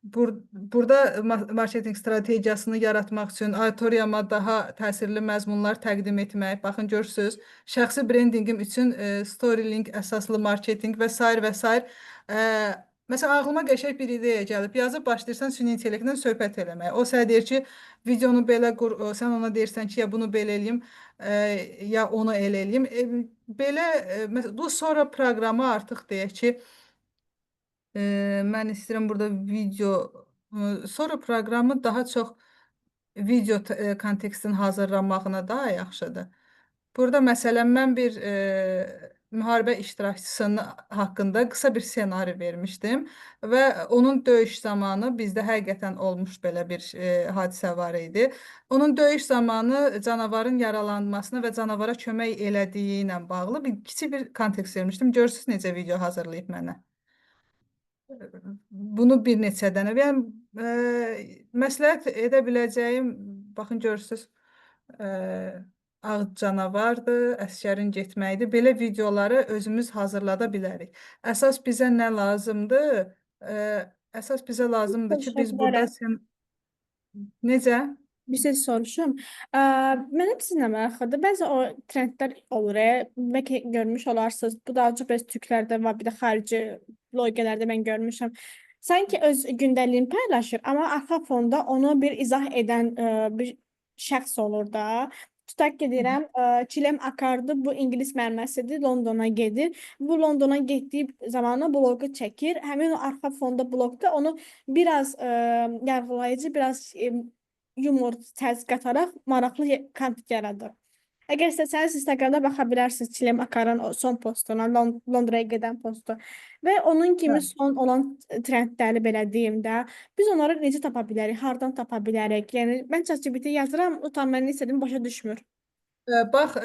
Speaker 1: burada marketinq strategiyasını yaratmaq üçün auditoriyama daha təsirli məzmunlar təqdim etmək. Baxın görürsüz, şəxsi brendinqim üçün storylink əsaslı marketinq və sair və sair. Məsələn ağlıma qəşəng bir ideya gəlib. Yazıb başlayırsan süni intellektlə söhbət eləməyə. O sənə deyir ki, videonu belə qur, sən ona deyirsən ki, ya bunu belə eləyim, ya onu elə eləyim. Belə bu sonra proqramı artıq deyək ki, mən istəyirəm burada video sonra proqramı daha çox video kontekstin hazırlanmağına daha yaxşıdır. Burada məsələn mən bir müharibə iştirakçısının haqqında qısa bir ssenari vermişdim və onun döyüş zamanı bizdə həqiqətən olmuş belə bir hadisə var idi. Onun döyüş zamanı canavarın yaralanmasına və canavara kömək elədiyi ilə bağlı bir kiçik bir kontekst vermişdim. Görürsüz necə video hazırlayıb mənə. Bunu bir neçə dənə. Yəni məsləhət edə biləcəyim, baxın görürsüz, ağ canavardır, əsgərin getməyidir. Belə videoları özümüz hazırlada bilərik. Əsas bizə nə lazımdır? Əsas bizə lazımdır ki, biz burada sən necə?
Speaker 10: Bir şey soruşum. Mənim sizinlə maraqlıdır. Bəzi o trendlər olur. Bəlkə görmüş olarsınız. Bu daha çox bəzi türklərdə var, bir də xarici blogerlərdə mən görmüşəm. Sanki öz gündəliyini paylaşır, amma arxa fonda onu bir izah edən bir şəxs olur da. Tutaq ki, deyirəm, Çilem Akardı, bu ingilis müəlliməsidir, Londona gedir. Bu Londona getdiyi zamanı bloqu çəkir. Həmin o arxa fonda bloqda onu biraz yargılayıcı, biraz yumor tərz qataraq maraqlı kontent yaradır. Əgər istəsəniz Instagramda baxa bilərsiniz Çilem Akarın o son postuna, Londraya gedən postu. Və onun kimi son olan trendləri belə deyim də, biz onları necə tapa bilərik, hardan tapa bilərik? Yəni mən ChatGPT yazıram, o tam mən nə istədiyimi başa düşmür.
Speaker 1: Bax,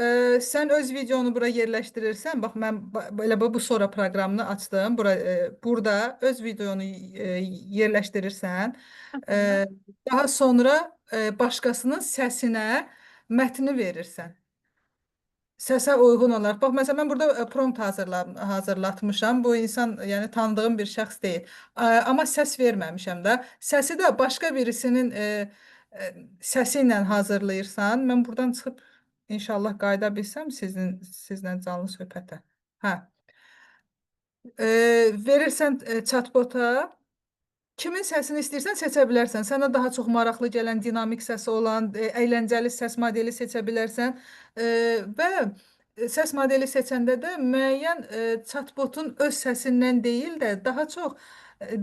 Speaker 1: sən öz videonu bura yerləşdirirsən. Bax mən elə bu sonra proqramını açdım. Burada öz videonu yerləşdirirsən. Daha sonra başqasının səsinə mətni verirsən. Səsə uyğun olaraq. Bax məsələn mən burada prompt hazırlatmışam. Bu insan, yəni tanıdığım bir şəxs deyil. Amma səs verməmişəm də. Səsi də başqa birisinin səsi ilə hazırlayırsan. Mən buradan çıxıb inşallah qayıda bilsəm sizlə canlı söhbətə. Hə. Verirsən chatbota. Kimin səsini istəyirsən seçə bilərsən. Sənə daha çox maraqlı gələn, dinamik səsi olan, əyləncəli səs modeli seçə bilərsən. Və səs modeli seçəndə də müəyyən chatbotun öz səsindən deyil də daha çox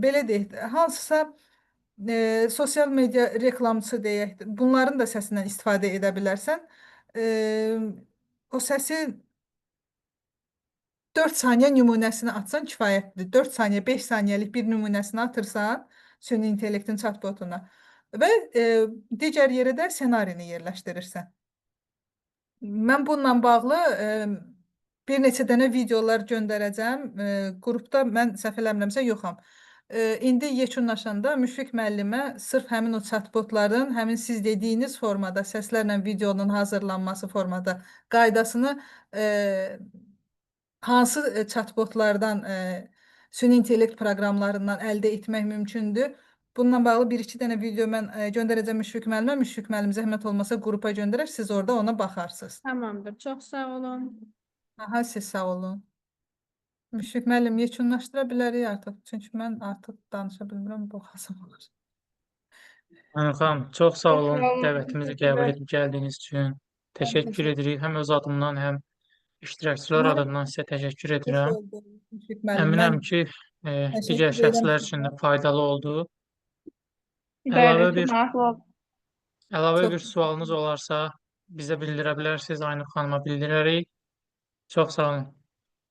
Speaker 1: belə deyək, hansısa sosial media reklamçısı deyək, bunların da səsindən istifadə edə bilərsən. O səsi 4 saniyə nümunəsini atsan kifayətdir. 4 saniyə, 5 saniyəlik bir nümunəsini atırsan süni intellektin chatbotuna və digər yerə də ssenarini yerləşdirirsən. Mən bununla bağlı bir neçə dənə videolar göndərəcəm. Qrupda mən səhv eləmirəmsə yoxam. İndi yekunlaşanda Müşfiq müəllimə sırf həmin o chatbotların, həmin siz dediyiniz formada səslərlə videonun hazırlanması formada qaydasını hansı chatbotlardan, süni intellekt proqramlarından əldə etmək mümkündür. Bununla bağlı bir iki dənə video mən göndərəcəm Müşfiq müəllimə. Müşfiq müəllim zəhmət olmasa qrupa göndərər, siz orada ona baxarsınız.
Speaker 10: Tamamdır. Çox sağ olun.
Speaker 1: Aha, siz sağ olun. Müşfiq müəllim, yekunlaşdıra bilərik artıq. Çünki mən artıq danışa bilmirəm, boğazım ağrır.
Speaker 2: Aynur xanım, çox sağ olun dəvətimizi qəbul edib gəldiyiniz üçün. Təşəkkür edirik. Həm öz adımdan, həm iştirakçılar adından sizə təşəkkür edirəm. Əminəm ki, digər şəxslər üçün də faydalı oldu. Əlavə bir əlavə bir sualınız olarsa bizə bildirə bilərsiniz, Aynur xanıma bildirərik. Çox sağ olun.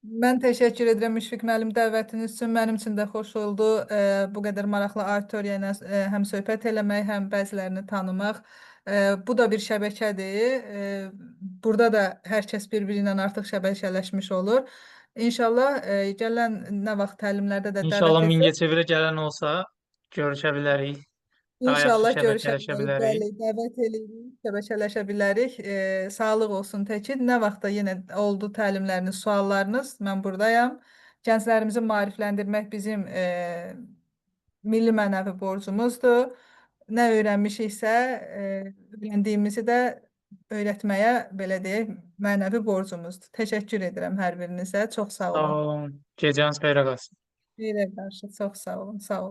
Speaker 1: Mən təşəkkür edirəm Müşfiq müəllim dəvətiniz üçün. Mənim üçün də xoş oldu. Bu qədər maraqlı auditoriya ilə həm söhbət eləmək, həm bəzilərini tanımaq. Bu da bir şəbəkədir. Burada da hər kəs bir-biri ilə artıq şəbəkələşmiş olur. İnşallah gələn nə vaxt təlimlərdə də
Speaker 2: dəvət İnşallah etsək, Mingəçevirə gələn olsa görüşə bilərik. Daha yaxşı
Speaker 1: İnşallah görüşə
Speaker 2: şəbəkələşə
Speaker 1: bilərik.
Speaker 2: bilərik.
Speaker 1: Bəli, dəvət eləyirik, şəbəkələşə bilərik. Sağlıq olsun Təkin. Nə vaxtda yenə oldu təlimləriniz, suallarınız, mən buradayam. Gənclərimizi maarifləndirmək bizim milli mənəvi borcumuzdur. Nə öyrənmişiksə, öyrəndiyimizi də öyrətməyə, belə deyək, mənəvi borcumuzdur. Təşəkkür edirəm hər birinizə. Çox sağ
Speaker 2: Sağ
Speaker 1: olun.
Speaker 2: olun. Gecəniz xeyrə qalsın.
Speaker 1: Xeyrə qarşı çox sağ olun. Sağ olun.